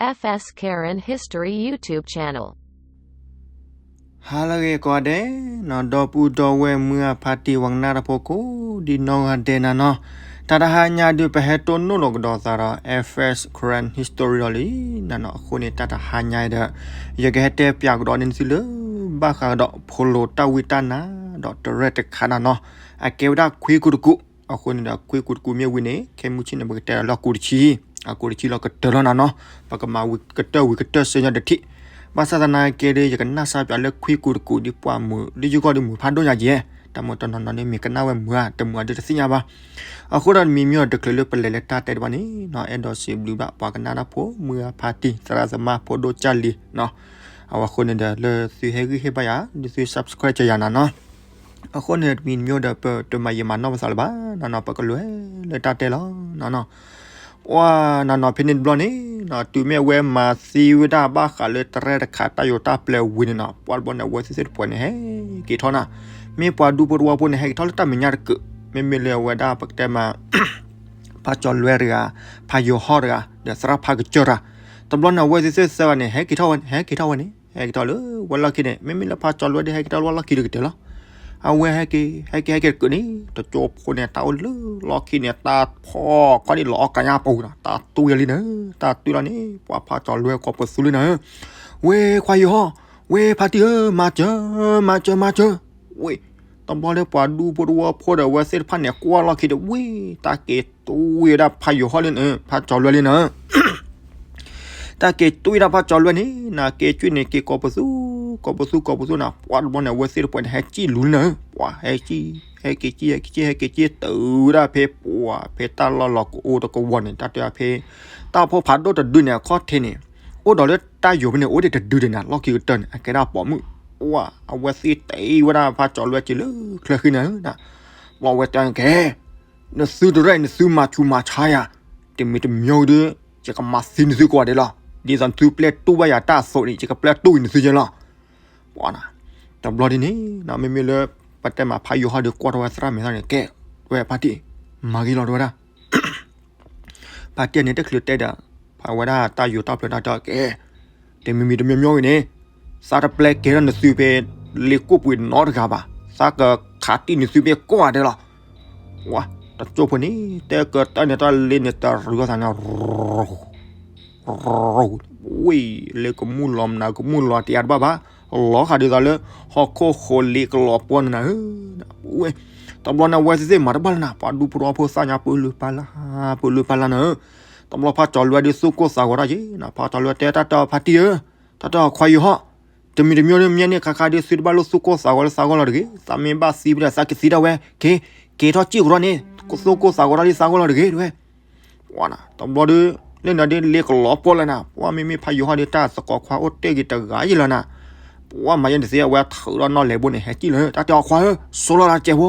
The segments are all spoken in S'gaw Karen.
F S Karen History YouTube channel. ဟါလၢအဂ့ၤကိးဂၤဒဲးနီၤ, ဒီပုၢ်ဒီဝဲၢ်မုၢ်အဖါတံၢ်ဝဲကနၣ်တၢ်ဖိကိးဒံနီၢ်ဂၤဒဲးနၤနီၤ, တၢ်တဟါညါဒုး ပဟဲတိၢ်နီၣ်လီၤကဒီးသးဒီး F S Karen History ဒီးလံနၤနီၤ. အဃိန့ၣ် တၢ်တဟါညါဒီး ယကဟဲတဲပၠးကဒီးန့ၢ်သုလၢ ဘၣ်ဃးကဒီးဖိလိၤတၢ်ဝံတၢ်နါ ဒီးတရဲၣ်တခါနၤနီၤ, အကဲဝဲဒၣ်ခွံကူတကူ, အဃိန့ၣ်ဒီး ခွံကူတကူမ့ၢ်ဝံၤန့ၣ် ခဲမုၢ်ဆ့ၣ်န့ၣ် ပကတဲလီၤလၢအကူတဆံ, အကူတဆံလီၤကတၢၢ်လီၤနၤနီၤ, ပကမၤဝံၤကတၢၢ်ဝံၤကတၢၢ်စၢၤညီတထံၣ်, ဘၣ်ဆၣ်သနာ်က့ဒီး ယကနၣ်စၢ်ပၠးလၢခွံကူတကူဒ်ပှၤမုာ် ဒ်ယဂီၢ်ဒ်မုာ်ဖးဒိၣ်ညါကဲ, တၢ်မုာ်တနီၤနီၤန့ၣ် မ့ၢ်ကနၣ်ဝဲမုာ်ဧါ တမုာ်ဧါဒုးတသ့ၣ်ညါဘၣ်. အဃိဒီးတမံၤမံၤဒီး တချုးလၢပလဲၤလၢတၢ်တဲတဘၣ်န့ၣ်နီၤ, အဲၣ်ဒိးစံးဘျုးဘၣ်ပှၤကနၣ်တၢ်ဖိ မုၢ်အဖါတံၢ် သရၣ်သမါ ဖိဒိၣ်ကၢ်လံၤနီၤ, အဝဲအဃိန့ၣ်ဒီး လၢသုဟ့ၣ်ဂံၢ်ဟ့ၣ်ဘါယၤ ဒ်သု subscribe ကယၤနၤနီၤ. အဃိန့ၣ်တမံၤမံၤဒီး ပတမၤယံာ်မၤနီၢ်ပသးလၢၤဘၣ်နၤနီၤ, ပကလဲၤလၢတၢ်တဲလီၤနၤနီၤ. ပှၤနၤနီၤ ဖဲန့ၣ်တဘျီန့ၣ်နီၤ တုၤမ့ၢ်အဝဲမၤသံဝဲဒၣ်ဘၣ်ဃးလၢတရဲၣ်တခါတၢ်ယိၤတၢ်ပျဲဝံၤန့ၣ်နီၤ, ပှၤတဘျီန့ၣ် အဝဲသ့ၣ်သ့ၣ်တဖၣ်န့ၣ် ဟဲက့ၤထီၣ်နၤ, မ့ၢ်ပှၤဒူဖိတဝီဖိန့ၣ် ဟဲက့ၤထီၣ်လၢတၢ်မဲာ်ညါတကုး, မ့မ့ၢ်လၢအဝဲဒၣ်ပကတဲမး ဖးကၠီၤလွဲတဂၤ, ဖးယိၤဟီၣ်တဂၤ, ဒီးသရၣ်ဖးကစၢၢ်တဂၤ, တဘျီန့ၣ် အဝဲသ့ၣ်သၢဂၤန့ၣ် ဟဲက့ၤထီၣ်ဝဲ, ဟဲက့ၤထီၣ်ဝဲန့ၣ် ဟဲက့ၤထီၣ်လၢဝဲလီၢ်ခံန့ၣ်, မ့မ့ၢ်လၢဖးကၠီၤလွဲဒီး ဟဲက့ၤထီၣ်လၢဝဲလီၢ်ခံတကတၢၢ်လီၤ. အဝဲဟဲက့ၤ ဟဲက့ၤ ဟဲက့ၤတကုးန့ၣ် တကၠိဖိန့ၣ် တၢ်အိၣ်လၢလီၢ်ခံန့ၣ် တၢ်ဖီၣ်ခီန့ၣ် လီၤအီၣ်ကညါပူၤနီၤ, တၢ်တူၢ်ယၤလံနၤ, တၢ်တူၢ်လီၤန့ၣ် ပှၤဖးကၠီၤလွဲကိးပသူလံနၤ, ဝဲခွါယိၤဟီၣ်, ဝဲဖါတံၢ်ဧၢ, မၤစၢၤ, မၤစၢၤ, မၤစၢၤ, ဝဲ တဘျီလၢပှၤဒူဖိတဝီဖိဒီး အဝဲသ့ၣ်တဖၣ်န့ၣ် ကွၢ်လီၢ်ခံဒီး ဝံၤ တၢ်က့ၤတူၢ်ဝဲဒၣ်ဖးယိၤဟီၣ်လံနၤ, ဖးကၠီၤလွဲလံနၤ, တၢ်က့ၤတူၢ်ဝဲဒၣ်ဖးကၠီၤလွဲန့ၣ် နၤက့ၤကွံာ်န့ၣ် က့ၤကိးပသူ, ကိးပသူ ကိးပသူနၤ, ပှၤတဘျီန့ၣ် အဝဲသ့ၣ်တဖၣ်န့ၣ် ဟဲကံၣ်လူၤလံနၤ, ပှၤဟဲကံၣ်, ဟဲက့ၤကံၣ်, ဟဲက့ၤကံၣ်, ဟဲက့ၤကံၣ် တုၤဝဲဒၣ်ဖဲပှၤ ဖဲတၢ်လီၢ်လီၤကအိတကဝီၤန့ၣ် တၢ်တဲဖဲ တၢ်ဖိဖးဒိၣ်တဒုန့ၣ် အခီၣ်ထံးန့ၣ် အိၣ်ဒီးလၢတၢ်ယိၤဖဲန့ၣ် အိၣ်ဒံးတဒုဒံးနၤ, လီၢ်ခံကတၢၢ်န့ၣ် အကဲဒၣ်ပိာ်မုၣ်, ပှၤ အဝဲသ့ၣ်တဲဝဲဒၣ်ဖးကၠီၤလွဲက့ၤလၢချၢဃံနၤ, ဘျီဝဲတဲကဲ နသုတရဲၣ် နသုမၤဆူးမၤဆါယၤ, တမံၤတမံၤဒီး ယကမၤသံနသုကိးဂၤဒဲးလီၤ, ဒ်သိးနသုပျဲတူၢ်ဘၣ်ယၤတၢ်အသိးန့ၣ် ယကပျဲတူၢ်က့ၤနသုက့လီၤ, ပှၤနၤ, တဘျီဒ်န့ၣ် မ့မ့ၢ်လၢ ပတဲမးဖးယိၤဟီၣ်ဒီး ကွၢ်ထီၣ်ဝဲသရၣ်မဲာ်သၣ်န့ၣ် ကဲ, ဝဲဖါတံၢ်, မၤဂ့ၤလီၤတဝဲဒၣ် ဖါတံၢ်န့ၣ် တချုးတဲဒီး ဖးဝဲဒၣ်တၢ်ယိၤတၢ်ပျဲတၢ်တဲကဲ, တမံၤမံၤတမံၤမံၤဂ့ၤန့ၣ် သးတပျဲကဲထီၣ်နသုဖဲလ့ကိၣ်ပှ့ၤနီတဂၤဘၣ်, သးကခးတံၢ်နသုဖဲကိးဂၤဒဲးလီၤ, ပှၤ တကၠိဖိန့ၣ် တဲကတၢၢ်န့ၣ် တၢ်လ့န့ၣ် တရူးအသးန့ၣ် ဝ့ၢ် လ့ကမူၣ်လီၤမနုၤကမူၣ်လီၤတယၤတဘၣ်ဘၣ်, လီၤဃာ်ဒ်သိးလၢ ဟီၣ်ခိၣ်ဃိးလ့ကလီၤပှီၢ်န့ၣ်နၤဧၢ, ဝ့ၢ် တဘျီန့ၣ် အဝဲသ့ၣ်သ့ၣ်မၤတဘၣ်လၢနၤ, ပှၤဒူဖိတဝီဖိသၣ်ညါပၢလုၢ်ပၢ်လၢ်, ပၢလုၢ်ပၢ်လၢ်နၤဧၢ, တဘျီဖးကၠီၤလွဲဒီးသူၣ်ကိၢ်သးဂီၤတၢ်က့ၤနၤ, ဖးကၠီၤလွဲတဲတၢ်တီဖါတံၢ်ဧၢ, တၢ်တီခွါယိၤဟီၣ်, တမံၤတမံၤန့ၣ် မ့ၢ်န့ၣ်ခါခါဒီး သုတဘၣ်လိၣ်သူၣ်ကိၢ်သးဂီၤလၢသးဂီၢ်လီၤတဂ့ၤ, သးမ့ၢ်ဘၣ်သံဖဲဒီး သးကသံဒၣ်ဝဲ, က့ၤ, က့ၤထီၣ်စံၣ်ကရီန့ၣ်, သူၣ်ကိၢ်သးဂီၤတၢ်လၢသးဂီၢ်လီၤတဂ့ၤ တဲဝဲ ပှၤနၤ, တဘျီဒီး လၢနၤဒီးလ့ကလီၤပှီၢ်လၢနၤ, ပှၤမ့မ့ၢ်ဖးယိၤဟီၣ်ဒီး တၢ်သကိးခွါအိၣ်တ့ၢ်က့ၤတဂၤယံၤလီၤနၤ, ပှၤမၤယဲန့ၣ်သ့ အဝဲထုးဒီးနီၣ်လဲၤဘိန့ၣ် ဟဲကံၣ်လၢ တၢ်တဲအီၤခွါဧၢ, စိလီၤသးစဲးဖိ,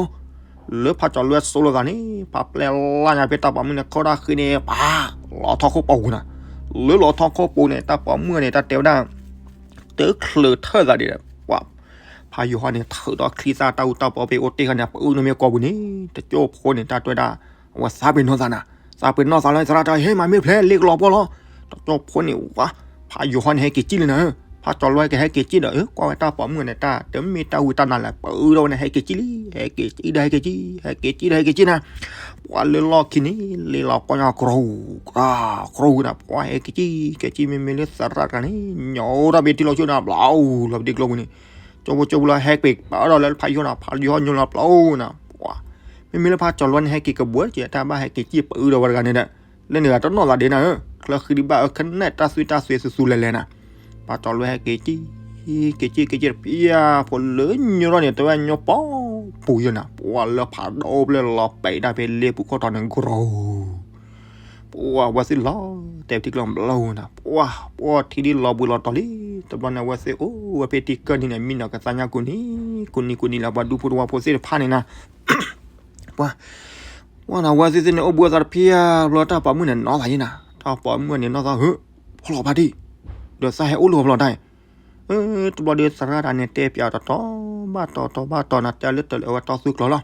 လၢဖးကၠီၤလွဲစိလီၤသးန့ၣ် ဖးပျဲလၢညါဖဲတၢ်ပိာ်မုၣ်န့ၣ် ခီၣ်တၢ်ဃ့န့ၣ် ပှၤ လီၤထီၣ်ခိၣ်ပိာ်ပူၤနၤ, လၢလီၤထီၣ်ခိၣ်ပိာ်န့ၣ် တၢ်ပိာ်မုၣ်န့ၣ် တၢ်တဲဝဲဒၣ် တချုးထၢၣ်သးဒံးဒီး ပှၤ ဖးယိၤဟီၣ်န့ၣ် ထုးဒီးချံသၣ်တၢ်အူတၢ်ပီဖဲအိၣ်တ့ၢ်ခါန့ၣ် ပအုၣ်န့ၢ်မ့ၢ်ကိာ်ပူၤန့ၣ် တကၠိဖိန့ၣ် တၢ်တဲဝဲဒၣ် အဝဲသးပ့ၤနီၣ်သးနၤ, သးပ့ၤနီၣ်သးလၢသရၣ်တၢ် ဟဲမၤမ့ၢ်ဖျဲးလ့ကလီၤပှီၢ်လီၤ, တကၠိဖိန့ၣ် ဝါ ဖးယိၤဟီၣ်န့ၣ် ဟဲက့ၤကံၣ်လံနၤ, ဖးကၠီၤလွဲကဟဲက့ၤကံၣ်ဒီး ကွၢ်ဝဲတၢ်ပိာ်မုၣ်န့ၣ် တၢ်တမ့ၢ်တၢ်ဝံတၢ်နါလဲၣ် ပအုၣ်ဒီးဝဲန့ၣ် ဟဲက့ၤကံၣ်လံ, ဟဲက့ၤကံၣ်ဒီးဟဲက့ၤကံၣ်, ဟဲက့ၤကံၣ်ဒီးဟဲက့ၤကံၣ်နၤ, ပှၤလၢလီၢ်ခံန့ၣ် လ့လီၤကွၢ်ညီ ကြူး ကြူးနၤ, ပှၤဟဲက့ၤကံၣ် က့ၤကံၣ် မ့မ့ၢ်လၢသရၣ်တဂၤန့ၣ် ညိးထီၣ်ဘ့ၣ်ထံလီၤဆူနၤ ဘျီလီၤပဒံကျိပူၤန့ၣ်, ကၠိဖိကၠိဖိလီၤ ဟဲက့ၤပာ်ဒီးလၢဖးယိၤဟီၣ်နၤ, ဖးယိၤဟီၣ်ညိးလီၤဘျီနၤ, ပှၤ မ့မ့ၢ်လၢဖးကၠီၤလွဲန့ၣ် ဟဲက့ၤကဘှဲက့ၤတၢ်ဘၣ် ဟဲက့ၤကံၣ်ပအုၣ်ဒီးဝဲတဂၤန့ၣ်ဒီး လၢန့ၣ်ဂၤတနီၣ်သးဒ့နၤဧၢ, ချၢဃံဒံးဘၣ်အၢ ကနဲၣ်တၢ်သွံၣ်တၢ်သွဲးသူသူလဲၤလဲၤနၤ, ဖးကၠီၤလွဲဟဲက့ၤကံၣ် က့ၤကံၣ် က့ၤကံၣ်တပျၢ် ဖိလၢညိးထီၣ်န့ၣ် တဝဲညိးပီပူၤယဲနၤ, ပှၤလၢဖးဒိၣ်ဖျၢၣ်လီၤပဲာ်ဒၣ်ဖဲလ့ပူၤခီၣ်ထီၣ်န့ၣ် ကြူး ပှၤဝဲသ့ၣ်လီၤ တဲပထံကျိဘျီနၤ, ပှၤ ပှၤထံဒ်လီၤဘှံးလီၤတီၤလံ, တဘျီန့ၣ် အဝဲသ့ၣ်အိၣ်ဝဲဖဲထံကၢၢ်နံၤန့ၣ် မံနီၤကသါညါကူၣ်နံၤ ကူၣ်နံၤ ကူၣ်နံၤလၢပှၤဒူဖိတဝီဖိသ့ၣ်တဖၣ်န့ၣ်နၤ, ပှၤ ပှၤနၤ အဝဲသ့ၣ်သ့ၣ်န့ၣ် အိၣ်ဘှံးအသးတဖျၢၣ်ဘျီ တၢ်ပိာ်မုၣ်န့ၣ်နီၢ်သးယဲနၤ, တၢ်ပိာ်မုၣ်န့ၣ်နီၢ်သးဧၢ, ဖီၣ်လီၤဖါတံၢ်, ဒီးသးဟဲအိၣ်လၢပှၤဖီၣ်လီၤတၢ်အံၤ တဘျီဒီးသရၣ်တၢ်န့ၣ် တဲပၠးတတီၤဘၣ်တီၤ တီၤဘၣ်တီၤနၤ တဲလၢတၢ်လၢအဝဲတီသူကျိၤလီၤ,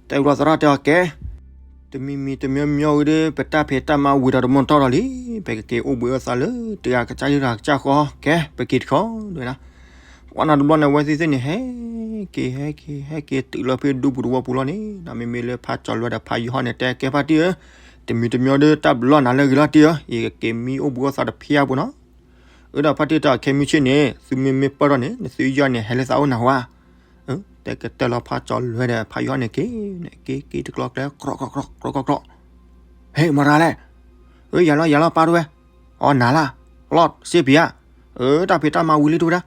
တဲဘျီသရၣ်တဲအီၤကဲ, တ တမံၤမံၤတမံၤမံၤဝံၤဒီး ပတၢ်ဖံးတၢ်မၤဝံၤဒီးတမူထီၣ်ဒီးလံ, ပကက့ၤအိၣ်ဘှံးအိၣ်သါလၢ တဂၤကစၢ်ယွၤတဂၤကစၢ်ဃီ, ကဲ ပက့ၤတခီ ဒ်ဝဲဒၣ်. ပှၤနီၤတဘျီန့ၣ် အဝဲသ့ၣ်န့ၣ် ဟဲက့ၤ ဟဲက့ၤ ဟဲက့ၤတုၤလီၤဖဲဒူပူၤတဝီပူၤလီၤန့ၣ်, မ့မ့ၢ်လၢဖးကၠီၤလွဲဒီးဖးယိၤဟၣ်န့ၣ် တဲကဲဖါတံၢ်ဧၢ, တမံၤတမံၤဒီး တၢ်ဘျီနၤလၢအဂ့ၤလီၤတံၢ်ဧၢ, ယကက့ၤမံအိၣ်ဘှံးအိၣ်သါတဖၣ်အပူၤနီၤ. အၢ ဒီးဖါတံၢ်တၢ်ခဲမုၢ်ဆ့ၣ်န့ၣ် သုမ့မ့ၢ်ပၢၢ်ထီၣ်န့ၣ် နသုယီၢ်န့ၣ် ဟဲလၢသးအိၣ်နၤဝဲ. တဲကတၢၢ်လီၤဖးကၠီၤလွဲဒီးဖးယိၤဟၣ်န့ၣ်က့ၤ, က့ၤက့ၤတကျီကျဲ ကြီကြီကြီကြီကြီ, ဟဲ မၤရၤလဲၣ်, အၢ ယၤလီၤယၤလီၤပၢ်တဝဲ, အီ နၤလၢ်, လီၤစ့ပံၤဧါ, အၢ တၢ်ဖံးတၢ်မၤဝံၤလံတဝဲဒၣ်,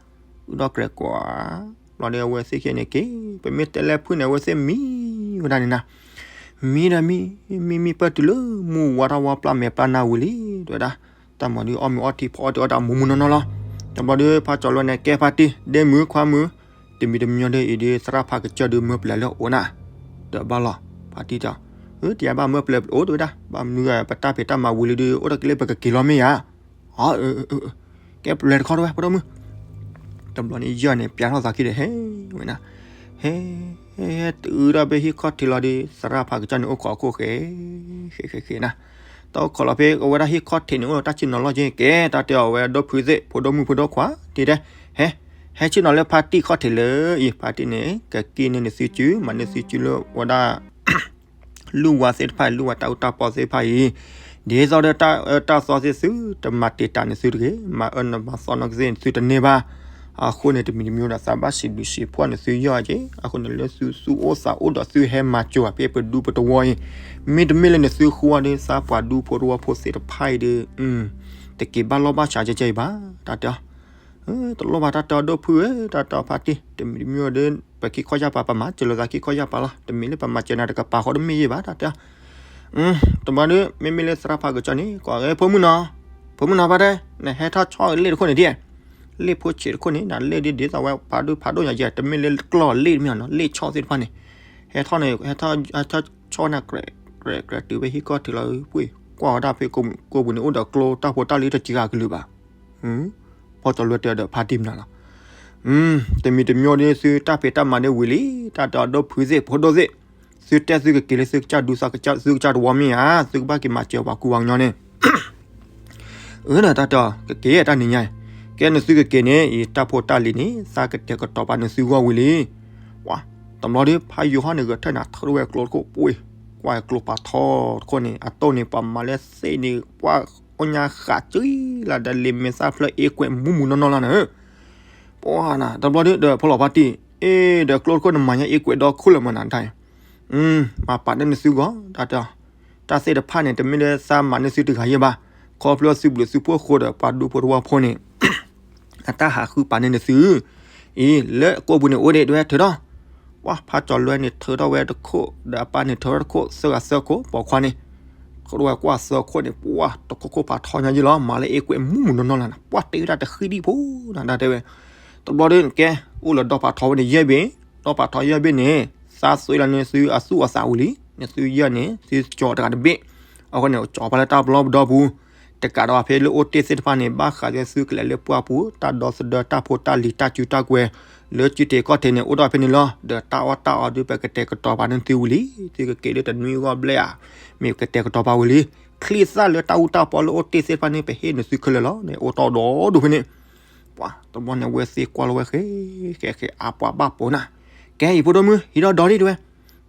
အုဒီးကြဲးကွၢ်, ဘျီဒီးအဝဲသ့ၣ်ခဲန့ၣ်က့ၤ, ပမ့ၢ်တဲလဲၤဖုၣ်န့ၣ် အဝဲသ့ၣ်မံဝဲဒၣ်န့ၣ်နၤ, မံဒီးမံ, မံမံပၢၢ်တုၤလၢမုၢ်ဝါထီၣ်ဝါပျၢ်မဲာ်ပျၢ်နၢ်ဝံၤလံ, တဝဲဒၣ်, တၢ်မၤဒုးအီၣ်မ့ၤအီထံဖီအီထံအီတၢ်မူမူနီၢ်နီၢ်လီၤ. တဘျီဒီးဖးကၠီၤလွဲန့ၣ် ကဲဖါတံၢ် ဒဲမုၣ်ခွါမုၣ်, တမံၤတမံၤဒီးအံၤဒီး သရၣ်ဖးကစၢၢ်ဒုးမၢပျဲၤလၢအိၣ်နၤ, ဒီးဘၣ်လီၤ, ဖါတံၢ်တဲ, အၢ တယၤဘၣ်မၢပျဲၤအိၣ်တဝဲဒၣ်, ဘၣ်မနုၤ ပတၢ်ဖံးတၢ်မၤဝံၤလံဒီး အိၣ်တၢ်က့ၤလၢပကက့ၤလီၤမ့ၢ်ဧါ, အၢ ကဲပျဲၤတခီတဝဲ ဖိဒိၣ်မုၣ်. တဘျီန့ၣ်ယီၢ်န့ၣ် ပျဲထီၣ်သးခံဒီးဟဲဝဲနၤ, ဟဲ ဟဲ ဟဲတုၤဒီးဖဲဟံၣ်ခီၣ်ထံးလီၤဒီး သရၣ်ဖးကစၢၢ်န့ၣ်အိၣ်ခိးအခိၣ်ဃဲ, ဃဲဃဲဃဲနၤ, တၢ်အိၣ်ခိးလီၤဖဲအဝဲဒၣ်ဟံၣ်ခီၣ်ထံးန့ၣ် အိၣ်ဒီးတၢ်ဆ့ၣ်နီၤလီၢ်က့ၤ ကဲ တၢ်တဲအီၤဝဲဒိၣ်ဖုသ့ၣ် ဖိဒိၣ်မုၣ်ဖိဒိၣ်ခွါ တံၢ်တဲ, ဟဲ ဟဲဆ့ၣ်နီၤလၢဖါတံၢ်ခီၣ်ထံးလၢအံၤ ဖါတံၢ်န့ၣ် ကက့ၤန့ၢ်နသုစု မၤန့ၢ်သုစုလၢဝဲဒၣ် လုၢ်ဝါသ့ၣ်တဖၣ်အံၤ လုၢ်ဝါတၢ်အူတၢ်ပီသ့ၣ်တဖၣ်အံၤ, ဒ်သိးဒီးတၢ်အၢတၢ်သီသ့ၣ်သုတမၤတံာ်တာ်န့ၢ်သုတဂ့ၤ, မၤအၢမၤသီနီၢ်ကသ့ၣ်န့ၣ်သုတန့ၢ်ဘၣ်. အဃိန့ၣ် တမံၤတမံၤဒီးသးဘၣ်စံးဘျုးစံးဖှိၣ်နသုယီၢ်က့ၤ, အဃိန့ၣ်လၢသုသူၣ်အိၣ်သးအိၣ်ဒီးသုဟဲမၤစၢၤဘၣ်ဖဲပဒူပတဝီအံၤ, မ့တမ့ၢ်လၢနသုဃုအီၤဒီး သးပှၤဒူဖိတဝီဖိသ့ၣ်တဖၣ်အံၤဒီး တက့ၤဘၣ်လီၢ်ဘၣ်ဆးကဲကဲအံၤဘၣ် တၢ်တဲအီၤ တလိၣ်ဘၣ်တၢ်တဲအီၤဒိၣ်ဖုဧၢ, တၢ်တဲအီၤဖါတံၢ်, တမံၤတမံၤဒီး ပခံခီၣ်ယၢ်ပၤ ပမၤစၢၤလိာ်သးခံခီၣ်ယၢ်ပၤလီၤ. တမ့ၢ်လၢပမၤစၢၤနၤတကပၤဃီတမ့ၢ်ယဲၢ်ဘၣ် တၢ်တဲအီၤ. တဘျီဒီး မ့မ့ၢ်လၢသရၣ်ဖးကစၢၢ်န့ၣ် ကိးဂဲၤ ဖိမုၣ်နီၤ, ဖိမုၣ်နီၤ ဖါတဲ, နဟဲထီၣ်ဆီၣ်လ့ၣ်တခိၣ်န့ၣ်ဒ်, လ့ၣ်ဖိဆံးတခိၣ်န့ၣ် နလ့ၣ်ဒ်ဒ်သိးဝဲဖးဒိၣ်ဖးဒိၣ်ညါယဲၢ် တမ့ၢ်လၢကျီၢ်လ့ၣ်တမ့ၢ်နီၤ လ့ၣ်ဆီၣ်သ့ၣ်တဖၣ်န့ၣ်, ဟဲထီၣ်န့ၣ် ဟဲထီၣ်ဆီၣ်နၤ ကြဲးကြဲးတုၤဖဲဟံၣ်ခီၣ်ထံးလီၤ ပှ့ၢ်ကွၢ်ဝဲဒၣ်ဖဲကိးပူၤန့ၣ် အိၣ်ဒီးကျိတၢ်ဖိတၢ်လံၤတစှၤကလုာ်ဘၣ်. ဖီကၠီၤလွဲတဲဒီးဖါတံၢ်မနုၤလီၤ. တမံၤတမံၤဒီးသုတၢ်ဖံးတၢ်မၤဒ်ဝံၤလံ, တၢ်တဲအီၤဒိၣ်ဖုသ့ၣ်ဖိဒိၣ်သ့ၣ်, သုတဲသုကက့ၤလၢသုကစၢ်ဒူသးကစၢ် သုကစၢ်တဝီမ့ၢ်ဧါ, သုကဘၣ်က့ၤမၤစၢၤပှၤကူပှၤကညီန့ၣ် အၢ ဒီးတၢ်တဲအီၤ ကက့ၤတၢ်နံၤညါအံၤ, ကဲနသုကက့ၤန့ၣ် အံၤတၢ်ဖိတၢ်လံၤန့ၣ် သးကတဲာ်ကတီၤပာ်နသုဂီၢ်ဝံၤလံ. ပှၤ တဘျီဒီး ဖးယိၤဟီၣ်န့ၣ် ဂဲၤထၢၣ်နၤထၢၣ်ဝဲကျိတခိၣ် ပှ့ၢ်ကွၢ်ကျိပာ်ထီတခိၣ်န့ၣ် အတိၢ်န့ၣ် ပှၤမၤလၢသ့ၣ်န့ၣ် ပှၤအိၣ်ညါဃးစုလၢ်ဒီးလံာ်မဲာ်သၣ်ဖျၢၣ်အ့ကွဲးမူးမူးနီၢ်နီၢ်လီၤနၤဧၢ. ပှၤနၤ တဘျီဒီး ဒီးဖီလီၤဖါတံၢ် အ့ ဒီးကျိတခိၣ်န့ၣ် မၤညါအ့ကွဲးဒီခိၣ်လၢၤမးနၤတၢ်အံၤ, မၤပာ်န့ၢ်နသုဂီၢ် တၢ်တဲအီၤ, တၢ်သ့ၣ်တဖၣ်န့ၣ် တမ့ၢ်လၢသးမၤန့ၢ်သုတဂၤယဲၢ်ဘၣ်, ခီဖျိသုဘျုးသုဖှိၣ်ဃိဒီးပှၤဒူဖိတဝီဖိန့ၣ် အတၢ်ဟးဃုပာ်န့ၢ်နသု, အံၤ လၢကိးပူၤန့ၣ်အိၣ်ဒံး တဝဲထုးထီၣ်, ပှၤဖးကၠီၤလွဲန့ၣ်ထုးထီၣ်ဝဲတခိၣ် ဒီးအပၢ်န့ၣ်ထုးထီၣ်တခိၣ် သၢဂၤသၢခိၣ် ပိာ်ခွါန့ၣ်, ထုးထီၣ်ဝဲကွၢ်သၢခိၣ်န့ၣ် ပှၤတခိၣ်ခိၣ်ဖးထီညါယဲၢ်လီၤ မၤလၢအ့ကွဲးမူးမူးနီၢ်နီၢ်လီၤနၤ ပှၤတ့ၢ်တၢ်တဃံဒံးဖိနၤ တၢ်တဲဝဲ, တဘျီဒီးကဲ အိၣ်လၢဒီဖးထီဝဲန့ၣ်ယဲၢ်ဘ့ၣ်, ဒီဖးထီယဲၢ်ဘ့ၣ်န့ၣ် သးသွံလီၤန့ၣ်သုအသူၣ်အသးဝံၤလံ, နသုယဲၢ်န့ၣ် သုကၠီၤတဂၤတဘ့ၣ်, အဃိန့ၣ် ကၠီၤဖဲလၢတၢ်ပလီၢ်ပဒီပူၤ တကးဒီးဖဲလၢအိၣ်တ့ၢ်သ့ၣ်တဖၣ်န့ၣ် ဘၣ်ဃးလၢသုကလဲၤလၢပှၢ်ပူၤ တၢ်ဒီသဒၢတၢ်ဖိတၢ်လံၤတၢ်စုတၢ်ကွဲၤ, လၢစုတ့ၢ်ကီၢ်တ့ၢ်န့ၣ် အိၣ်ဒီးဖဲန့ၣ်လီၤ. ဒီးတၢ်အီၣ်တၢ်အီဒီး ပကတဲာ်ကတီၤပာ်န့ၢ်သုဝံၤလံ, သုကက့ၤလၢတနွံဂီၢ်ဘျဲၣ်ဧါ, မ့ၢ်ကတဲာ်ကတီၤပာ်ဝံၤလံ, ချံသၣ်လၢတၢ်အူတၢ်ပီလၢအိၣ်တ့ၢ်သ့ၣ်တဖၣ်န့ၣ် ပဟ့ၣ်နသုခဲလၢာ်လီၤန့ၣ် အိၣ်တ့ၢ်ဒီဒူၣ်ဖဲန့ၣ် ပှၤ တဘျီန့ၣ် အဝဲသ့ၣ်ကွၢ်လီၤဝဲဃဲ ဃဲဃဲ အါပှၤဘၣ်ပိာ်နၤ, ကဲအံၤဖိဒိၣ်မုၣ် ဟံးဒီးဒီဒံးတဝဲ,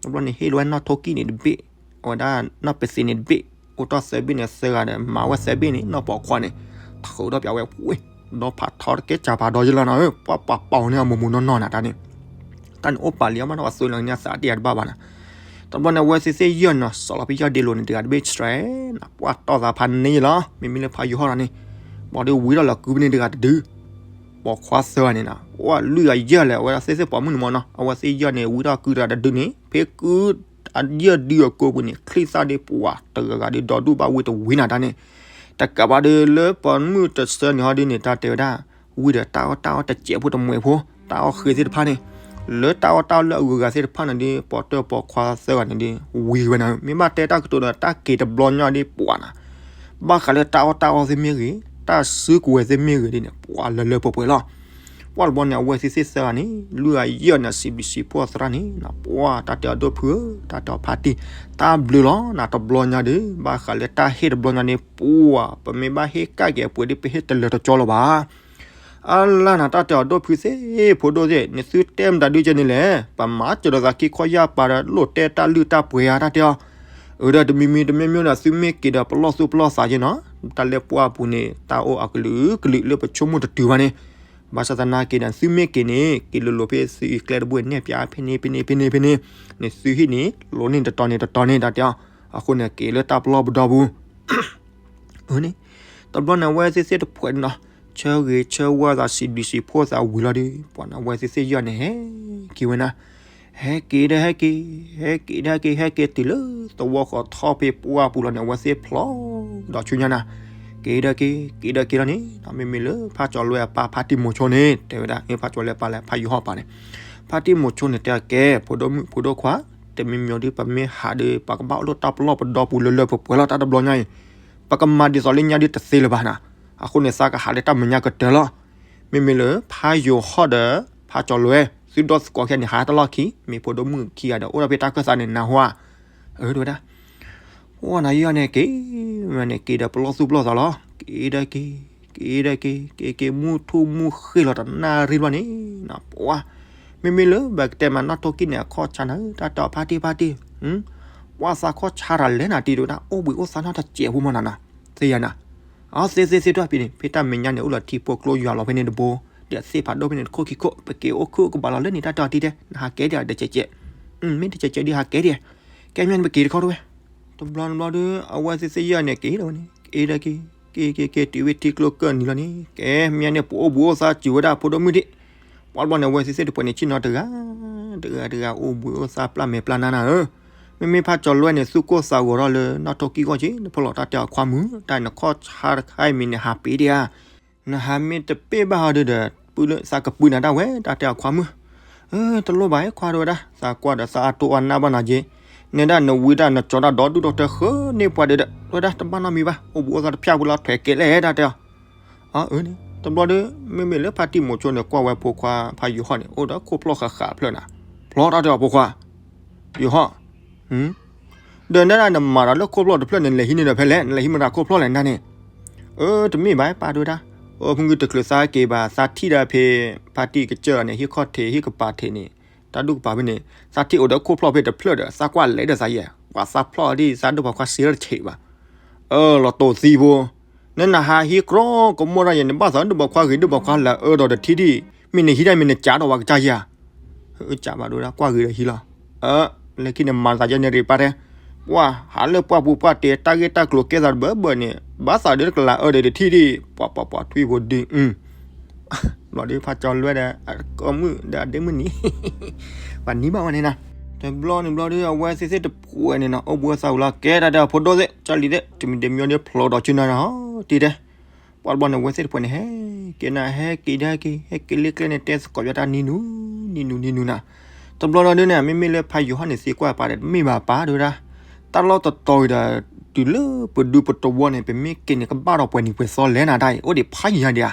တဘျီန့ၣ် ဟ့ၣ်လီၤဝဲနီၣ်ထိၣ်ကံၣ်န့ၣ်တဘ့ၣ်, အဝဲဒၣ်နီၣ်ပသံးန့ၣ်တဘ့ၣ်, အိၣ်တ့ၢ်သၢဘ့ၣ်န့ၣ် သၢဂၤဒီး မၤဝဲသၢဘ့ၣ်န့ၣ် နီၢ်ပိာ်ခွါန့ၣ် ထုးထီၣ်ပၠးဝဲဝ့ၢ်, ဒီဖးထီတကဲစၢ်ဖးဒီးယလီၤနၤဧၢ, ပှၤပာ်ပိာ်န့ၢ်အမိၢ်မိၢ်နီၢ်နီၢ်နၤတၢ်န့ၣ် တၢ်န့ၣ်အိၣ်ပာ်လံအမးနီၢ် ပှၤသွံလီၤန့ၣ် အသးတ့ၢ်အတဘၣ်ဘၣ်နၤ, တဘျီန့ၣ် အဝဲသ့ၣ်သ့ၣ်ယီၢ်နီၤ စီၤလီၤဖဲယီၢ်ဒ့လိာ်န့ၣ် တဂၤတဘ့ၣ်ဆှဲနၤ ပှၤတီၢ်သးဖးန့ၢ်ယလီၤ, မ့မ့ၢ်လၢဖးယိၤဟီၣ်လီၤန့ၣ်, ဘၣ်ဒီးဝံထီၣ်လီၤကုဖဲန့ၣ်တဂၤတဒု ပိာ်ခွါသၢဂၤန့ၣ်နီၤ, အိၣ်လွံၢ်ဂၤယဲၢ်လဲၣ် အဝဲသ့ၣ်သ့ၣ်ပိာ်မုၣ်န့ၣ်မးနီၤ, အဝဲသ့ၣ်ယဲၢ်န့ၣ် ဝံထီၣ်ကုတဂၤတဒုန့ၣ် ဖဲကုအယဲၢ်ဒုအကိာ်ပူၤန့ၣ် ချံသၣ်ဒ်ပှၤတဂၤဂၤဒ်ဒီဒူၣ်ဘၣ်ဝံတဝံနၤတၢ်န့ၣ်, တကးဘၣ်ဒီးလၢပိာ်မုၣ်တဆၢန့ၣ်ဟီဒ်န့ၣ် တၢ်တဲဝဲဒၣ်, ဝံဒီးတၢ်အီၣ်တၢ်အီတစဲးဖိတမှဲးဖိ, တၢ်အီၣ်ဃ့သ့ၣ်တဖၣ်န့ၣ်, လၢတၢ်အီၣ်တၢ်အီလၢအဂုၤအဂၤသ့ၣ်တဖၣ်န့ၣ်ဒီး ပိာ်တၢၢ်ပိာ်ခွါသၢဂၤန့ၣ်ဒီး ဝံဝဲနၤ, မ့ၢ်ဘၣ်တဲတၢ်ကတိၤဒီး တၢ်က့ၤတဘျီညီဒ်ပှၤနၤ ဘၣ်ဃးလၢတၢ်အီၣ်တၢ်အီသ့ၣ်မ့ၢ်ဂ့ၤ, တၢ်စုကဝဲၤသ့ၣ်မ့ၢ်ဂ့ၤဒ်န့ၣ် ပှၤလၢလၢပှဲၤပှဲၤလီၤ. ပှၢ်တဘျီန့ၣ် အဝဲသ့ၣ်သ့ၣ်သၢဂၤန့ၣ် လွံၢ်ဂၤယဲၢ်န့ၣ် စံးဘျုးစံးဖှိၣ်သရၣ်န့ၣ် ပှၢ်တၢ်တဲအီၤဒိၣ်ဖုဧၢ, တၢ်တဲအီၤဖါတံၢ်, တၢ်ဘျုးလီၤနၤတဘျီညါဒီး ဘၣ်ဃးလၢတၢ်ဟ့ၣ်တဘျီညါန့ၣ် ပှၢ် ပမ့ၢ်ဘၣ်ဟ့ၣ်ကဒါက့ၤအပှ့ၤဒီး ပဟ့ၣ်တလၢာ်တကၠီလၢၤဘၣ်. အလၢ်နၤ တၢ်တဲအီၤဒိၣ်ဖုသ့ၣ် ဖိဒိၣ်သ့ၣ် နသုတဲမတၤဒုကဲန့ၣ်လဲၣ်, ပမၤစၢၤဒီးသးခံခီယၢ်ပၤဒီး လိၣ်တဲတၢ်လုၢ်တၢ်ပှ့ၤဧါ တၢ်တဲအီၤ. အၢ ဒီးတမံၤမံၤတမံၤမံၤဒီး သုမ့ၢ်က့ၤဒီးပလီၢ်သူၣ်ပလီၢ်သးက့နီၤ, တၢ်လၢပှၢ်ပူၤန့ၣ် တၢ်အိၣ်အကလုာ်ကလုာ်လၢပဆိကမိၣ်တတုၤဘၣ်န့ၣ်, ဘၣ်ဆၣ်သနာ်က့ဒီး သုမ့ၢ်က့ၤန့ၣ် က့ၤလိၤလိၤဖဲသုကျဲတဘိန့ၣ် ပျးဖဲန့ၣ် ဖဲန့ၣ် ဖဲန့ၣ် ဖဲန့ၣ်, န့ၣ်သုဟံၣ်န့ၣ် လိၤန့ၢ်တတီၤန့ၣ်တတီၤန့ၣ် တၢ်တဲအီၤ. အဃိန့ၣ် က့ၤလၢတၢ်ပလီၢ်ပဒီပူၤ အန့ၣ်, တဘျီန့ၣ် အဝဲသ့ၣ်သ့ၣ်တဖှဲးန့ၣ်နီၤ, ဆၢဂ့ၤဆၢဝါသး စံးဘျုးစံးဖှိၣ်သးဝံၤလီၤဒီး ပှၢ်န့ၣ် အဝဲသ့ၣ်သ့ၣ်ယဲၢ်န့ၣ် ဟဲက့ၤဝဲနၤ, ဟဲက့ၤဒီးဟဲက့ၤ, ဟဲက့ၤဒီးဟဲက့ၤ, ဟဲက့ၤတုၤလၢသဝီဃီထီၣ်ဖဲပှၢ်ပူၤလီၤန့ၣ် အဝဲသ့ၣ်ဖျိဒီးဆူညါနၤ, က့ၤဒီးက့ၤ, က့ၤဒီးက့ၤလီၤန့ၣ် မ့မ့ၢ်လၢဖါကၠီၤလွဲၢ်အပၢ် ဖါတံၢ်မိၤဆိန့ၣ် တဲဝဲဒၣ် ဖါကၠီၤလွဲၢ်အပၢ်လဲၣ် ဖါယိၤဟီၣ်အပၢ်န့ၣ်, ဖါတံၢ်မိၤဆိန့ၣ် တဲကဲ ဖိဒိၣ်မုၣ်ဖိဒိၣ်ခွါ, တမံၤမံၤဒီး ပမ့ၢ်ဟးဒီး ပကဘၣ်အိၣ်လၢတၢ်ပလီၢ်ပဒီပူၤလၢလၢပှဲၤပှဲၤလီၤ တၢ်တဘျီညါအံၤ, ပကမၤဒ်သိးလၢညါဒ်တသ့လၢၤဘၣ်နၤ, အဃိန့ၣ် သးကဟးလၢတၢ်မဲာ်ညါကတၢၢ်လီၤ. မ့မ့ၢ်လၢဖါယိၤဟီၣ်ဒီး ဖါကၠီၤလွဲၢ် သုဒီသကိးခဲန့ၣ် ဟးတၢ်လီၢ်ခံ မ့ၢ်ဖိဒိၣ်မုၣ်ခံဂၤဒီး အိၣ်ဒီးဖဲတၢ်ခၢၣ်သးန့ၣ် နၢ်ဟူဧါ, အၢ တဲဝဲဒၣ် ပှၢ်နၤယဲၢ်န့ၣ်က့ၤ, ဝဲန့ၣ်က့ၤဒီးပလီၢ်သူၣ်ပလီၢ်သးလီၤ, က့ၤဒီးက့ၤ, က့ၤဒီးက့ၤ, က့ၤက့ၤမုၢ်ထူၣ်မုၢ်ဃ့ၢ်လီၤတနၣ်ရံၣ်ဘျီန့ၣ်, ပှၢ်, မ့မ့ၢ်လၢပကတဲမးနီၢ်ထိၣ်ကံၣ်န့ၣ် အခီၣ်ဆါနၤဧၢ တၢ်တဲအီၤဖါတံၢ်ဖါတံၢ်, ပှၢ်သးခီၣ်ဆါတၢ်လဲၣ်နၤတံၢ်တဲဝဲဒၣ် အိၣ်ဘှံးအိၣ်သါနီတစဲးဖိမးနၤနီၤ, သ့ယၤနၤ, အသ့သ့သ့တၢ်ဖဲန့ၣ် ဖဲတၢ်မဲာ်ညါန့ၣ် အိၣ်လီၤထံဖိကျိယွၤလီၤဖဲန့ၣ်တဘိ, ဒီးသ့ၣ်ဖးဒိၣ်ဖဲန့ၣ်တခိၣ်ခံခိၣ် ပက့ၤအိၣ်ခုၣ်အိၣ်ကဘၣ်လီၤလၢန့ၣ် တၢ်တဲအီၤတံၢ်တဲ နဟးကဲဒံးတစဲးကဲး, မ့ၢ်တစဲးကဲးဒံးဟးကဲဒံး, ကဲမ့ၢ်န့ၣ်ပက့ၤတခီတဝဲ, တဘျီတဘျီဒီး အဝဲသ့ၣ်သ့ၣ်ယဲၢ်န့ၣ်က့ၤလီၤဝဲန့ၣ် က့ၤဒီးက့ၤ, က့ၤက့ၤက့ၤတုၤဝဲထံကျိကၢၢ်နံၤလီၤန့ၣ် ကဲမ့ၢ်န့ၣ် ပအိၣ်ဘှံးအိၣ်သါစူၤဝဲဒၣ်ဖိဒိၣ်မုၣ်ဒံး, ပှၢ်တဘျီန့ၣ် အဝဲသ့ၣ်သ့ၣ်တဖှဲးန့ၣ် ဆ့ၣ်နီၤတဂၤ, တဂၤတဂၤအိၣ်ဘှံးအိၣ်သါပျၢ်မဲာ်ပျၢ်နါနၤဧၢ, မ့မ့ၢ်ဖါကၠီၤလွဲၢ်န့ၣ် သူၣ်ကိၢ်သးဂီၤထီၣ်လၢနီၢ်ထိၣ်ကံၣ်ဂီၢ်က့ၤ နဖိလီၤတၢ်တဲအီၤခွါမုၣ် တၢ်နခီၣ်ဆါတခါအံၤမ့ၢ်နဟးပ့ၤဒံးဧါ နဟးမ့ၢ်တပ့ၢ်ဘၣ်ဟီဒုဒီး ပုၢ်လၢသးကပုၢ်နၤဒၣ်ဝဲ တၢ်တဲအီၤခွါမုၣ်, တလိၣ်ဘၣ်ခွါတဲဝဲဒၣ် သးကွၢ်ဒီးသးအတိၢ်အနၢ်ဘၣ်နၤက့ၤ, နဲဒၣ်နဝံဒၣ်နကၠီဒၣ်ဒီဒူၣ်ဒီထၢဃၢန့ၢ်ပှၤဒုဒီး တဲဝဲဒၣ်တဘၣ်နီတမံၤဘၣ် အိၣ်ဘှံးအိၣ်သါတဖျၢၣ်ဖိလီၤထွဲးကဲလဲၣ် တၢ်တဲအီၤ အၢန့ၣ် တဘျီဒီး မ့မ့ၢ်လၢဖါတံၢ်မိၤဆိန့ၣ် ကွၢ်ဝဲဖိခွါဖါယိၤဟီၣ်န့ၣ် အိၣ်ဒီးခိၣ်ဖျီၣ်ဃးဃးဖျၢၣ်နၤ, ဖျီၣ်တၢ်တဲအီၤဖိခွါ, ယိၤဟီၣ်, ဒီးနဲဒၣ်နမၤဒီးလၢခိၣ်ဖျီၣ်တဖျၢၣ်န့ၣ် နလဲၤဟံးန့ၢ်ဒီးဖဲလဲၣ် နလဲၤဟံးမတၤခိၣ်ဖျီၣ်လဲၣ်နၤန့ၣ်, အၢ တမ့ၢ်ဘၣ်ပၢ်တဲဝဲဒၣ်, အိၣ်ဖုၣ်ငုၢ်တချုးသးက့ၤဘၣ် သးထံၣ်ဒၣ်ဖဲ ဖါတံၢ်ကစၢၢ်န့ၣ် ဟံၣ်ခီၣ်ထံးဟံၣ်ကပၤထံးန့ၣ်, တၢ်ဒူၣ်ကပၤဖဲန့ၣ် သးထံၣ်အိၣ်ဒီးခိၣ်ဖျီၣ်ဖဲတဖျၢၣ်ဒီး သးကွၢ်လဲၤဒီးသးယဲၢ် ပှၤသးဖျီၣ်ဒ်သးဒိၣ်ပှၤခွါစ့ထံးဘၣ် အၢ လီၤတိၢ်သံဖိ, နနဟးဟံးကြီကမိၣ်တၢ်ယဲၢ် နဘၣ်သးဒိၣ်ပှၤခွါဂ့ၤဒိၣ်ပှၤခွါလၢအအၢဒီးတထံၣ်ဒံး, မ့ၢ်နဟံးတၢ်မ့ၢ်နကးဒီးပှၤကစၢ်ယဲၢ်, အၢ ကးဘၣ်ဒိဒၣ် ကွၢ်ဂ့ၤဒီးဟံးလီၤ, အၢ လၢခံန့ၣ်မၤသးယဲၢ်န့ၣ်ရံးပၢ်ထဲ, ပှၤဟးလၢပှၢ်ပူၤပှၢ်တဲတၢ်ဂ့ၢ်တၢ်ကျိၤကဲသးတဘၢဘၢန့ၣ် ဘၣ်သးဒ်တကလးအၢဒီးတထံၣ်ဒံး ပှၤပှၤပှၤထွံၣ်ဖိဒု ဘျီဒီးဖးကၠီလွဲၢ်ဒီး အကိးမုၣ်ဒီးအဒ့မုၣ်နံၤ ပှၤနံၤဘၣ်ဝဲန့ၣ်နၤ, တဘျီန့ၣ်ဘျီဒီး အဝဲသ့ၣ်သ့ၣ်တဖှဲးန့ၣ်နီၤ အိၣ်ဘှံးအိၣ်သါဝံၤလီၤ ကဲတၢ်ဒီးဖိဒိၣ်သ့ၣ် ကၢ်လံၤသ့ၣ် တမံၤတမံၤဒီးဖျိးဒီးဆူနၤနီၤ တံၢ်တဲ, ပှၤတဘျီန့ၣ် အဝဲသ့ၣ်တဖှဲးန့ၣ် ဟဲက့ၤနၤ ဟဲက့ၤဒၣ်က့ၤ ဟဲက့ၤလၢကျဲန့ၣ် တဲသကိးယွၤတၢ်နံၤနူ နံၤနူ နံၤနူနၤ, တဘျီဒီးဒုန့ၣ် မ့မ့ၢ်လၢဖးယိၤဟီၣ်န့ၣ် သံကွၢ်ပာ်ဒီး တမ့ၢ်ဘၣ်ပၢ်တဲဝဲဒၣ်, တၢ်လီၢ်တတီၤအံၤဒီး တုၤလၢပဒူပတဝီန့ၣ် ပမ့ၢ်က့ၤန့ၣ် ကဘၣ်ဒီးပှဲၤနံၤပှဲၤသီလဲၣ်နၤတၢ်အံၤ အိၣ်ဒံးဖးယံၤယၤဒံ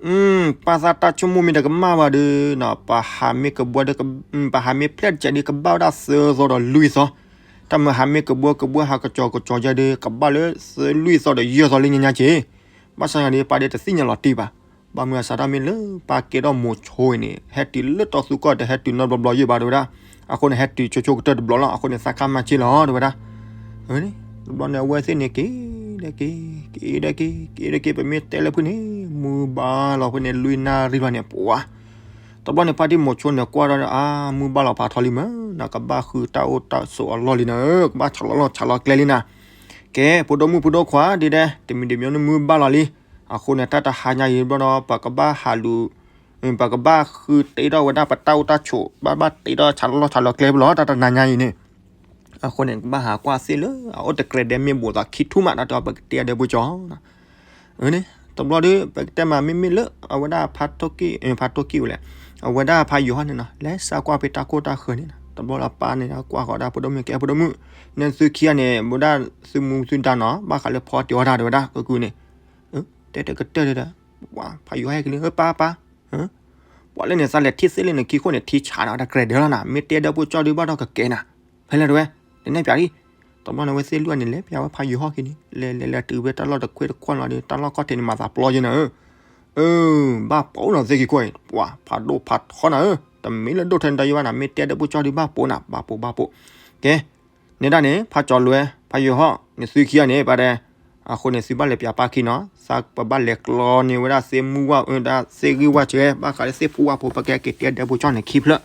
းဧါ ပၢ်သးတၢ်ဆိကမိၣ်မ့ၢ်တကမၣ်ဘၣ်ဒီးနီၤ ပဟးမ့ၢ်ကဘှဲဒီး ပဟးမ့ၢ်ဖျဲၣ်တစဲးဒီး ကဘၣ်ဝဲဒၣ်သၢသီဒီးလွံၢ်သီ, တၢ်မ့ၢ်ဟးမ့ၢ်ကဘှဲကဘှဲဟးကစီၤကစီၤယဲဒီး ကဘၣ်လၢသၢလွံၢ်သီဒီးယဲၢ်သီလၢညါညါက့ၤ, ဘၣ်ဆၣ်ညါဒီး ပၢ်ဒီးတသ့ၣ်ညါလီၤတံၢ်ဘၣ်, ဘၣ်မနုၤအသးတၢ်မ့ၢ်လၢပၢ်ကဲထီၣ်မိၤဆိအံၤန့ၣ် ဟဲတုၤလၢတီသူကီၢ်တဟဲတုၤနီတဘျီဘျီယဲၢ်ဘၣ်တဲဝဲဒၣ်, အဃိန့ၣ် ဟဲတုၤဆိဆိကတၢၢ်တဘျီလီၤ အဃိန့ၣ် သးခါမၤဆ့လီၤတဲဝဲဒၣ် တဘျီန့ၣ် အဝဲသ့ၣ်န့ၣ်က့ၤ ဒီးက့ၤ က့ၤဒီးက့ၤ က့ၤဒီးက့ၤ ပမ့ၢ်တဲလၢဖုန့ၣ် မုၢ်ဘၣ်လီၤဖဲန့ၣ် လွံၢ်နၣ်ရံၣ်လီၤန့ၣ် ပှၤ တဘျီန့ၣ် ဖါတံၢ်မိၤဆိန့ၣ် ကွၢ်ဒီး အါ မုၢ်ဘၣ်လီၤဖးထီလံမ့ၢ် နကဘၣ်ဃုတၢ်အိၣ်တၢ်ဆိးအလီၢ်လံနၤဧၢ ကဘၣ်ဆးလီၤလီၢ်ဆးလီၤကျဲလံနၤ, ကဲ ဖိဒိၣ်မုၣ်ဖိဒိၣ်ခွါ ဒ်ဒဲး တမံၤတမံၤန့ၣ် မုၢ်ဘၣ်လီၤလံ, အဃိန့ၣ် တၢ်တဟါညါအံၤဘျီဒီး ပကဘၣ်ဟးလူၤ ပကဘၣ်ဃုတ့ထီၣ်ဝဲဒၣ်ပတၢ်အိၣ်တၢ်ဆိး ဘၣ်ဘၣ်တ့ထီၣ်ဆးလီၤလီၢ်ဆးလီၤကျဲဖဲလီၤ တၢ်တနၤညါအံၤန့ၣ်, အဃိန့ၣ် ကဘၣ်ဟးကွၢ်သ့ၣ်လၢ အအိၣ်တကြဲးဒဲးမ့ၢ်ဘူးသးခံထူၣ်မး တၢ်တဲအီၤပကတဲအီၤဒီးဘိကၠီ န့ၣ်, တဘျီဒီး ပကတဲမးမ့မ့ၢ်လၢ အဝဲဒၣ်ဖါထိၣ်ကံၣ် ဖါထိၣ်ကံၣ်ဝဲလဲၣ်, အဝဲဒၣ်ဖါယိၤဟီၣ်န့ၣ်နီၤ လဲၤစးကွၢ်ဖဲတၢ်ခိၣ်တၢ်ဃၢၤန့ၣ်နီၤ တဘျီလၢပၢ်န့ၣ် ကွၢ်ဃီၤဒၣ်ဖိဒိၣ်မုၣ်ကဲဖိဒိၣ်မုၣ်, နသုခံဂၤန့ၣ် ဘၣ်ဒၣ်သုမူသုဒါနီၤ ဘၣ်ဃးလၢဖီတ့ၢ်အီၣ်တၢ်တဲဝဲဒၣ် ကကုန့ၣ်, တဲတဲကတၢၢ်ဒီး ဖါယိၤဟီၣ်ဟဲက့ၤလံ ပၢ်ပၢ်, ပှၤလၢန့ၣ် သးလဲၤထံၣ်သ့ၣ်လၢနခံခိၣ်န့ၣ် ထံဆးနၤဝဲဒၣ်ကြဲးဒၢလီၤနၤ, မ့ၢ်တဲဒၢပူၤကၠီဒုးဘၣ်ဒီးကကဲနၤ, ဖဲလဲၣ်တဝဲ, တနဲၣ်ပၠးလံ. တဘျီန့ၣ် အဝဲသ့ၣ်လွံၢ်ဂၤန့ၣ် လဲၤပၠးဝဲဖးယိၤဟီၣ်ခံန့ၣ် လဲၤလဲၤလဲၤတုၤဝဲ တၢ်လီၢ်တခွ့တခွါလီၤဒီး တၢ်လီၢ်ခီၣ်ထံးန့ၣ် မၤသးပျီက့နၤဧၢ, အၢ, ဘၣ်ပိာ်နီၤသ့ၣ်ခံခိၣ်အံၤ, ပှၤဖးဒိၣ်ဖးထီနၤဧၢ, တမ့ၢ်လၢဒိၣ်ထဲန့ၣ်တၢ်ယိဘၣ်နၤ, မ့ၢ်တဲဒၢပူၤကၠီဒုးဘၣ်ပိာ်နၤ, ဘၣ်ပိာ်ဘၣ်ပိာ်, ကဲ, နဲဒၣ်န့ၣ် ဖးကၠီလွဲ ဖးယိၤဟီၣ်န့ၣ် သုခံဂၤန့ၣ် ပှၤတဲ, အဃိန့ၣ် သုဘၣ်လဲၤပၠးပၢ်ခံနီၤ, သးပဘၣ်လဲၤကျီန့ၢ်ဝဲဒၣ်သ့ၣ်မုၢ်ဝၣ်အၢ ဒၣ်သ့ၣ်ဂ့ၢ်ဝၣ်စဲး ဘၣ်ဃးလၢသ့ၣ်ဖူဝၣ်ဖိ ပကဲက့ၤတဲဒၢပူၤကၠီန့ၣ်ခံဖျၢၣ်,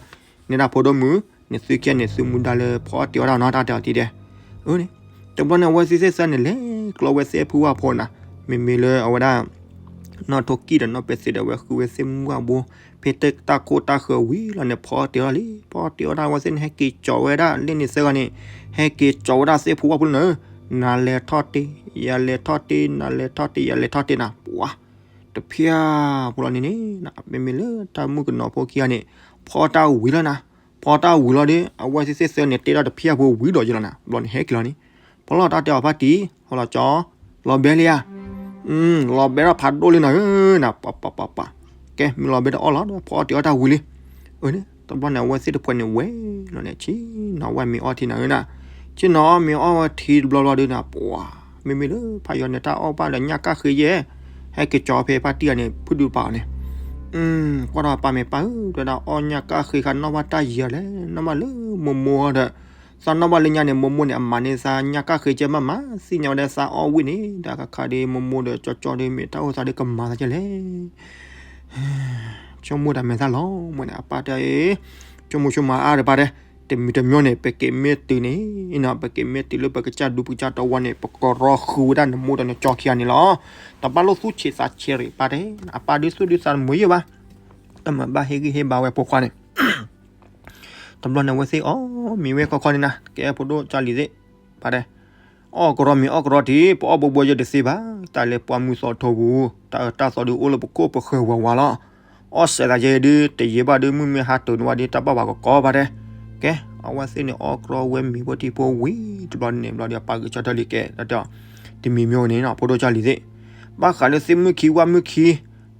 နဲဒၣ်ဖိဒိၣ်မုၣ်, န့ၣ်သုခံဂၤန့ၣ် သုမူဒါလၢဖီအီၣ်တ့ၤအီၣ်တၢ်နီၤ တၢ်တဲအီၤတံၢ်ဒဲး, အၢန့ၣ်, တဘျီန့ၣ် အဝဲသ့ၣ်သ့ၣ်သၢန့ၣ် လဲၤကျီဝဲသ့ၣ်ဖူဝၣ်ဖိနၤ, မ့မ့ၢ်လၢအဝဲဒၣ် နီၢ်ထိၣ်ကံၢ်ဒီးနီၢ်ပဲသ့ၣ်ဒီး အဝဲဃုဝဲသ့ၣ်မုၢ်ဝၣ်ဘိ, ဖဲတၢ်ခိၣ်တၢ်ဃၢၤဝံၤလီၤန့ၣ် ဖီအီၣ်တ့ၤအီၣ်လံ, ဖီအီၣ်တ့ၤအီၣ်တၢ် အဝဲသ့ၣ်န့ၣ် ဟဲက့ၤကၠီၤဝဲဒၣ်လၢန့ၣ်သၢဂၤန့ၣ်, ဟဲက့ၤကၠီၤဝဲဒၣ်သ့ၣ်ဖူဝၣ်ဖိလၢနၤ, နၤလဲၤထီၣ်တ့ၢ်, ယၤလဲၤထီၣ်တ့ၢ်, နၤလဲၤထီၣ်တ့ၢ်, ယၤလဲၤထီၣ်တ့ၢ်နၤ, ပှၤ, တဖၠၣ်ဖိလီၤန့ၣ်န့ၣ်, မ့မ့ၢ်လၢတၢ်မုၣ်ကနီၤဖိခံဂၤန့ၣ်, ဖီတၢ်ဝံၤလီၤနၤ, ဖီတၢ်ဝံၤလီၤဒီး အဝဲသ့ၣ်သ့ၣ်သၢန့ၣ် တ့ထီၣ်တဖၠၣ်ဖိဝံၤဒီးယလီၤနၤ, ဘျီန့ၣ်ဟဲက့ၤလီၤန့ၣ်, ဖီလီၤတၢ်တဲအီၤဖါတံၢ်, ဟီလီၤကၠီ, လီၤဘဲလံဧါ လီၤဘဲထီၣ်ဖးဒိၣ်လံနၤဧၢ, နၤ, ပှၤပှၤပှၤပှၤ, ကဲ မ့ၢ်လီၤဘဲဒီးအီၣ်လီၤဒီး ဖီအီၣ်တ့ၤအီၣ်တၢ်ဝံၤလံ, အၢန့ၣ် တဘျီန့ၣ် အဝဲသ့ၣ်တဖုန့ၣ်ဝဲလီၤန့ၣ် ဆ့ၣ်နီၤဝဲမ့ၤအီၣ်ထံနၤဧၢနၤ, ဆ့ၣ်နီၤမ့ၤအီၣ်ဝဲထံတဘျီဘျီဒီးနၤ, ပှၤ, မ့မ့ၢ်လၢဖးယိၤန့ၣ် တၢ်အီၣ်ဘၣ်ဒီးညၣ်ကၣ်ဃ့ယဲၢ်, ဟဲက့ၤကၠီၤဖဲဖါတံၢ်ဂၤန့ၣ် ဖုဒုးပာ်အီၤန့ၣ်, ကွၢ်ဒီးပၢ်မ့ၢ်ပၢ်ဧၢ, တဲဝဲဒၣ်အီၣ်ညၣ်ကၣ်ဃ့ခါနီၣ်ဘၣ်တၢ်ယံၤလဲၣ်, နီၣ်ဘၣ်လၢမိၢ်မိၢ်ဒီး သးနီၣ်ဘၣ်လၢညါန့ၣ် မိၢ်မိၢ်န့ၣ် အမၤန့ၢ်သးညၣ်ကၣ်ဃ့ကဲမးမး, သ့ၣ်ညါဝဲဒၣ်သးအီၣ်ဝံၣ်န့ၣ် တၢ်ခါခါဒီး မိၢ်မိၢ်ဒီးကၠီကၠီဒီး မ့ၢ်တၢ်အိၣ်သးဒီးကမၤသးကဲလဲၣ်, ဆိကမိၣ်တၢ်မဲာ်သၣ်လီၤ, မ့ၢ်န့ၣ် အပၢ်တဲအီၤ, ဆိကမိၣ်ဆိကမးအါဒီးပၢ်တဲ, တမံၤတမံၤန့ၣ် ပက့ၤမ့ၢ်တုၤန့ၣ်, ပက့ၤမ့ၢ်တုၤလၢပကစၢ်ဒူပကစၢ်တဝီန့ၣ် ပကရီဃုာ်ဝဲဒၣ်နမိၢ်ဒီးနကၠီခံဂၤန့ၣ်လီၤ, တဘၣ်လိၣ်သူၣ်ဆံးသးဆံးရံၣ်ပၢ်တဲ, အပၢ်ဒုးသူၣ်ဒုးသးတမုာ်ယဲၢ်ဘၣ်, တၢ်မၤဘၣ်ဟ့ၣ်ဂံၢ်ဟ့ၣ်ဘါဝဲဖိခွါန့ၣ် တဘျီန့ၣ် အဝဲသ့ၣ်အီၣ်မ့ၤဝဲခီခီန့ၣ်နၤ, ကဲဖိဒိၣ်ကၢ်လံၤသ့ၣ်, ပၢ်တဲ, အီၣ်ကရီမ့ၤအီၣ်ကရီထံ ပအီၣ်ဘိဘိယဲၢ်တသ့ဘၣ်, တၢ်လၢပှၢ်မုၢ်သီထိပူၤ, တၢ်အၢတၢ်သီဒုးအိၣ်လၢပခိၣ်ပဃၢၤဝးဝးလီၤ, အီၣ်စဲးသးယဲၢ်ဒုး တယံာ်ဘၣ်ဒုး မုၢ်မ့ၢ်ဟါတိၤန့ၢ်ဝဲဒုး တၢ်ဘၣ်ဝဲကကီ ပၢ်တဲ, ကဲ, အဝဲသ့ၣ်န့ၣ်အီၣ်ကရီဝဲမ့ၤဝဲထံဖိဝံၤတဘျီန့ၣ် ဘျီဒီးအပၢ်ဂုာ်ကၠီထၢၣ်လံကဲ, တၢ်တဲအီၤ, တမံၤမ့ၢ်န့ၣ် ဖိဒိၣ်ကၢ်လံၤသ့ၣ်, ဘၣ်ဃးလၢသ့ၣ်မုၣ်ခံဝၣ်မုၣ်ခံ,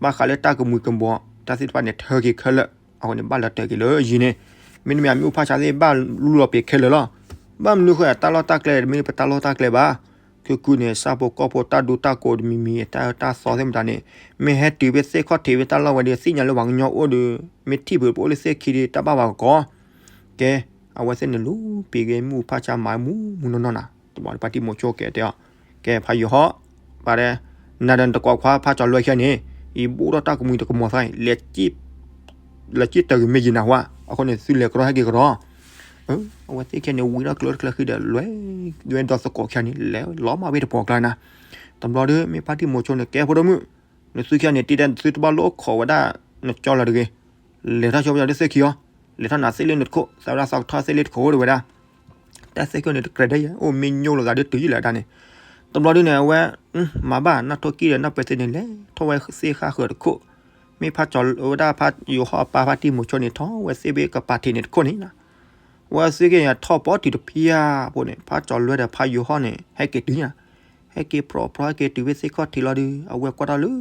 ဘၣ်ဃးလၢတၢ်ကမှံၤကမှီၤ တၢ်သ့ၣ်တဖၣ်န့ၣ် ထၢက့ၤခဲလၢာ်, အဃိန့ၣ် ဘၣ်လၢတၢ်က့ၤလၢယံၤန့ၣ်, မ့တမ့ၢ်အမ့ၣ်အူဖၣ်ဆါသ့ၣ် ဘၣ်လူလီၤပ့ၤခဲလၢာ်လီၤ, ဘၣ်မနုၤဃိ တၢ်လီၢ်တၢ်ကျဲ တမ့ၢ်ပတၢ်လီၢ်တၢ်ကျဲဘၣ်, ခဲကုန့ၣ် ဆၣ်ဖိကီၢ်ဖိတၢ်ဒူတၢ်ကိးတမံၤမံၤ တၢ်အၢတၢ်သီသ့ၣ်မတၤန့ၣ်, မ့ၢ်ဟဲတုၤဖဲသ့ၣ်ခီၣ်ထံးဖဲတၢ်လီၢ်ဝဲဒီး သ့ၣ်ညါလၢပှၤကညီအိၣ်ဒီး မ့ၢ်ထံၣ်ဖုးပအိၣ်လၢသ့ၣ်ခံဒီး တၢ်ဘၣ်ဝဲကကီ ကဲ, အဝဲသ့ၣ်န့ၣ်လူၤပ့ၤဂ့ၤမ့ၣ်အူဖၣ်ဆါမၤမူမူနီၢ်နီၢ်နၤ, တဘျီဒီးပၢ်တံၢ်မိၤဆိကဲတဲအီၤ, ကဲ ဖးယိၤဟီၣ်, ပၢ်တဲ, နၤဒီးနတံၤသကိးခွါဖးကၠီလွဲခံဂၤန့ၣ်, ယဘိၣ်ထီၣ်တၢ်ကမှံၤတကမီၤသးအံၤ, လဲၤစံၣ်တဂ့ၤမ့ၢ်ယံၤနၤဝဲ, အဃိန့ၣ် သုလဲၤကရီဟဲက့ၤကရီ အဝဲသ့ၣ်ခံဂၤန့ၣ် ဝံထီၣ်ကျၢတကျၢဃံဒီး လွဲဝဲဒီးသကိးခံဂၤန့ၣ် လဲၤလီၤမၢ်ဝဲတပှီၤကျါနၤ, တဘျီဒီး မ့ၢ်ပၢ်တံၢ်မိၤဆိန့ၣ် ကဲဖိဒိၣ်မုၣ်, နသုခံဂၤန့ၣ် တံၤတဲနသုတဘၣ်လိၣ်ခိးဝဲဒၣ်နကၠီလၢၤတဂ့ၤ, လဲၤထီၣ်ဆိပယီၤဒုးသ့ၣ်ခံအီၤ, လဲၤထီၣ်နၤသ့ၣ်လၢနတခိၣ်, သးဝဲဒၣ်သးကထီၣ်သ့ၣ်လၢတခိၣ်ဒၣ်ဝဲဒၣ်, တၢ်သ့ၣ်ခံဂၤန့ၣ် တကြၢးဒၣ်ယဲၢ်, အိၣ်မ့ၢ်ညိၣ်လိာ်သးဒုးတုၤယံာ်လၢၤဒၣ်န့ၣ်, တဘျီဒုးန့ၣ် အဝဲ မၤဘၣ်နီၢ်ထိၣ်ကံၢ်ဒီးနီၢ်ပဲသ့န့ၣ် လဲၤထီၣ်ဝဲသ့ၣ်ဃၣ်ဃၢၤတခိၣ်, မ့ၢ်ဖးကၠီဝဲဒၣ်ဖးယိၤဟီၣ်ပၢ်ဖးတံၢ်မိၤဆိန့ၣ် ထီၣ်ဝဲသ့ၣ်ဖဲကပၤထံးန့ၣ်တခိၣ်န့ၣ်လီၤ, အဝဲသ့ၣ်ခံဂၤန့ၣ် ထီၣ်ပီထံးတဖၠၣ်ဖိန့ၣ် ဖးကၠီလွဲဒီးဖးယိၤဟီၣ်န့ၣ် ဟဲက့ၤတုၤညါ, ဟဲက့ၤဖြီဖြီ ဟဲက့ၤတုၤဖဲသ့ၣ်ခီၣ်ထံးလီၤဒုး အဝဲကွၢ်ထီၣ်လၢ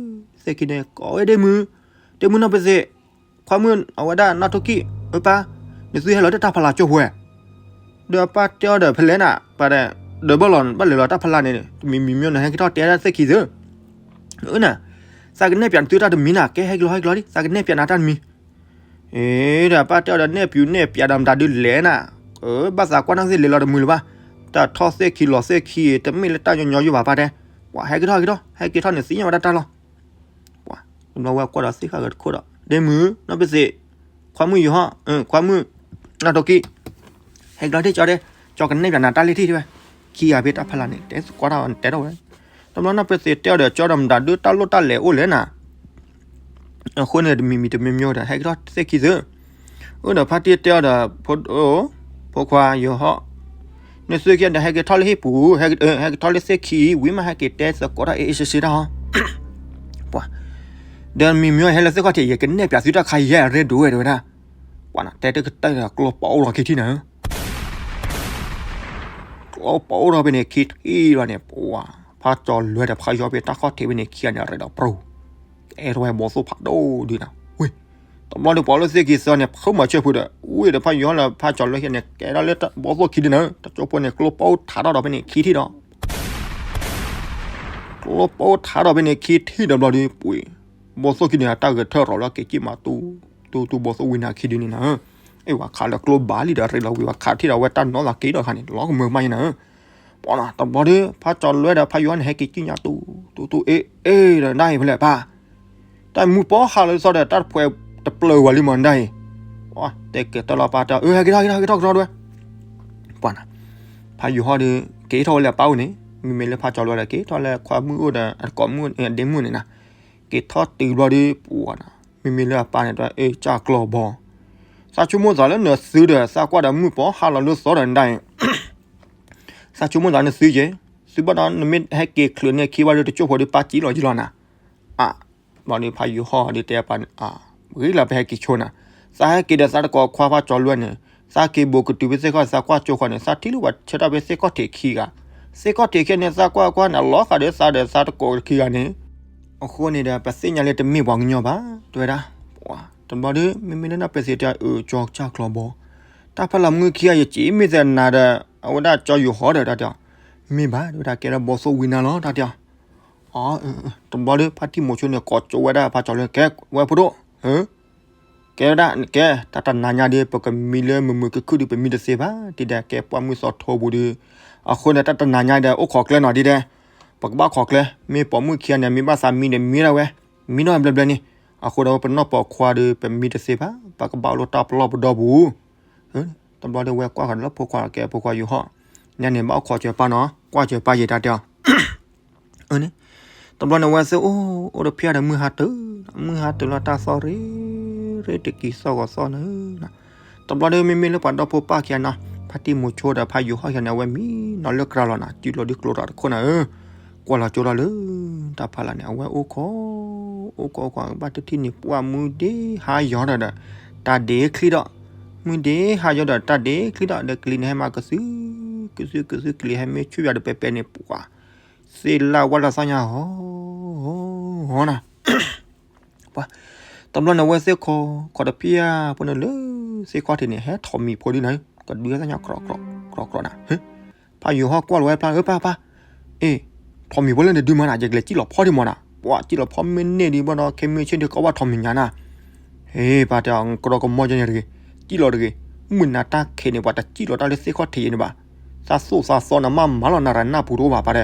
သ့ၣ်ခံန့ၣ် ကိးဝဲဒ့မုၢ်, ဒ့မုၢ်နီၢ်ပဲသ့, ခွါမုၣ်အဝဲဒၣ်နီၢ်ထိၣ်ကံၢ်, အၢပၢ်, နသုဟဲလီၤတၢ်ဖးလၢ်ကၠိဖိဝဲ ဒီးပၢ်တဲအီၤဒီးဖဲလဲၣ်နၤ, ပၢ်ဒီး, ဒီးဘၣ်လီၤ ဘၣ်လဲၤလီၤတၢ်ဖးလၢ်န့ၣ် တမံၤမံၤမ့ၢ်နဟဲက့ၤထီၣ်တဲဒၣ်သ့ၣ်ခံသု, အၢနၤ, သးကနဲၣ်ပၠးနသုတၢ်တမံၤနၤ, ကဲဟဲက့ၤလီၤ ဟဲက့ၤလီၤဒံး သးကနဲၣ်ပၠးနၤတၢ်တမံၤ, အ့ဒီးပၢ်တဲအီၤဒီးနဲၣ်ပၠးနဲၣ်ပၠးဒီးမတၤဒုးလဲၣ်နၤ, ဘၣ်သးကွၢ်နၢ်သ့ၣ်လဲၤလီၤတမုာ်လၢၤဘၣ်, တၢ်ထီၣ်သ့ၣ်ခံလီၤသ့ၣ်ခံ တမ့ၢ်လၢတၢ်ညီညီယိၣ်ဘၣ်ပၢ်တဲ, ပှၤဟဲက့ၤထီၣ်ဟဲက့ၤထီၣ်, ဟဲက့ၤထီၣ်န့ၣ်သ့ၣ်ညါဝဲဒၣ်တၢ်လီၤ ပှၤ, တဘျီဝဲကွၢ်ဒီးသ့ၣ်ဃၣ်ဃၢၤတခိၣ်ဒီး ဒ့မုၢ်နီၢ်ပဲသ့, ခွါမုၣ်ယိၤဟီၣ်, ခွါမုၣ်နီၢ်ထိၣ်ကံၢ်, ဟဲက့ၤလီၤဒ့ကၠီဒ့, ကၠီကနဲၣ်ပၠးနၤတၢ်လၢထံၣ်ဝဲ, ခံဂၤဖဲတၢ်ဖးလၢ်န့ၣ် တဲသကိးတၢ်အီၤန့ၣ်တဲထီၣ်ဝဲ, တဘျီနီၢ်ပဲသ့တဲအီၤဒီး ကၠီဒီးမတၤဒုးတၢ်လိၣ်တၢ်လဲၤအိၣ်လဲၣ်နၤ အဃိန့ၣ် တမံၤမံၤတမံၤမံၤဒီး ဟဲက့ၤထီၣ်သ့ၣ်ခံသု, အၢဒီးဖါတံၢ်တဲအီၤဒီး ဖိခွါယိၤဟီၣ်, နသုခံဒီး ဟဲက့ၤထီၣ်လၢဟံၣ်ပူၤ, ဟဲက့ၤထီၣ်လၢသ့ၣ်ခံ ဝံၤမးဟဲက့ၤတဲသကိးတၢ်အ့ၣ်အ့ၣ်စ့စ့တၢ်ဟီ, ပှၤ, ဒီးမံၤမံၤဟဲလၢသ့ၣ်ခီၣ်ထံး ယကနဲၣ်ပၠးသုတၢ်ခါယဲၢ် ရဲဒိဝဲဒၣ်ဝဲဒၣ်, ပှၤနၤ တဲတကတၢၢ်ဒီး ကျီပာ်အိၣ်လီၤခံထံၣ်နၤဧၢ ကျီပာ်အိၣ်ထီၣ်ဖဲန့ၣ် ခံထံၣ်လီၤန့ၣ် ပှၤ, ဖးကၠီလွဲဒီးဖးယိၤဟီၣ်ဖဲတၢ်ခီၣ်ထံးဖဲန့ၣ် ခံဂၤန့ၣ် ရဲဒီးပြူၤ, အဲၣ်ထီၣ်ဝဲဘီသိၣ်ဖးဒိၣ်ဒုးနၤ, ဝ့ၢ်, တ တဘျီဒီးပှၤလၢသ့ၣ်ခံသၢန့ၣ် ဖုမၤဆၢဖုဒီး ဝံၤဒီးဖးယိၤဟီၣ်လၢဖးကၠီၤလွဲၢ်ခံဂၤန့ၣ် ကဲထီၣ်လၢဘီၣ်သိၣ်ခံဒုန့ၣ် တကၠိဖိန့ၣ် ကျိပိထးထီၣ်ဒီးဖဲန့ၣ်ခံထံၣ်ဒီး ကျိပိထးထီၣ်ဖဲန့ၣ်ခံထံၣ်ဒီးဘျီဒီး ပှ့ၤ ဘီၣ်သိၣ်ခံန့ၣ် အတၢ်ဂဲၤထၢၣ်ရီၤလၢက့ၤက့ၢ်မးတူ တူတူဘီၣ်သိၣ်ဝံနၤခံဒုန့ၣ်နၤ အ့ၣ်ဝဲခးလၢကျိဘၣ်လံဒီးရ့လီၤဝံၤဝဲခးထံၣ်ဒီး အဝဲတၢ်နီၣ်သးက့ၤထီၣ်ခါန့ၣ် လီၤကမၢကမၣ်ယဲနၤ ပှၤနီၤ တဘျီဒီး ဖးကၠီၤလွဲၢ်ဒီးဖးယိၤဟီၣ်န့ၣ် ဟဲက့ၤက့ၢ်ညါတူ တူတူ အ့ၣ် အ့ၣ် ဒီးနဒၣ်အံၤဖဲလဲၣ်ပၢ် တၢ်မုၢ်ပီဟးလီၤလၢသီဒီး တၢ်တဖှဲးတပျၢၤဝဲလံမးနဒၣ်အံၤ တဲကဲၤတၢ်လီၤပၢ်တဲ အၢ ဟဲက့ၤထီၣ်က့ၤထီၣ်က့ၤထီၣ်က့ၤထီၣ်ဒဝဲ ပှၤနီၤ ဖးယိၤဟီၣ်ဒီး က့ၤထီၣ်ဝဲလၢအပၢ်အိၣ်န့ၣ် မ့မ့ၢ်လၢဖးကၠီၤလွဲၢ်ဒီး က့ၤထီၣ်လၢခွါမုၣ်အိၣ်ဒီး အကိးမုၣ်ဒ့မုၣ်န့ၣ်နၤ က့ၤထီၣ်တုၤဘျီဒီး ပှၤနီၤ မ့မ့ၢ်လၢအပၢ်န့ၣ်တဲ အ့ၣ် ကၢ်ကျီၤဘီ သးဆိကမိၣ်သးလၢနသုဒီး သးကွၢ်ဒီးမုၢ်ပီဟးလီၤလၢသီဒီးနဒၣ်အံၤ သးဆိကမိၣ်သးနသုက့ၤ သုဘၣ်ဒီးနမ့ၢ်ဟဲက့ၤချုးန့ၢ်ခံဘၣ်ဒီး တကၠိဖိဒီးပၢ်စံၣ်လီၤယံလီၤနၤ အါ ဘျီဒီးဖးယိၤဟီၣ်ဒီးတဲပၢ်န့ၣ် အါ ဂ့ၤလၢပဟဲက့ၤဆိနၤ သးဟဲက့ၤဒီးသးတကိးခွါဖးကၠီၤလွဲၢ်န့ၣ် သးက့ၤဘိးကတုၤဖဲသ့ၣ်ခီၣ် သးကွၢ်ကၠိဃီန့ၣ် သးထံၣ်လၢပှၤဆၢထၢၣ်ဖဲသ့ၣ်ခီၣ်ထံးခံဂၤ သ့ၣ်ခီၣ်ထံးခံန့ၣ် သးကွၢ်ကွၢ်န့ၣ် အလီၤဃာ်ဒီးသးဒီးသးတကိးခံဂၤန့ၣ် အဃိန့ၣ်ဒီး ပသ့ၣ်ညါလၢတမ့ၢ်ပှၤကညီဘၣ် တဲဝဲဒၣ် ပှၤ တဘျီဒီး မ့မ့ၢ်လၢနီၢ်ပဲာ်သ့ၣ်တဲ အၢ ကၠီကၢ်ကျီၤဘီ တၢ်ဖီလာ်မုၢ်ခံဂၤ ယစံးမ့ၢ်သနာ်ဒီး အဝဲဒၣ်ကၠီယိၤဟီၣ်ဒီးတၢ်တဲအီၤ မ့ၢ်ဘၣ် တဲဝဲဒၣ် ကဲလၢဘီၣ်သိၣ်ဝံနၤလီၤ တၢ်တဲအီၤ အ တဘျီဒီး ဖါတံၢ်မိၤဆိန့ၣ် ကိးကၠိဝဲဒၣ်ဖးကၠီၤလွဲၢ် ကဲ ဝဲဖိဒိၣ် ကဲဝဲဒၣ် ကဲ တၢ်တနၤညါဒီး ပကမံလၢမုာ်မုာ်ခုၣ်ခုၣ်ဒီး ပမံတသ့ဘၣ် ဒ်ဒီး ကဲပှၢ်မုၢ်သီထိပူၤဒီး အဃိန့ၣ် တၢ်တနၤညါဒီး အိၣ်ခိးကျဲနီၤ ဒ်ဒီး ပကဘၣ်ခိးကျဲ မ့ၢ်ပိာ်မုၣ်ခံဂၤန့ၣ် မ့ၢ်ဘၣ်သးမံဒီးမံဒၣ်ဝဲ မံနီၢ်ဘျဲဘျဲန့ၣ် အဃိဒီး ပနီၢ်ပိာ်ခွါဒီး ပမံတသ့ဘၣ် ပကဘၣ်အိၣ်လၢတၢ်ပလီၢ်ပဒီပူၤ တဘျီဒီး ဝဲကွၢ်ဃီၤလၢဖိခွါကဲ ဖိခွါယိၤဟီၣ် ညါန့ၣ် ဘၣ်အိၣ်ခိးစၢၤပၢ်နီၤ ကွၢ်စၢၤပၢ်ယဲတၢ်တဲအီၤ န့ၣ် တဘျီန့ၣ် ဝဲသ့ၣ်အိၣ် အိၣ်တဖျၢၣ်ဒီး မုၢ်ဟါတုၤ မုၢ်ဟါတုၤလီၤ တၢ်သီၣ်ရ့ ရ့တက့ၤသီၣ်ဂီၤသီၣ်န့ၣ် တဘျီဒီး မ့မ့ၢ်လၢပှၤဒီဖိပၢ်ခံဂၤနီၤ ဖါတံၢ်မိၤဆိဒီးဖါယိၤဟီၣ်ခံဂၤန့ၣ် အဝဲမံနီၤလၢကြၤလီၤနၤ စုလီၤဒုးကျိတၢ်တခိၣ်နၤဧၢ ကွၢ်လီၤကၠိလီၤလၢ တၢ်ဖးလၢ်န့ၣ် အဝဲအိၣ်ခိး အိၣ်ခိးအိၣ်ခိး ဘၣ်တထံၣ်န့ၣ် ပှၢ်မုၢ်ဒ့ဟါယီၤဒီး တၢ်ဒ့ချံဒီး မုၢ်ဒ့ဟါယီၤဒီး တၢ်ဒ့ချံဒီး ဒီးကလံၤန့ၣ်ဟဲမၤကသု ကသုကသု ကလံၤဟဲမ့ၢ်ဆူၣ်ယၤဒီး ပဲပဲန့ၣ် ပှၤ သ့ၣ်လၢ်ဝဲလီၤသီၣ်ညါ ဟီ ဟီ ဟီနၤ ပှၤ တဘျီန့ၣ် ဝဲသ့ၣ်ခိး ခိးတဖျၢၣ်ဖိန့ၣ်လၢ သ့ၣ်ခီၣ်ထံးန့ၣ် ဟဲထိးမံၤဖိဒုန့ၣ် ကဒုးသီၣ်ညါ ကြီကြီကြီနၤ ဖါယိၤဟီၣ်ကွၢ်လီၤဝဲဖျါ အၢ ပၢ်ပၢ် အ့ ထိးမံၤဖိလၢနဒုမၤနၤ ယကလဲၤစံၣ်လီၤဖီဒံးမးနၤ ပှၤစံၣ်လီၤဖီမ့ၢ်န့ၢ်ဒံးဘၣ်ဒီး ခဲမုၢ်ဆ့ၣ်ဒုးကီဘၣ်ထိးမံၤညါနၤ ဟ့ ပၢ်တဲအီၤ ကြီကမီၢ်ကဲန့ၣ်တဂ့ၤ စံၣ်လီၤတဂ့ၤ မုၢ်နၤတၢ်ခံးန့ၣ် ပှၤတစံၣ်လီၤတၢ်လၢသ့ၣ်ခီၣ်ထံးယဲန့ၣ်ဘၣ် သးသိၣ်သးသီနမ့ၢ်မၤလီၤနၤရၤနၢ်ပူၤတအိၣ်ဘၣ်ပၢ်တဲ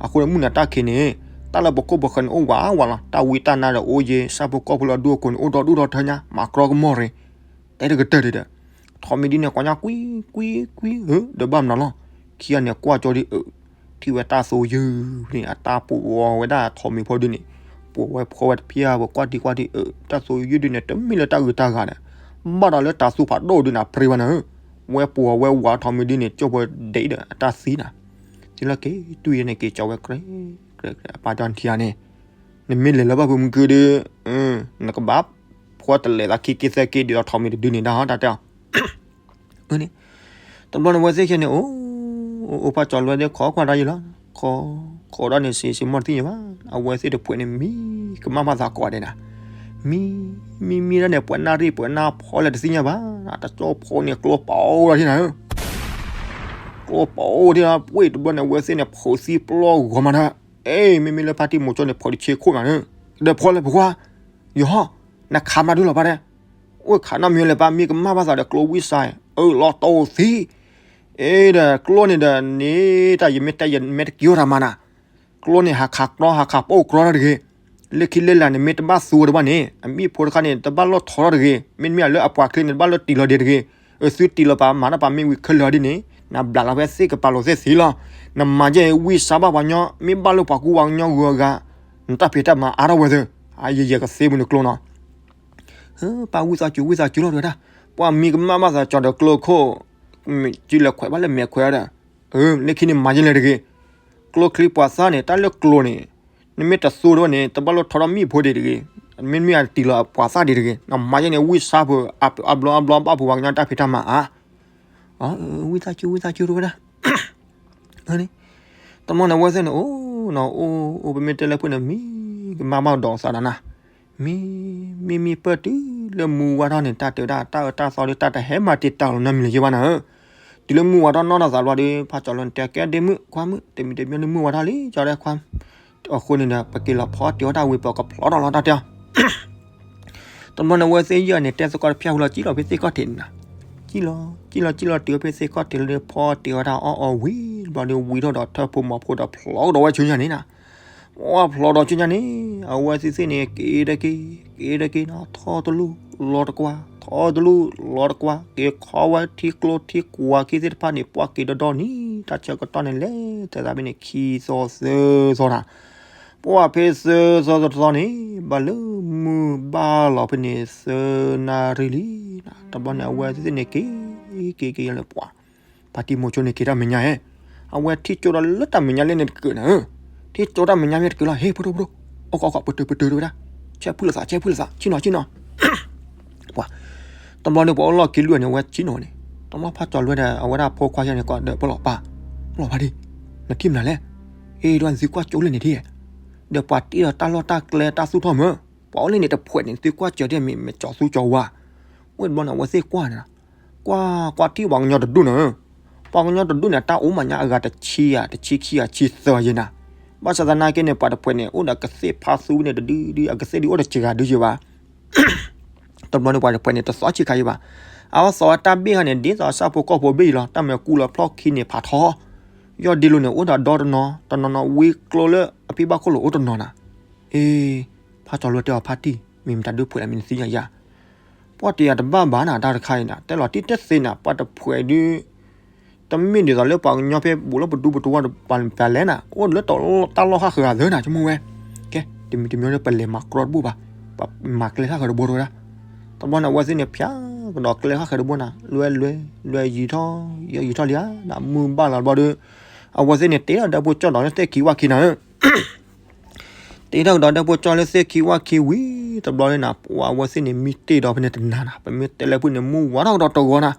အဃိန့ၣ် မုၢ်နၤတၢ်ခံးန့ၣ် တၢ်လၢပခိၣ်ပဃၢၤန့ၣ်အိၣ်ဝးဝးလီၤ တၢ်ဝံတၢ်နါဒီးအိၣ်ယဲ ဆၣ်ဖိကီၢ်ဖိလၢအဒူအကိးန့ၣ် အိၣ်ဒီဒူၣ်ဒီထၢညါ မၤကြီကမီၢ်ရ့ တဲတကတၢၢ်ဒံးဒီး ထိးမံၤဒ်န့ၣ် ကွၢ်ညါကွံကွံကွံ ဒီးဘၣ်မနုၤလီၤ ခံဂၤန့ၣ်ကွၢ်ကၠိဒ်အၢ ထံၣ်ဝဲတၢ်သိယုၢ်န့ၣ် အတၢ်ပူၤအီၤဝဲဒၣ်ထိးမံၤဖိဒ်န့ၣ် ပူၤဝဲဖိဝဲတဖျၢၣ် ပကွၢ်ဒံကွၢ်ဒံအၢ တၢ်သိယုၢ်ဒ်န့ၣ် တမ့ၢ်လၢတၢ်ဂုၤတၢ်ဂၤဒီး ဘၣ်ဒီးလၢတၢ်သူၣ်ဖးဒိၣ်ဒ်န့ၣ် ပြ့ဝဲနၤဧၢ ဝဲပူၤအီၤဝဲဝးထိးမံၤဒ်န့ၣ် ကၠိဖိဒဲးဒီးအတၢ်သံနၤ သံလၢက့ၤ တွံၢ်ယဲန့ၣ်က့ၤကၠီဝဲကြဲ ကြဲ အပၢ်တဲအီၤထံဂၤန့ၣ် နမ့ၢ်လဲၤလၢဘၣ်ဖုးမုၢ်ကုဒီး နကဘၣ်ဖှီတလဲၤသးခံက့သၢက့ဒ်သိးထိးမံၤတဒုန့ၣ်ဒၣ်ဟီတၢ်တဲအီၤ န့ၣ် တဘျီန့ၣ်ဝဲသ့ၣ်ခဲန့ၣ် အိၣ် အိၣ်ဖးကၠီၤလွဲၢ်သ့ၣ်ခိးကွၢ်တၢ်ယံၤလီၤ ခိး ခိးဒၣ်န့ၣ် စံးစံးမီၢ်တသ့ၣ်ညါဘၣ် အဝဲသ့ၣ်တဖှဲးန့ၣ် မံကမၣ်ဘၣ်သးကိးဂၤဒဲးနၤ မံ မံမံဒၣ်န့ၣ် ပှၤနၢ်ရံၣ်ပှၤနၢ်ဖီလဲၣ်တသ့ၣ်ညါဘၣ် တကၠိဖိန့ၣ် ကျိပိထီၣ်လီၤထံနၤဧၢ ကျိပိထီၣ်လီၤ ပှ့ၤတဘျီန့ၣ် အဝဲသ့ၣ်န့ၣ် ဖီၣ်သံပျီဂီၤမးနၤ အ့ မ့မ့ၢ်လၢဖါတံၢ်မိၤဆိန့ၣ် ဖီၣ်တဆ့ခိၣ်နၤဧၢ ဒီးဖီလဲၣ်ဖိခွါ ယဟီၣ် နခးမးဒုလီၤပၢ်တဲ အိၣ်ခးနီတမံၤလၢၤပၢ် မံကမၣ်ဘၣ်သးဒီးကျိဝံၣ်စါ အၢ လီၤတိၢ်သံ အ့ဒီးကျိန့ၣ်ဒီးန့ၣ် တၢ်ယမ့ၢ်တဲယမ့ၢ်တက့ၤအိၣ်တၢ်မၤနၤ ကျိန့ၣ် ဟးခးကြီ ဟးခးပိာ်ကြီတၢ်တဂ့ၤ လၢခံလၢလာ်န့ၣ် မ့ၢ်တဘၣ်သူဝဲတဘၣ်န့ၣ် အမံၣ်ဖိတခါန့ၣ် တဘၣ်လိၣ်ထီထီၣ်တဂ့ၤ မ့တမ့ၢ်လၢအပှၤချ့န့ၣ် တဘၣ်လိၣ်တံၢ်လီၤဒံးတဂ့ၤ အသုတံၢ်လီၤပာ်မၤတၢ်ပာ်မ့ၢ်ဝံၤခဲလၢာ်ဒ်န့ၣ် နဘျးလီၤဖဲသ့ၣ်ကပၤလိာ်သ့ၣ်သ့လီၤ နမၤယဲၢ်ဝံၣ်စါဘၣ်ပှၤကညီ မ့ၢ်ဘၣ်လိၣ်ပှၤကူပှၤကညီဂုၤအဂၤ နတၢ်ဖံးတၢ်မၤအါထီၣ်ဝဲသ့ၣ် အယယဲၢ်ကသ့ပူၤန့ၣ်ကျိနီၤ ပၢ်ဝံသးစူၤဝံသးစူၤလီၤတဲဝဲဒၣ် ပှၤမံကမၣ်ဘၣ်သးကၠီၤဒီးကျိခိၣ် စုလဲၤခွဲးဘၣ်လၢမဲာ်ခွဲးဒီး လၢခံန့ၣ်မၤယဲၢ်လဲၣ်တဂ့ၤ ကျိချံပှၤသၣ်န့ၣ် တၢ်လၢကျိန့ၣ် နမ့ၢ်တသူတဘၣ်န့ၣ် တဘၣ်လိၣ်ထီထီၣ်မံၣ်ဖိဒံးတဂ့ၤ မ့တမ့ၢ်အတံၢ်လီၤပှၤသၣ်ဒံးတဂ့ၤ နမၤယဲၢ်န့ၣ် ဝံၣ်စါဖိ အဘျီအဘျီဘၣ်ဖိပှၤကညီတၢ်ဖံးတၢ်မၤအါ ဝံသးစူၤဝံသးစူၤတဲဝဲဒၣ် တမီၢ်န့ၣ် အဝဲသ့ၣ်န့ၣ် အိၣ်နီၤ အိၣ်အိၣ် ပမ့ၢ်တဲလၢဖုၣ်န့ၣ် မံကမၣ်ဘၣ်ဒီးသးဒီးနၤ မံ မံမံပၢၢ်တုၤ လၢမုၢ်ဝါထီၣ်န့ၣ် တၢ်တဲဝဲဒၣ် တၢ်အၢတၢ်သီဒီး တၢ်တဟဲမၤတံာ်တာ်လီၤနီတမံၤလၢၤယဲဘၣ်နၤဧၢ. တုၤလၢမုၢ်ဝါထီၣ်နီၢ်ထီၣ်သးဘျီဒီး ဖးကၠီၤလွဲၢ်န့ၣ် တဲကဲဒ့မုၣ်ခွါမုၣ် တမံၤတမံၤန့ၣ်မုၢ်ဝါထီၣ်လံ ကၠီၤဒဲခွါ အဃိန့ၣ်ဒီး ပက့ၤလီၤဖီတ့ၢ်ဝဲတၢ်ဝံၤ ပကဖျီထီၣ်လီၤတၢ်တဲအီၤ တဘျီန့ၣ် အဝဲသ့ၣ်ယဲၢ်န့ၣ် တဲသကိးတဖျၢၣ်ဃုာ်လီၤ ကံၣ်လီၤဖဲသ့ၣ်ခီၣ်ထံးန့ၣ်နၤ, ကံၣ်လီၤ ကံၣ်လီၤ ကံၣ်လီၤတုၤဝဲဖဲသ့ၣ်ခီၣ်ထံးလၢဖီတ့ၢ်ဝဲဒၣ်အီၣ်အီဝံၤ တဘျီဒီးဝံထီၣ်ဒီးထၢၣ်ဖိမီၤဖိဒီးဖျီကဒီးဝဲဆူညါန့ၣ်နၤ, ဝဲဖျီဒီးဆူညါန့ၣ် အဝဲသ့ၣ်သ့ၣ်န့ၣ် က့ၤဒဲက့ၤ က့ၤဒဲက့ၤနီၤ ထီတလူၢ်လီၤတကွၢ် ထီတလူၢ်လီၤတကွၢ် က့ၤခီဝဲထံကျိထံကွၢ်ခံသ့ၣ်တဖၣ်န့ၣ် ပှၢ်က့ၤဒီဒီနံၤ တၢ်ဆၢကတီၢ်န့ၣ် လဲၤသးဖဲန့ၣ်ခံသီသၢသီနၤ ပှၢ်ဖဲသၢသီသၢသီန့ၣ် ဘၣ်လၢမုၢ်ဘၣ်လီၤဖဲန့ၣ် သၢနၣ်ရံၣ်လံနၤ, တဘျီန့ၣ် အဝဲသ့ၣ်န့ၣ်က့ၤ က့ၤက့ၤယလၢပှၢ် ဖါတံၢ်မိၤဆိန့ၣ်က့ၤတၢ်မဲာ်ညါဧဲ, အဝဲထံၣ်ကၠိဒီးလၢတၢ်မဲာ်ညါလၢန့ၣ်တကၢးနၤဧၢ, ထံၣ်ကၠိတၢ်မဲာ်ညါမ့ၢ်တကၢးလီၤ ဟ့ၣ်ဖိဒိၣ်ဖိဒိၣ်, အိၣ်ကီးကီး ပတုာ်ပတုာ်တဝဲဒၣ်, ဆဲဖုၣ်လိာ်သး ဆဲဖုၣ်လိာ်သး ဆ့ၣ်နီၤ ဆ့ၣ်နီၤ ပှၤ, တဘျီန့ၣ် ပှၤအိၣ်လီၢ်ခံလွံၢ်န့ၣ် အဝဲဆ့ၣ်နီၤန့ၣ်, တဘျီဖးကၠီၤလွဲၢ်ဒီး အဝဲဒၣ်ဖိခွါယဲၢ်န့ၣ် ကွၢ်ဒီးပလီၤပၢ်, ပလီၤပၢ်ဒံး, နထံၣ်မနုၤလဲၣ်, အ့ၣ်ဒွးနသုကွၢ်ကၠိလဲၣ်န့ၣ်ဒံး, ဒီးပှၤတ့ဒီးတၢ်လီၢ်တၢ်ကျဲတၢ်သူၣ်ထီၣ်မၢ်, ပှၤအိၣ်လၢန့ၣ်တဖှဲးန့ၣ် သုကွၢ်စၢၤဒ်မ့ၢ်မ့ၢ်ကၠီၤသူကၠီၤဝါ, ဝဲတဘျီန့ၣ် အဝဲသ့ၣ်ကွၢ်န့ၣ်, ကွၢ်ကွၢ်ထံၣ်ပှၤကညီတဒူၣ်န့ၣ် ပှၤကညီတဒူၣ်န့ၣ် တၢ်အိၣ်မးညါအဂၤတဆံဧါ တဆံခံဧါ ဆံသၢယဲနၤ, ဘၣ်ဆၣ်သနာ်က့န့ၣ် ပှၤတဖှဲးန့ၣ် အိၣ်ဒီးကသ့ၣ်ဖါသူဝဲန့ၣ်တဒုဒု အကသ့ၣ်ဒုးအိၣ်တစှၤဒုယဲဘၣ်, တဘျီန့ၣ်ပှၤတဖှဲးန့ၣ် တသီဆံးခါယဲဘၣ်, အဝဲသီဝဲတၢ်ဘ့ၣ်ခါန့ၣ် ဒ်သိးအဆၣ်ဖိကီၢ်ဖိဘ့ၣ်အံၤလီၤ တၢ်မၤကူလီၤဖျီၣ်ခံန့ၣ်ဖးထီ, ယီၢ်ဒ့လိၤန့ၣ် အိၣ်ဒီးဒီတနီၤ တနီၤနီၤဝံကျိလၢအဖံဘၣ်ခိၣ်လိာ်အိၣ်တနီၤနၤ, အ့ ဖးကၠီၤလွဲၢ်တဲအီၤဖါတံၢ် မ့ၢ်မတၤဒုးဖှဲးလၢမ့ၢ်နသ့ၣ်ညါယၤ ပှၢ်တယၤတဘၣ်ဘၣ်နၤ တၢ်တခါအံၤနၤ တဲလီၤတံၢ်တသ့နၤ ပှၢ်တဖှဲးဒုး, တမ့ၢ်ဒ်သိးလၢပှၤကညီဖဲဘူးလၢပဒူပတဝီပၤလဲၣ်နၤ အိၣ်လၢတၢ်လီၢ်ဃၣ်ဃၢၤဂၤသၢနၤ ဆိကမိၣ်ဝဲ, ကဲ တမံၤတမံၤဒီးပလဲၤမၤကြီတဘိၣ်ဘၣ်, ပမၤကျဲဃၣ်ဃၢၤတဘိၣ်တဝဲဒၣ်, တဘျီန့ၣ် အဝဲသ့ၣ်န့ၣ် ဖၠါကဒီးကျဲဃၣ်ဃၢၤတဘိၣ်နၤ လွဲလွဲလွဲယံာ်ထီၣ်, ယံာ်ထီၣ်လံဧါ နမုၢ်ဘၣ်လီၤတဘျီဒီး, အဝဲသ့ၣ်န့ၣ် တ့ထီၣ်ဒီးဖိကၠီၣ်ဒီးလၢသ့ၣ်ခံဝၣ်ခံနၤဧၢ တ့ထီၣ်ကဒီးဒီးဖိကၠီၣ်လၢသ့ၣ်ခံဝၣ်ခံဝံၤ တဘျီလၢနၤ ပှၤအဝဲသ့ၣ်န့ၣ် မံတ့ၢ်ဒီးဖဲန့ၣ်တနၤနၤ ပမ့ၢ်တဲလၢဖုၣ်န့ၣ် မုၢ်ဝါထီၣ်ကဒီးတဂီၤနၤ,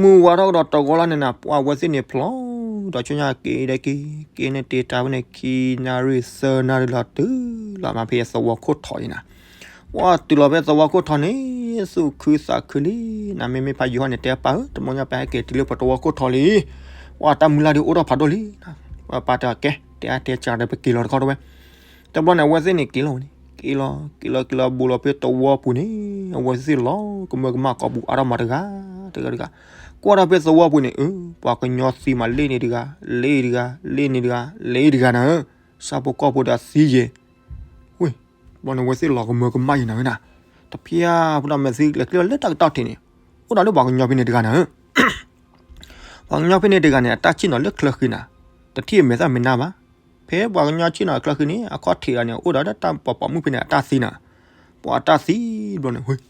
မုၢ်ဝါထီၣ်ကဒီးတဂီၤလီၤန့ၣ်နၤ ပှၤအဝဲသ့ၣ်န့ၣ်ဖျီဒီးဆူညါက့ၤဒီးက့ၤ က့ၤန့ၣ်တ့ၢ်တၢ်ဖဲန့ၣ် ခံနၣ်ရံၣ်သၢနၣ်ရံၣ်လီၤ တုၤလီၤမးဖဲသဝီခိၣ်ထီးအံၤနၤ ပှၤတုၤလီၤဖဲသဝီခိၣ်ထီးန့ၣ် သူၣ်ခုသးခုလံနၤ မ့မ့ၢ်ဖးယိၤဟီၣ်န့ၣ် တဲပၢ်ဧၢ တမီညါပဟဲက့ၤတုၤလၢပသဝီခိၣ်ထီးလံ, ပှၤတၢ်မုၢ်လၢ်ဒုးအိၣ်ထီၣ်ဖးဒိၣ်လံ, ပၢ်တဲအီၤကဲ တဲအါတဲစှၤဒီးပက့ၤလီၤတခီတဝဲ, တဘျီန့ၣ် အဝဲသ့ၣ်န့ၣ်က့ၤလီၤဝဲန့ၣ် က့ၤလီၤ က့ၤလီၤ က့ၤလီၤဘူးလီၤဖဲသဝီပူၤန့ၣ် အဝဲသ့ၣ်လီၤကမၢကမၣ်ကိးပူၤအါထီၣ်မးတဂၤ တဂၤတဂၤ, ကွၢ်ထီၣ်ဖဲသဝီပူၤန့ၣ် အၢ ပှၤကညီသံမးလ့ၣ်န့ၣ်တဂၤ လ့ၣ်တဂၤ လ့ၣ်န့ၣ်တဂၤ လ့ၣ်တဂၤနၤဧၢ, ဆၣ်ဖိကီၢ်ဖိဒီးသံယဲၢ် ဝ့ၢ်, တဘျီန့ၣ် အဝဲသ့ၣ်လီၤကမၢကမၣ်ယဲနၤဝဲနၤ, တဖျါဖုဒီးမဲာ်သံလဲၤချံလီၤလၢတၢ်ကတီၢ်ထံးန့ၣ်, အိၣ်ဒီးလၢပှၤကညီဖဲန့ၣ်တဂၤနၤဧၢ, ပှၤကညီဖဲန့ၣ်တဂၤန့ၣ် အတၢ်ဆ့ၣ်နီၤလၢချၢဃံနၤ, တထံၣ်အမဲာ်သၣ်မဲာ်နါဘၣ်, ဖဲပှၤကညီဆ့ၣ်နီၤချၢဃံန့ၣ် အခီၣ်ထံးဂၤန့ၣ် အိၣ်ဒီးတၢ်ပိာ်ပိာ်မုၣ်ဖဲန့ၣ် အတၢ်သံနၤ, ပှၤအတၢ်သံဘျီန့ၣ် ဝ့ၢ်,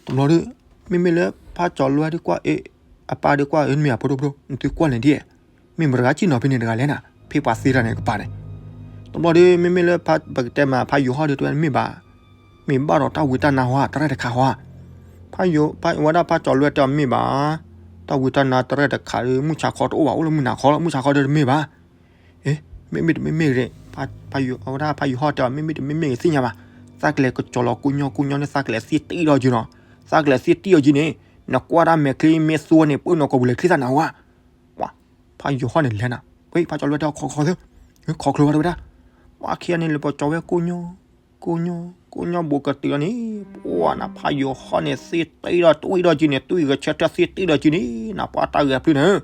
တဘျီဒီး မ့မ့ၢ်လၢဖးကၠီၤလွဲၢ်ဒုးကွၢ်အ့ၣ်, အပၢ်ဒုးကွၢ်အ့ၣ် နမ့ၢ်အဖိဒိၣ်ဖိဒိၣ် နသုကွၢ်လဲၣ်ဒ်, မ့ၢ်မတၤဂၤဆ့ၣ်နီၤဖဲန့ၣ်တဂၤလဲၣ်နၤ, ဖဲပှၤသံတၢ်န့ၣ်ကပၤန့ၣ်, တဘျီဒီး မ့မ့ၢ်လၢပကတဲမးဖးယိၤဟီၣ်ဒုးတဝဲမ့ၢ်ဘၣ်, မ့ၢ်ဘၣ်ဒီးတၢ်ဝံတၢ်နါဟီ တရဲၣ်တခါဟီဧါ, ဖးယိၤ, ဝဲဒၣ်ဖးကၠီၤလွဲၢ်တဲအီၤမ့ၢ်ဘၣ်, တၢ်ဝံတၢ်နါတရဲၣ်တခါဒီး မုၢ်ဆါခီတအိၣ်ဘၣ် အိၣ်လၢမုၢ်နၤခီလီၤ မုၢ်ဆါခီဒီးတမ့ၢ်ဘၣ် အ့, မ့မ့ၢ်တမ့မ့ၢ်ဂ့ၤ, ဖးယိၤ, အဝဲဒၣ်ဖးယိၤဟီၣ်တဲအီၤ မ့မ့ၢ်တမ့မ့ၢ်ဂ့ၤသ့ၣ်ညါဘၣ်, သးကလဲၤကစီၤလီၤကိညီကိညီန့ၣ် သးကလဲၤသံတံၢ်ဒီးက့ၤနီၤ, သးကလဲၤသံတံၢ်အီၤက့ၤန့ၣ်, နကွၢ်တၢ်မဲာ်ချံမ့ၢ်သူန့ၣ် ပၢၢ်နီၢ်ကီၢ်ပူၤလဲၤချံသးနၤဝဲ, ပှၤ, ဖးယိၤဟီၣ်န့ၣ်လဲၤနၤ, ဝဲဖးကၠီၤလွဲၢ်တဲအီၤခီခီသၢ, ခီချၢဝဲတဝဲဒၣ်, ပှၤခံဂၤန့ၣ်လဲၤပိာ်ကၠီၤဝဲကိညီ ကိညီ, ကိညီဘူးကတုၤလီၤန့ၣ်, ပှၤနၤ ဖးယိၤဟီၣ်န့ၣ် သ့တံၢ်ဒီးတွံၢ်ဒီးက့ၤန့ၣ် တွံၢ်ဂဲၤဆၢထၢၣ်သ့တံၢ်ဒီးက့ၤန့ၣ် နၤ ပှၤတၢ်ဂဲၤဖျုးန့ၣ်,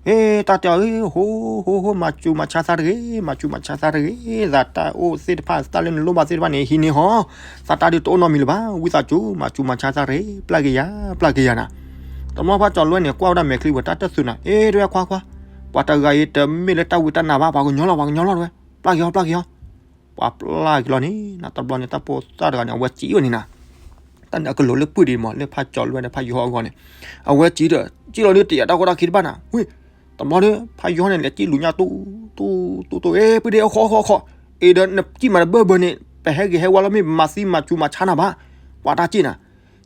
အ့ တၢ်တဲအီၤ ဟိ ဟိ ဟိ မၤစူၤမၤဆါသးတဂ့ၤ မၤစူၤမၤဆါသးတဂ့ၤ သးတၢ်အိၣ်သ့ၣ်တဖၣ် တၢ်လၢနလိၣ်ဘၣ်သ့ၣ်တဖၣ်န့ၣ် ဟံးန့ၢ်ဟီ, သးတၢ်ဒုးတအိၣ်နီတမံၤလၢၤဘၣ် ဝံသးစူၤ မၤစူၤမၤဆါသးတဂ့ၤ ပျၢ်က့ၤယၤ ပျၢ်က့ၤယၤနၤ, တဘျီဖးကၠီၤလွဲၢ်န့ၣ် ကွၢ်ဝဲဒၣ်မဲာ်ချံဝဲတၢ်တသုးနၤ အ့ တဝဲခွါခွါ, ပှၤတဂၤအံၤတမ့ၢ်လၢတၢ်ဝံတၢ်နါဘၣ် ပှၤကညီလီၤ ပှၤကညီလီၤတဝဲ, ပျၢ်က့ၤအီၤ ပျၢ်က့ၤအီၤ, ပှၤပျၢ်က့ၤလီၤန့ၣ် နၤ တဘျီန့ၣ် တၢ်ဖိသၣ်တဂၤန့ၣ် အဝဲစံးဝဲန့ၣ်နၤ, တၢ်န့ၣ်အကလိၤလၢပုၢ်ဒံးမး လၢဖးကၠီၤလွဲၢ်ဒီးဖးယိၤဟီၣ်အဂီၢ်န့ၣ်, အဝဲစံးဒီး စံးလီၤဒုးတယာ်တၢ်ကီတၢ်ခဲတဘၣ်နၤ, ဝ့ၢ်, တဘျီဒီး ဖးယိၤဟီၣ်န့ၣ် လဲၤစံးလူၤညါတူတူတူတူ အ့ ပုၢ်ဒ့ အခီခီခီ, အ့ ဒီးနစံးမးတဘၢဘၢန့ၣ် ပဟဲဂ့ၤဟဲဝါလီၤ မ့ၢ်ပမၤသံမၤစူၤမၤဆါနၤဘၣ်, ပှၤတၢ်စံးနၤ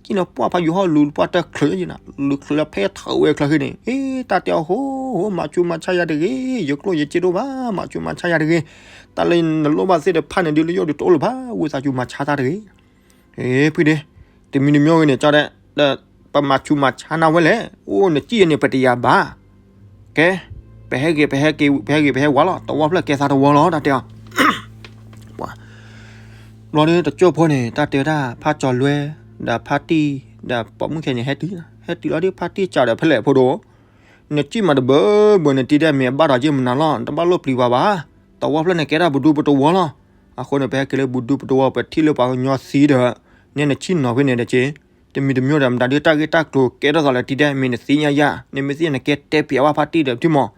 က့ၤနီၤ ပှၢ်ဖးယိၤဟီၣ်လူၤပှၢ်တၢ်ချၢယဲနၤ လူၤချၢလၢဖဲထးဝဲချၢဃ့န့ၣ် အ့ တၢ်တဲအီၤ ဟိ ဟိ မၤစူၤမၤဆါယၤတဂ့ၤ ယကျိၣ်ယစ့တအိၣ်ဘၣ် မၤစူၤမၤဆါယၤတဂ့ၤ, တၢ်လၢနလိၣ်ဘၣ်သ့ၣ်တဖၣ်န့ၣ် ဒုးလၢယအိၣ်ဒုးတအိၣ်လၢၤဘၣ် ဝံသးစူၤမၤဆါသးတဂ့ၤ, အ့ ဖုဒ့ တမံၤတမံၤဂ့ၤန့ၣ် ကၠီဒဲး, ပမၤဆူးမၤဆါနၤဝဲလဲၣ်, အိၣ်နစံၣ်အံၤန့ၣ် ပတယၤဘၣ်. ကဲ, ပဟဲဂ့ၤ ပဟဲက့ၤ ပဟဲဂ့ၤ ပဟဲဝါလီၤ, တဝီဖျၢၣ်ကဲသးတဝီလီၤ တၢ်တဲအီၤ. ဘျီဒီးတကၠိၢ်ဖိန့ၣ် တၢ်တဲဝဲဒၣ် ဖးကၠီလွဲ ဒီးဖါတံၢ် ဒီးပိာ်မုၣ်ခဲန့ၣ် ဟဲတုၤ, ဟဲတုၤလီၤဒီး ဖါတံၢ်စံးဒီး ဖဲလဲၣ်ဖိဒိၣ်, နစံၣ်မးတဘၢဘၢ နတံၤဒဲးမ့ၢ်အဘၣ်ဒီးက့မနၤလီၤ, တဘၣ်လိၣ်ပျံၤပှၤဘၣ်, တဝီဖျၢၣ်န့ၣ်ကဲဒၣ်ပဒူပတဝီလီၤ. အဃိန့ၣ် ပဟဲက့ၤလၢပဒူပတဝီ ပထံၣ်လၢပှၤကညီသံဒီး နဲနဆံၣ်နီၤဖဲန့ၣ်ဒီးက့, တမံၤတမံၤဒီး မတၤဒုးတၢ်ဂ့ၢ်တၢ်ကျိၤကဲထီၣ်သးလၢတံၤဒဲး မ့ၢ်နသ့ၣ်ညါယၤ, နမ့ၢ်သ့ၣ်ညါနကဲတဲပျးဝဲဖါတံၢ်ဒီး ပထံၣ်မး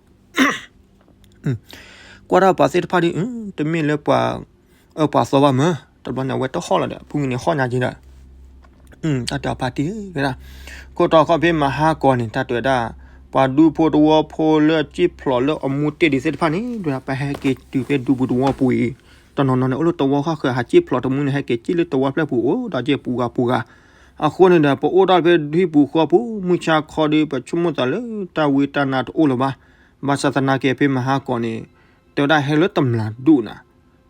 ကွၢ်တၢ်ပှၤသ့ၣ်တဖၣ်ဒီး တမ့ၢ်လၢပှၤအၢပှၤသီဘၣ်မၢ်, တဘျီန့ၣ် အဝဲတဟီၣ်လီၤဒီး ဖုၣ်ကံၤန့ၣ်ဟီၣ်ညါက့ဒီး, တၢ်တဲအီၤဖါတံၢ်ဝဲဒၣ်, ခိၣ်တီခီၣ်ဖဲမဟါကီးန့ၣ် တၢ်တဲဝဲဒၣ်, ပှၤဒူဖိတဝီဖိလၢအစံၣ်ဖျိးလၢအမူတ့ၢ်ဒံးသ့ၣ်တဖၣ်န့ၣ် ဒ်ပဟဲက့ၤတုၤဖဲဒူပူၤတဝီပူၤအံၤ, တနီၤနီၤန့ၣ် အိၣ်လၢတဝီခီၣ်ဃၢၤ ဟးစံၣ်ဖျိးတမူန့ၣ် ဟဲက့ၤစံၣ်လၢတဝီဖျၢၣ်ပူၤ အိၣ်ဒီးက့ပူၤဂၤပူၤဂၤ, အဃိန့ၣ်ဒီး ပအိၣ်ဒၣ်ဖဲဒူပူၤဃီပူၤ မုၢ်ဆါခီဒီး ပဆိကမိၣ်သးလၢတၢ်ဝံတၢ်နါတအိၣ်လၢၤဘၣ်, ဘၣ်ဆၣ်သနာ်က့ဖဲမဟါကီးန့ၣ် တဲဝဲဒၣ်ဟဲလၢတမျာ်ဒူၣ်နၤ,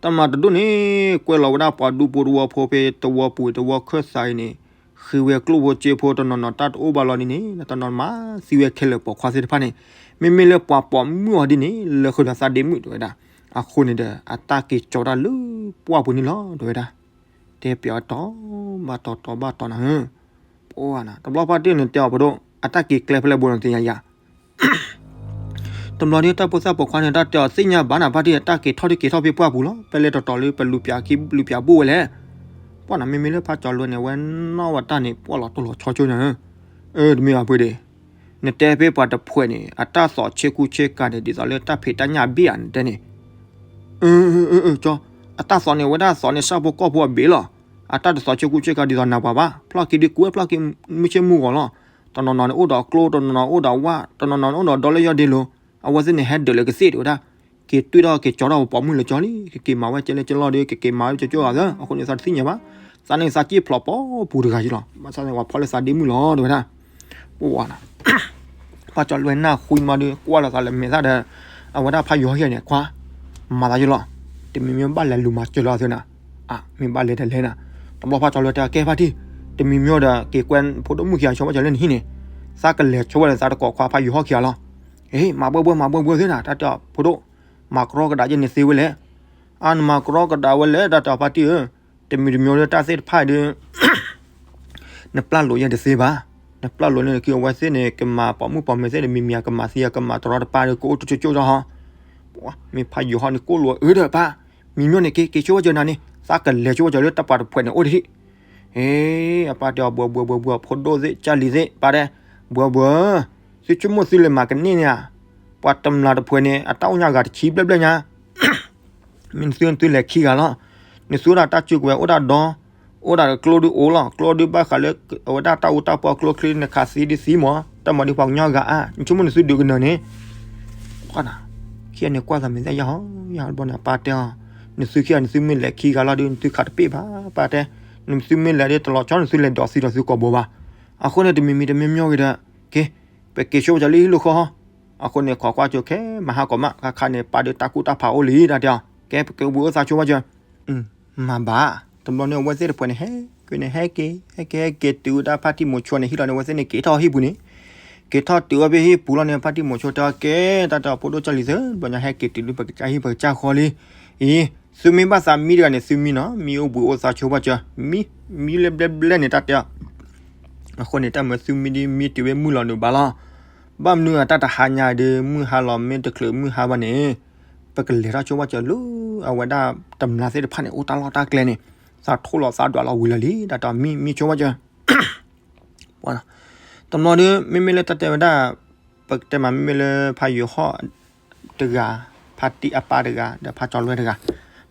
တမျာ်တဒူၣ်န့ၣ် ကွဲလီၤဝဲဒၣ်ပှၤဒူဖိတဝီဖိဖဲတဝီပူၤတဝီခၢၣ်သးအံၤန့ၣ်, ဃ့ဝဲကျိၣ်ဖိစ့ဖိ တနီၤနီၤတၢ်တအိၣ်ဘၣ်လီၤဒ်န့ၣ် တနီၤမၤသံဝဲခဲလၢာ်ပိာ်ခွါသ့ၣ်တဖၣ်န့ၣ်, မ့မ့ၢ်လၢပှၤပိာ်မုၣ်အီၤဒ်န့ၣ် လၢဃုာ်ဒီးသးဒ့မုၣ်တဲဝဲဒၣ်, အဃိန့ၣ်ဒီး အတၢ်က့ၤကၠီတၢ်လၢပှၢ်ပူၤန့ၣ်လီၤ တဲဝဲဒၣ်, တဲပျးဝဲတီၤဘၣ်တီၤ တီၤဘၣ်တီၤနၤဧၢ, ပှၤနၤ တဘျီဖါတံၢ်န့ၣ်တဲအီၤဖိဒိၣ် အတၢ်က့ၤကျဲဖဲလဲၣ်ဘိန့ၣ်သ့ၣ်ညါယၤ တဘျီဒီးတၢ်ဖိသၣ်ပိာ်ခွါန့ၣ် တၢ်တဲအီၤသ့ၣ်ညါဘၣ်နၤ ဖါတံၢ် တၢ်က့ၤထီၣ်တက့ၤထီၣ်ဖဲပှၢ်ပူၤလီၤ ဖဲလဲၣ်တီၤတီၤလၢပလူၤပျးခံ လူၤပျးဘိၣ်ဝဲလဲၣ်, ပှၤနၤ မ့မ့ၢ်လၢဖါကၠီလွဲန့ၣ် အဝဲနီၣ်ဝဲတၢ်န့ၣ် ပှၢ်လီၤတိၢ်လီၤဆီဆိန့ၣ်, အၢ တမ့ၢ်ဘၣ်ပှ့ၤဒ့ၣ်, နတဲဖဲပှၤတဖှဲးန့ၣ် အတၢ်သီးဆ့ကူဆ့ကၤန့ၣ် ဒ်သိးလၢတၢ်ဖံးတၢ်ညၣ်အဘ့ၣ်ဧါ နတဲန့ၣ် ကၠီ, အတၢ်သီးန့ၣ် အဝဲဒၣ်သီးန့ၣ် ဆၣ်ဖိကီၢ်ဖိအဘ့ၣ်လီၤ, အတၢ်တသီးဆ့ကူဆ့ကၤဒ်သိးနၤပှၤဘၣ်, ဖျီၣ်ခံဒုးကွဲးဖျီၣ်ခံ မုၢ်ဆ့ၣ်မုၢ်ဂီၤလီၤ, တနီၤနီၤန့ၣ်အိၣ်ဒီးကျိ တနီၤနီၤအိၣ်ဒီးဝၣ် တနီၤနီၤန့ၣ်အိၣ်ဒီးဒီလၢယီၢ်ဒ့လိၤ, အဝဲသ့ၣ်န့ၣ် ဟဲဒၢးလၢကသ့ၣ်တဲဝဲဒၣ်, က့ၤတွံၢ်ထီၣ်က့ၤကၠီထီၣ်ပှၤပိာ်မုၣ်လၢကၠီလံ, ကက့ၤမၤဝဲကဲလၢကၠီလီၤဒီး ကက့ၤမၤဝဲကၠီကၠီဂၤသၢ, အဃိန့ၣ် သးတသ့ၣ်ညါဘၣ်, သးန့ၣ်သးစံၣ်ဖျိးပိာ်ပူၤတဂၤယလီၤ, ဘၣ်ဆၣ်န့ၣ် ပှၤဖီၣ်လၢသးဒ့မုၣ်လီၤ တဲဝဲဒၣ် ပှၤနၤ, ဖါကၠီလွဲနၢ်ဃုမးဒီး ကွၢ်လီၤသးလၢမဲာ်သၣ်ဒီး အဝဲဒၣ်ဖါယီၤဟီၣ်ခံဂၤန့ၣ် ကွၢ် မၤသးယလီၤ, တမံၤမံၤဘၣ်လဲၤလူၤမၤစၢၤလီၤအသုနၤ, မ့ၢ်ဘၣ်လဲၤတလဲၤနၤ, တဘျီဖါကၠီလွဲတဲ ကဲဖါတံၢ်, တမံၤမံၤဒီး က့ၤကွဲးဖိဒိၣ်မုၣ်ခံဂၤဆိဘၣ်ကၠီလၢနဟံၣ်န့ၣ်, သးကလဲၤဆိဝဲန့ၣ် သးတကိးခွါဖါယီၤဟီၣ်ခံဂၤလီၤ, မၤဘှဲဘှဲ မၤဘှဲဘှဲသုနၤ, တၢ်တဲအီၤဖိဒိၣ်, မၤကရီကဒါယဲန့ၣ်သ့ဝဲလဲၣ်, အါ နမၤကရီကဒါဝဲလဲၣ် တၢ်တဲအီၤဖါတံၢ်ဧၢ, တမံၤတမံၤဒီးတၢ်သ့ၣ်တဖၣ်ဒီး နပျၢ်လိာ်ယဲတသ့ဘၣ်, နပျၢ်လိာ်န့ၣ် က့ၤအဝဲသ့ၣ်န့ၣ် ကမၤပိာ်မုၣ်ပိာ်မၢၤသ့ၣ်န့ၣ် မံၤမံၤကမၤသံ ကမၤတရီတပါဒီး ကအိၣ်တကၠိကၠိဒီးဟီ, မ့ၢ်ဖါယီၤဟီၣ်န့ၣ် ကိၣ်လိာ်အၢဒီးပၢ်, မံၤမ့ၢ်န့ၣ် က့ၤက့ၤဆိဝဲကၠီနၤန့ၣ် သးကလဲၤဆိဝဲကၠီလၢတၢ်ပှၤတဖှဲးန့ၣ်အိၣ်တဟံၣ်, အပၢ်တဲအီၤ ဘှဲဘှဲဘှဲဘှဲ ဖိဒိၣ်သ့ၣ်ကၢ်လံၤသ့ၣ် ပၢ်တဲ, ဘှဲဘှဲ, သုဆိကမိၣ်သုလဲၤမၤကန့ၢ်န့ၣ်ဧါ, ပှၤတမျာ်တဖှဲးန့ၣ် အတၢ်အိၣ်ညါဂၤတဆံဘျဲၣ်ဘျဲၣ်ညါ မ့ၢ်နသုသုလဲၤခံဂၤလီၤ, နသုအိၣ်ဒၣ်တၢ်စုကဝဲၤအိၣ်ဒၣ်ဒီ, အိၣ်ဒၣ်ကျိဒုးအိၣ်လီၤ, ကျိဒုးဘၣ်ဃးလၢ အဝဲဒၣ်တၢ်အူတၢ်ပီကျိချံနခးသံဒုးသံမး, တၢ်မၤဒုးပှၤကညီဂၤအါ, နဆိကမိၣ်နသုဒုးကနၢၤန့ၣ်, ခံဂၤန့ၣ်ကွၢ်သးမဲာ်သၣ်ယၢ်ဟီယၢ်ဘျီန့ၣ် အပၢ်တဲအီၤ, နသုခံဂၤ နသုမ့ၢ်လဲၤခံဂၤလီၤဒီး နသုခးတပ့ၢ်ဘၣ် ပၢ်တဲ, နသုမ့ၢ်လဲၤဒီးတလီၤဆီ နသုလဲၤဒိးသံဒီးသုကိာ်ဘိဘၣ်, အဃိန့ၣ် တမံၤမံၤတမံၤမံၤဂ့ၤဒီး, က့ၤ, ပက့ၤဆိဝဲကၠီလၢဟံၣ်လိာ်ဃီဟီ အဃိန့ၣ် ခိးကွၢ်ကၠိခဲ မဟါကီးမး ခါခါန့ၣ် ပၢ်ဒုးတၢ်ကူတၢ်ဖးအိၣ်လံ တၢ်တဲအီၤ, ကဲ ပက့ၤအိၣ်ဘှံးအိၣ်သါဆိဝဲကၠီ, မၤဘၣ်, တဘျီန့ၣ် အဝဲသ့ၣ်တဖှဲးန့ၣ် ဟဲက့ၤန့ၣ် ဟဲက့ၤ ဟဲက့ၤ ဟဲက့ၤတုၤဝဲဒၣ်ဖါတံၢ်မိၤဆိန့ၣ် ဟံၣ်လီၤန့ၣ် အဝဲသ့ၣ်န့ၣ် က့ၤထီၣ်ဟံၣ်ပူၤန့ၣ်, က့ၤထီၣ်တုၤဝဲဖဲဟံၣ်ပူၤလီၤန့ၣ် ဖါတံၢ်မိၤဆိတဲအီၤ ကဲ တၢ်တဲအီၤ ဖိဒိၣ်ကၢ်လံၤသၢ ဘျီညါဟဲက့ၤတုၤလၢပကစၢ်ဟံၣ်ပကစၢ်ဃီလံ, အံၤ, သုမ့ၢ်ဘၣ်သးမံတဂၤန့ၣ် သုမံနီၤ မံအိၣ်ဘှံးအိၣ်သါဆိဘၣ်ကၠီ, မံ, မံလၢဘျဲဘျဲန့ၣ် တၢ်တဲအီၤ အဃိန့ၣ် တၢ်မၤသုမံဒ်မံတုၤဝဲမုၢ်လီၤနုာ်ဘၣ်လီၤ. ဘၣ်မနုၤအတၢ်တဟါညါဒီး မုၢ်ဟါလီၤ မ့ၢ်တချုးမုၢ်ဟါဘၣ်န့ၣ်, ပကလဲၤထီၣ်ဆိဘၣ်ကၠီလၢ အဝဲဒၣ်တမျာ်သ့ၣ်တဖၣ်န့ၣ် အိၣ်တၢ်လီၢ်တၢ်ကျဲန့ၣ်, သးထိၣ်လီၤသးဒွးလီၤဝံၤလီၤလံ တၢ်တဲအီၤ မံ, မံဆိဘၣ်ကၠီ တဘျီဒီး မ့မ့ၢ်လၢတၢ်တဲဝဲဒၣ်, ပကတဲမး မ့မ့ၢ်လၢဖါယိၤဟီၣ်တဂၤ, ဖါတံၢ်အပၢ်တဂၤ, ဒီးဖါကၠီလွဲတဂၤ,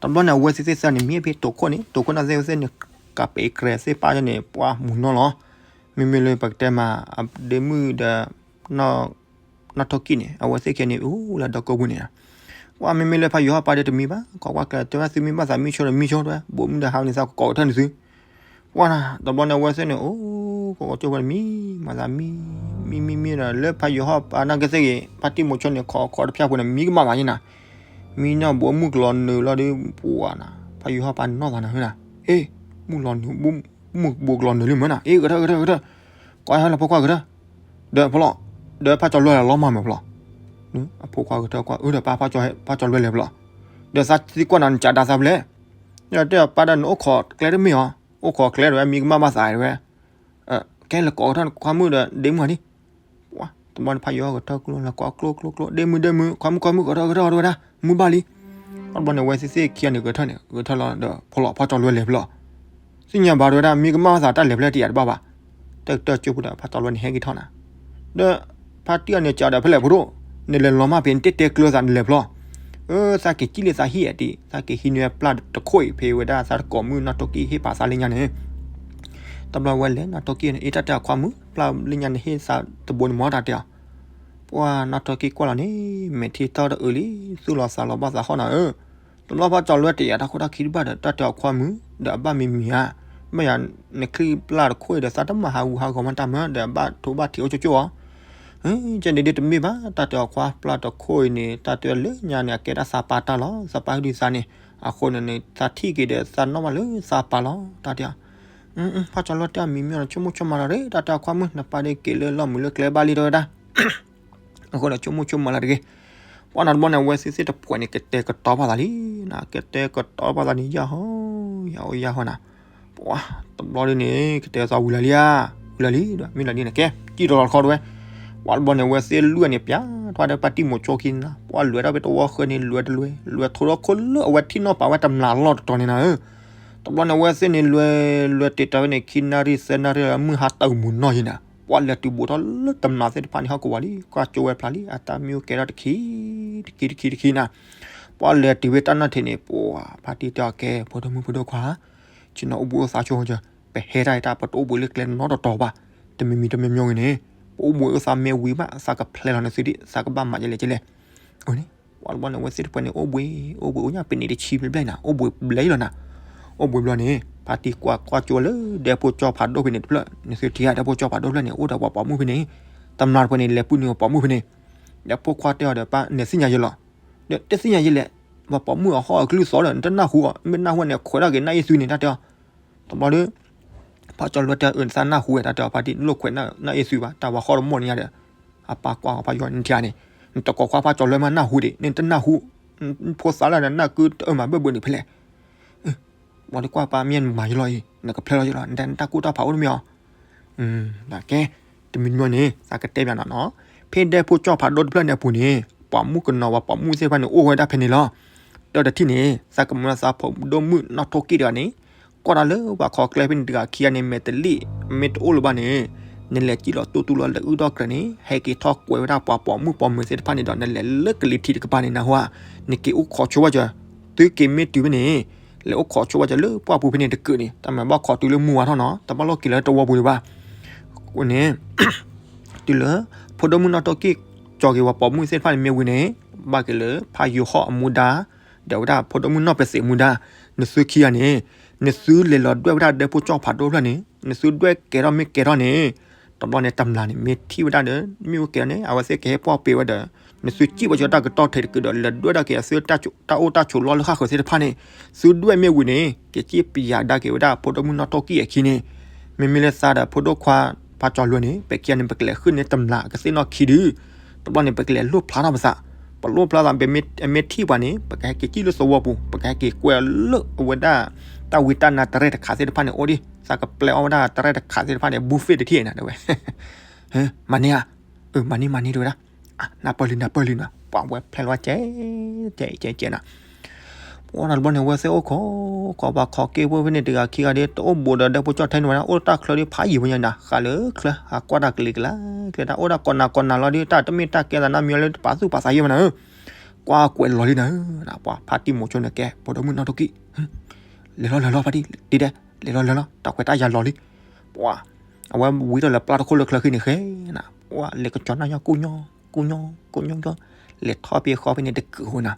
တဘျီန့ၣ် အဝဲသ့ၣ်သ့ၣ်သၢန့ၣ် မံဖဲတိၤခိၣ်န့ၣ်, တိၤခိၣ်န့ၣ်သ့ၣ်သ့ၣ်န့ၣ် ကးပဲးကြဲးသ့ၣ်ပၢ်န့ၣ် ပှၤမုၢ်နီၢ်လီၤ. မ့မ့ၢ်လၢပကတဲမး အဒ့မုၣ်ဒီး နီၢ်ထီၣ်ကံၣ်န့ၣ် အဝဲသ့ၣ်ခဲန့ၣ် အိၣ်လၢဒီကိးပူၤန့ၣ်, ကွၢ်မ့မ့ၢ်လၢဖါယိၤဟီၣ်ပၢ်ဒီးတမံၤဘၣ်, ခိးကွၢ်ကျဲ တဲဝဲသုမ့ၢ်ဘၣ်သးမံဆိဒီးမံဆိတဲဝဲ, ဘိးမုၢ်ဒီးဟးန့ၣ်သးကကိးကထၢၣ်န့ၣ်သု ပှၤနၤ, တဘျီန့ၣ် အဝဲသ့ၣ်န့ၣ် အိၣ်ကိးကိးကၠိဝဲန့ၣ် မံမၤသးမံ, မံမံမံဒီး လၢဖါယိၤဟီၣ်ပၢ်နာ်က့သ့ၣ်ဂ့ၤ ဖါတံၢ်မိၤဆိန့ၣ် ခိးခိးတဖၣ်ဖိန့ၣ် မံကမၣ်မးယနၤ, မံနီၢ်ဘိးမုၢ်ကလီၤနုာ်လီၤဒီး ပှၤနၤ, ဖါယိၤဟီၣ်ပၢ်နီၢ်သးနၤနၤ, အ့, မုၢ်လီၤနုာ်ဘိး မုၢ်ဘူးကလီၤနုာ်လံမ့ၢ်နီၤ, အ့ ကထၢၣ် ကထၢၣ် ကထၢၣ်, ကွၢ်ဟဲလၢဖိခွါကထၢၣ်, ဒီးဖီလီၤ, ဒီးဖးကၠီလွဲၢ်လီၤမၢ်မ့ၢ်ဖီလီၤ, အဖိခွါကထၢၣ်ကွၢ် အၢ ဒီးပၢ်ဖးကၠီလွဲၢ်လဲၤဖီလီၤ, ဒီးသးသံကွၢ်နၤ နကးဒါသးဖဲလဲၣ်, ဒီးတဲပၢ်ဒီး နအိၣ်ခိးကျဲတမ့ၢ်အီၤ, အိၣ်ခိးကျဲတဝဲ မံကမၣ်ဘၣ်သးတဝဲ ကဲလၢကိးကထၢၣ်နခွါမုၣ်ဒီး ဒ့မုၢ်ဟါဒံး, ပှၤတဘျီန့ၣ် ဖးယိၤကထၢၣ်ကျိလီၤ ကွၢ်ကျိကျိကျိ ဒ့မုၢ်ဒ့မုၢ် ခွါမုၣ်ခွါမုၣ် ကထၢၣ်ကထၢၣ်တဝဲဒၣ် မုၢ်ဘၣ်လံ, ပှၤတဘျီန့ၣ် ဝဲသ့ၣ်သ့ၣ်ခံဂၤန့ၣ် ကထၢၣ်န့ၣ် ကထၢၣ်လီၤဒီး ဖီလီၤ ဖးကၠီလွဲၢ်လဲၤဖီလီၤ, သ့ၣ်ညါဘၣ်တဝဲဒၣ် မံကမၣ်ဘၣ်သးတၢ်လဲၤဖဲလဲၣ်တယၤတဘၣ်ဘၣ်, တၢ်ကတၢၢ်ကၠိဖိဒီး ဖးကၠီလွဲၢ်န့ၣ် ဟဲက့ၤထီၣ်နၤ, ဒီး ဖါတံၢ်အီၤန့ၣ် ကးဒီးဖဲလဲၣ်ဖိဒိၣ်, နလဲၤလီၤမၢ်ဖဲန့ၣ် တဲတဲကျၢၤသးနလဲၤဖီလီၤ, အၢ သးက့ၤကံၣ်လၢသးဟံၣ်အဒံး သးက့ၤဟံးန့ၢ်ဝဲပျၢ်တခိၣ်အံၤ ဖဲဝဲဒၣ်သးတကိးမုၣ်နီၢ်ထိၣ်ကံၣ်ဟ့ၣ်ပာ်သးလၢညါန့ၣ်, တဘျီဝဲလဲၤနီၢ်ထိၣ်ကံၣ်န့ၣ် အ့ တၢ်တဲအီၤခွါမုၣ် ပျၢ်လၢညါန့ၣ် ဟ့ၣ်သးတဘိန့ၣ်မၢ်တၢ်တဲအီၤ, ပှၤနီၢ်ထိၣ်ကံၣ်ကွၢ်လီၤန့ၣ် မဲာ်ထံထီၣ်တအုးလံ သူၣ်လီၤသးလီၤဘၣ်သးဟီၣ်နၤဧၢ, တဘျီဖးကၠီလွဲၢ်တယာ်တၢ်ခိၣ်တၢ်ခံတဘၣ်ဒီး တၢ်တဲအီၤခွါမုၣ် ဒီးအဘၣ်မံၤမံၤဧါ, မ့ၢ်ယၤ နချံၣ်ပျၢ်တခိၣ်အံၤဒီး သးတမၤဟးဂူာ်ဟးဂီၤမးတၢ်မၢ ဒီးအဘၣ်ထိဘၣ်ထံးအိၣ်ကၠိကၠိအီၤ ကဲန့ၣ်ဒ်တမ့ၢ်ဘၣ် တၢ်တဲအီၤခွါပျၢ်တခိၣ်အံၤန့ၣ် တၢ်တဲလၢညါန့ၣ် အကဲဒၣ်သးပၢ်တၢ်လီၤ သးပၢ်ဟ့ၣ်ဒုးသးန့ၣ်, အဃိန့ၣ်န့ၣ် သးထံၣ်က့ၤဒီးသးနီၣ်ဘၣ်လၢသးပၢ်လီၤ တၢ်တဲအီၤ, ဖးကၠီလွဲၢ်တဲအီၤမံၤမံၤအီၤ ဆိကမိၣ်ဆိကမးလီၤရ့ တၢ်တဲအီၤခွါမုၣ် နပၢ်ဒ့က့ၤလၢလီၢ်မုာ်လၢကျဲဘၣ်လံတဲဝဲဒၣ် အဃိဒီးဆိကမိၣ်ဆိကမးလီၤတဂ့ၤ, ပှၤနီတဘျီန့ၣ် အဝဲသ့ၣ်သ့ၣ်တဖှဲးန့ၣ် ကတဲာ်ကတီၤပာ်သးလံ, ကတဲာ်ကတီၤပာ်သးန့ၣ် ယၢ်ဟီ ယၢ်ဟီ ယၢ်ဟီနၤ, ပှၤတဘျီဒ်န့ၣ် ကတဲာ်ကတီၤဝံၤလၢာ်လံဧါ, ဝံၤလၢာ်လံဒီး မ့ၢ်လၢာ်လံန့ၣ် ကဲ စံၣ်ထီၣ်လီၤတခီတဝဲ, ပှၤတဘျီန့ၣ် အဝဲသ့ၣ်လွံၢ်န့ၣ် ပျၢ်ထီၣ်ဒီးပၢ်တံၢ်မိၤဆိခံန့ၣ် ပှၤလဲၤထီၣ်ဖဲတဝီဃၢၤန့ၣ် လဲၤတလဲၤ လဲၤထိးထီၣ်ခိၣ်လၢအဝဲထံၣ်နီၣ်ပာ်ဝဲတမျာ်လီၢ်တတီၤန့ၣ်နၤဧၢ, တဘျီန့ၣ် အဝဲသ့ၣ်န့ၣ် လဲၤ လဲၤတ့ၢ်တၢ်ဝဲန့ၣ် ခံနၣ်ရံၣ်သၢနၣ်ရံၣ် မုၢ်ဟါတၢ်မုာ်နီၢ်ယံၤနၤ, ပှၤလဲၤတုၤဘူးထီၣ်လၢတမျာ်သ့ၣ်တဖၣ်န့ၣ် ဟီၣ်ကဝီၤလံ ကွၢ်ကၠိဝဲဖျါလံ အတၢ်မ့ၢ်အိၣ်ကဲထီၣ်တခံ တခံတခံတခံနၤ, ပှၤလဲၤတုၤဝဲတၢ်နီၣ်ထံးန့ၣ် ပှၤဖါတံၢ်တဲအီၤကဲ ဖိဒိၣ်မုၣ်ဖိဒိၣ်ခွါ ဆ့ၣ်နီၤအိၣ်ဘှံးအိၣ်သါဆိ ပဟဲတၢ်အံၤတၢ် ပတအိၣ်ဘှံးလၢကျဲနီတတီၤဘၣ်, တမံၤမံၤတမံၤမံၤဂ့ၤန့ၣ်, ပအိၣ်ဘှံးအိၣ်သါမ့ၢ်ဝံၤဘၣ် သးကဖျဲလီၤနသုဒံး သးကဘၣ်မၤယလဲၣ်ကလဲၣ်, အန့ၣ် ပှၤတဘျီန့ၣ် အဝဲသ့ၣ်တဖှဲးန့ၣ် အိၣ်ဘှံး အိၣ်ဘှံးအိၣ်ညၣ်ပ့ၤန့ၣ်တဆံဘျဲၣ်ဘျဲၣ်နၤ အိၣ်ဘှံးဘျဲၣ်လီၤနၤ, အိၣ်ဘှံးဘျီန့ၣ် ဖါတံၢ်ကွၢ်ကွၢ်ကၠိလၢဒဲဖိကၠီဖးဒိၣ်ဖဲန့ၣ်တဖျၢၣ် နသုထံၣ်ဧါ ဒဲဖိကၠီဖးဒိၣ်တဖျၢၣ်န့ၣ် အိၣ်ဒီးပှၤပိာ်မုၣ်ဖဲန့ၣ်, တမျာ်တဖှဲးန့ၣ် လဲၤပုၢ်နုာ်ပှၤပိာ်မုၣ်ဖဲန့ၣ်, ဒဲဖိခွါတဲအီၤဒီးပၢ် နသ့ၣ်ညါယဲလီၤ, ဒီးတသ့ၣ်ညါယဲလဲၣ်, ပှၤပိာ်မုၣ်အဟီၣ်အကလုၢ်သီဒီး နတနၢ်ဟူအီၤ မ့ၢ်နၢ်ဟူန့ၣ် ခွဲးထီၣ်က့ၤနၢ်အ့ၣ်သွံန့ၣ် တၢ်တဲအီၤ တဘျီဒီး ဖးကၠီလွဲၢ်တဲအၢ နသးနၢ်ဟူဝဲ တၢ်တဲအီၤဖါတံၢ် နလိၣ်ခွဲးနၢ်အ့ၣ်သွံဘၣ် တၢ်ဝၤဃီတမီၢ်န့ၣ်ညါဒီး အပၢ်ကွၢ်အီၤဖးယိၤန့ၣ်ထံၣ်ဧါန့ၣ် နတကိးခွါဖးကၠီလွဲၢ်မးနၢ်ဟူဒံး နတနၢ်ဟူ ဖိသၣ်လၢနနၢ်ကုတအၢမၤဘၢၣ်ဘၢၣ်န့ၣ်ဖဲလဲၣ် ပှၤတကွၢ်ပၢ်မ့ၢ်နမၤယလီၤအံၤ နကဖျဲလီၤယလီၤ နတၢ်ကူၣ်တၢ်ဖးအိၣ်တမ့ၢ်အီၤ ကဲ တမံၤမံၤန့ၣ် သးကတဲပၠးနၤနီၤ ဖဲဒဲဖိကၠီဖးဒိၣ်တဖျၢၣ်န့ၣ်အပူၤန့ၣ် ပှၤမုၣ်ကနီၤပှၤပိာ်မုၣ်သ့ၣ်တဖၣ်န့ၣ် အိၣ်ဝဲဒၣ်ဖဲန့ၣ်လီၤ. ဒီးတထံၣ်န့ၣ် သးကမၤလၢသးဖိဒိၣ်မုၣ်နီၢ်ထိၣ်ကံၣ်တဂၤန့ၣ် ကွၢ်တၢ်လၢပှၤခီကျဲဖဲန့ၣ်တဂၤခံဂၤန့ၣ် မဲာ်တလံၣ် မ့ၢ်တအိၣ်လၢၤဘၣ်န့ၣ် နလဲၤစံၣ်လီၤတူၢ်တူၢ်လီၤလၢအုၣ်ထီၣ်ကြဲးန့ၣ် ဟဲက့ၤထီၣ်ကွဲးဝဲဒၣ်ပှၤပိာ်မုၣ်ပိာ်မၢၤသ့ၣ်တဖၣ်န့ၣ်ဒီး နလဲၤလၢကလံၤထံးတကပၤန့ၣ် နဟူဧါ နက့ၤအိၣ်ခိးဆိဝဲကၢၤ သုက့ၤမ့ၢ်တုၤဖဲန့ၣ် လဲၤအိၣ်ခိးဆိဝဲကၢၤလၢပှၢ်ပူၤဖဲန့ၣ်တကုာ်န့ၣ် တၢ်မၤဘၣ်ခိးတုၤလၢမုၢ်ဝါထီၣ်နီၤ တဘၣ်လိၣ်က့ၤလၢတဝီပူၤလၢၤဘၣ်. အဃိန့ၣ် တုၤလၢ ဖိဒိၣ်မုၣ်နီၢ်ထိၣ်ကံၣ် ကၠီၤက့ၤပှၤပိာ်မုၣ်သ့ၣ်တဖၣ်န့ၣ်မ့ၢ်ဝံၤန့ၣ် ဘၣ်က့ၤလၢဖးယိၤဟီၣ်အမူဒါ ဒီးဝဲဒၣ်ဖိဒိၣ်မုၣ်နီၢ်ပသံးအမူဒါ နသုခံဂၤန့ၣ် နသုလဲၤလီၤဒွဲၣ်ဝဲဒၣ်ဒဲဖိကၠီဖးဒိၣ်တဖျၢၣ်န့ၣ် နသုဒွဲၣ်ကဲထီၣ်မ့ၢ်ကဲထီၣ်န့ၣ် တဘျီန့ၣ် တမျာ်န့ၣ် မ့ၢ်ထံၣ်ဝဲဒၣ်ဒီး မ့ၣ်အူကဲန့ၣ် အဝဲသ့ၣ်ကဟဲပှၢ်ပ့ၤဝဲဒီး နသုစံၣ်ဝဲကၢၤတၢ်ကတီၢ်ထဲတကုာ်ဒီး လဲၤဒွဲၣ်ဒၣ်က့ၤအသုတၢ်အိၣ်တၢ်ဆိးလီၢ်လၢဃၣ်ဃၢၤသ့ၣ်တဖၣ်န့ၣ် သုဒွဲၣ်မ့ၢ်ဝံၤန့ၣ် ကစံၣ်ပယၤဒါက့ၤဝဲဒၣ်ဖိဒိၣ်မုၣ်နီၢ်ထိၣ်ကံၣ်အခံန့ၣ် မ့မ့ၢ်လၢသးဒီးဖိဒိၣ်ခွါဖးကၠီၤလွဲၢ်န့ၣ် ပခံဂၤန့ၣ် ပကလဲၤဃုန့ၢ်တမျာ်ကသ့ၣ်နီၣ်ခံဒု တဘျီန့ၣ် ပကလဲၤလိၣ်ဖျါထီၣ်ပသး ပလိၣ်ဖျါသး ပမ့ၢ်ထံၣ်ပှၤန့ၣ် ပကဟဲက့ၤစံၣ်လၢသဝီပူၤ ပကဟဲက့ၤကွဲးအီၤလၢအဝဲဒၣ် တၢ်ဝံတၢ်နါတရဲၣ်တခါသ့ၣ်တဖၣ်န့ၣ် အိၣ်ဒံး သးကပျဲအီၣ်ဝဲဒၣ်တရဲၣ်တခါသ့ၣ်တဖၣ်န့ၣ် ဘူးဖ့းတထံၣ်နၤတဲဝဲ မၤန့ၢ်ဧါ မၤန့ၢ်မၤန့ၢ်တဲဝဲဒၣ် နၢ်ပၢၢ်လံနၢ်ပၢၢ်လံနီၤ ပှၤဝဲဖျဲလီၤကဲ ကဲကဲကဲနၤ ပှၤနီတဘျီန့ၣ် အဝဲသ့ၣ်အိၣ်ခိး ခိးပှၤခီက့ၢ်ဖိဖဲန့ၣ်တဂၤခံဂၤဒီး တအိၣ်ဘူးဒီးဒဲဖိကၠီထဲန့ၣ်ဝဲဒၣ် အိၣ်တၢ်ချၢဒီးဖးယံၤဝဲညါနၤ ဃးလၢချၢ ဟးကွၢ်တၢ်ကလံၤကလါ ကျဲတၢ်အိၣ်တၢ်ကီနၤကီနၤလီၤဒီး တၢ်တမ့ၢ်တၢ်ကဲသးနၢ်မံၤလၢတပာ်သူၣ်ပာ်သးယဲၢ်မနၤဧၢ ကွၢ်ကွဲးလီၤလံနၤဧၢ ပှၤဖါတံၢ်မိၤဆိန့ၣ်ကဲ ဖိဒိၣ်မုၣ်နီၢ်ထိၣ်ကံၣ် လဲၤလီၤလဲၤလီၤဖါတံၢ် ဒ်ဒဲး လဲၤလီၤလဲၤလီၤ တၢ်ခွဲးတၢ်ယာ်လီၤလံ ပှၤ အဝဲဝံထီၣ်လၢပျၢ်တခိၣ်လၢချၢဃံန့ၣ်ဃဲနၤ ပှၤလဲၤကစီၤနၢ်ညီကိၢ်ညီ ကိၢ်ညီ ကိၢ်ညီ လဲၤထီၣ်ဖဲဃီဖဲန့ၣ်တကုာ်ဃိနၤ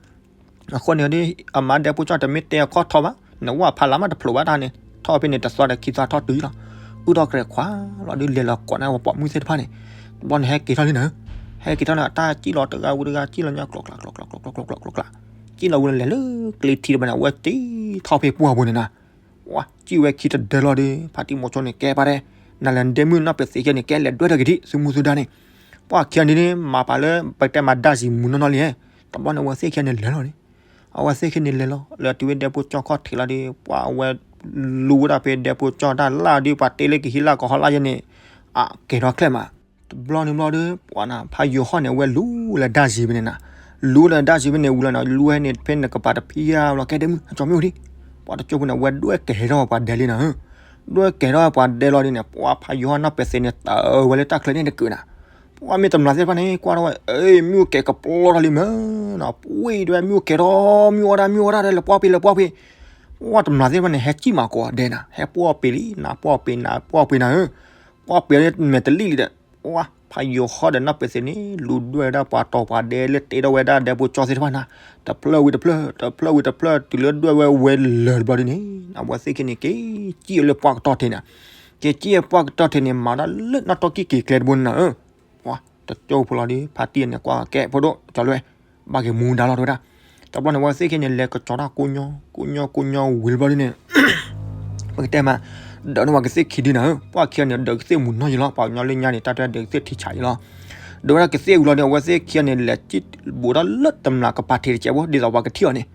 အဃိန့ၣ်ဒီး အမါဒဲဖိကၠီတမ့ၢ်တဲအခီၣ်ထီၣ်ဘၣ် နဝၣ်ဖးလးမးတဖျိးဘၣ်တၢ်န့ၣ် ထီၣ်ဖဲန့ၣ်တသွါဒီးခံသွါထီၣ်တုၤလီၤ အုၣ်ထီၣ်ကြဲးခွါလီၤဒီးလဲၤလီၤကိးန့ၢ်ပှၤပိာ်မုၣ်သ့ၣ်တဖၣ်န့ၣ် တဘျီန့ၣ်ဟဲက့ၤထီၣ်လံနၤ ဟဲက့ၤထီၣ်လၢအတၢ်စံၣ်လီၤတဂၤဝံၤတဂၤ စံၣ်လီၤညါကျိးကျးကျိးကျးကျိးကျးကျိးကျးကျိးကျး စံၣ်လီၤဝံၤန့ၣ်လဲၤလၢကျ့ထံတဘၣ်န့ၣ် အဝဲတ့ထီၣ်ဖဲပှၢ်ပူၤန့ၣ်နၤ ပှၤစံၣ်ဝဲခံတဒၢလီၤဒီး ဖါတံၢ်မိၤဆိန့ၣ်ကဲပာ်တဲ, နလဲၤဒဲမုၣ်နီၢ်ပဲာ်သ့ၣ်ခဲန့ၣ် ကဲလဲၤဒွဲၣ်ထီၣ်က့ၤဒံး သုမူသုဒါန့ၣ်, ပှၤခံဂၤန့ၣ် မၤပာ်လၢ ပတဲမၤဒါစံးမုၢ်နီၢ်နီၢ်လံ, တဘျီန့ၣ် အဝဲသ့ၣ်ခံဂၤန့ၣ်လဲၤလီၤန့ၣ်, အဝဲသ့ၣ်ခံဂၤန့ၣ်လဲၤလီၤ လဲၤတုၤဝဲဒဲဖိကၠီခီၣ်ထံးလီၤဒီး ပှၤအဝဲ လူဝဲဒၣ်ဖဲဒဲဖိကၠီတၢ်လၢ်ဒီး ပှၤတဲလၢကဟံးလၢကဟီလၢ်ယဲန့ၣ် အကဲထီၣ်ချဲၣ်မး, တဘျီန့ၣ်ဘျီဒီး ပှၤနၤ ဖါယိၤဟီၣ်န့ၣ် အဝဲလူလၢဒါစံးဖဲန့ၣ်နၤ, လူလၢဒါစံးဖဲန့ၣ်ဝံၤလီၤနၤ လူဟဲန့ၣ် ဖဲနကပၤတဖံးယါလီၤ ကဲဒဲမုၣ် အကၠီမ့ၢ်အိၣ်ဒံး, ပှၤတကၠိဖိန့ၣ် အဝဲဒွဲၣ်ကဲထီၣ်ပှၤဒဲလံနၤ, ဒွဲၣ်ကဲထီၣ်ပှၤဒဲလီၤဒ်န့ၣ် ပှၤဖါယိၤဟီၣ်နီၢ်ပဲာ်သ့ၣ်န့ၣ် တၢ်ဝဲလၢတၢ်ချၢန့ၣ်တကုာ်နၤ, ပှၤမ့ၢ်တမျၢ်သ့ၣ်တဖၣ်န့ၣ် ကွၢ်ထီၣ်ဝဲ မ့ၣ်အူကဲၤကပျီထီၣ်လံမ့ၢ်နီၤ, ပှ့ၤဒွဲၣ်မ့ၣ်အူကဲၤထီၣ် မ့ၣ်အူအီၣ်ဒၣ် မ့ၣ်အူအီၣ်ဒၣ် လဲၤပှီၢ်ပ့ၤ လဲၤပှီၢ်ပ့ၤ, ပှၤတမျၢ်သ့ၣ်တဖၣ်န့ၣ် ဟဲစံၣ်မၤကိးဒဲနၤ ဟဲပှီၢ်ပ့ၤလံနၤ ပှီၢ်ပ့ၤနၤ ပှီၢ်ပ့ၤနၤဧၢ, ပှီၢ်ပ့ၤန့ၣ်မဲာ်တလံၣ်လံဒီး, ပှၤဖါယိၤဟီၣ်ဒီးနီၢ်ပဲာ်သ့ၣ်န့ၣ် လူဒွဲၣ်ဝဲဒၣ်ပှၤတီၤပှၤဒဲလၢတ့ထီၣ်ဝဲဒၣ်ဒဲဖိကၠီသ့ၣ်တဖၣ်နၤ, တဖျၢၣ်ဝံၤတဖျၢၣ် တဖျၢၣ်ဝံၤတဖျၢၣ် တုၤလၢဒွဲၣ်ဝဲဝဲလၢာ်တဘျီဒ်န့ၣ် အဝဲသ့ၣ်ခံန့ၣ် က့ၤစံၣ်အီၤလၢပှၢ်ကတီၢ်ထံးနၤ, က့ၤစံၣ်အီၤပှၢ်ကတီၢ်ထံးန့ၣ် မၤဒၣ်လၢနီၢ်တီၢ်ကံၢ်က့ၤကျဲတဘိန့ၣ်နၤဧၢ, ပှၤတကၠိဖိလီၤဒီး ဖါတံၢ်န့ၣ်ကွၢ်ကဲဖိဒိၣ်ကၠီလွဲၢ်, ဘၣ်က့ၤမူဒါလီၤတဝဲဒၣ်, တဘျီန့ၣ် အဝဲသ့ၣ်ခံန့ၣ် လဲၤကစီၤတၢ်ကိညိ ကိညိ ကိညိဝံၤတဘျီဒ်န့ၣ် ပကတဲမး ဒၢးန့ၢ်ပှၤကသ့ၣ်ခံဒုနၤဧၢ, ပှၤခံဂၤန့ၣ် ဒၢးကသ့ၣ်မုၢ်နီၢ်ယံၤလီၤ, ပှၤကညီလၢညါန့ၣ် တၢ်တဲဒၢးကသ့ၣ်ထံဆးယံၤလီၤ, ဒၢးဝဲဒၣ်ကသ့ၣ်ဝံၤလီၤဒီး အဝဲသ့ၣ်ခံဂၤန့ၣ် လဲၤစံၣ်ဘူးထီၣ်လၢတမျၢ်ကပၤထံးတစဲးဖိ ဒ်သိးပှၤကထံၣ်အီၤန့ၣ်,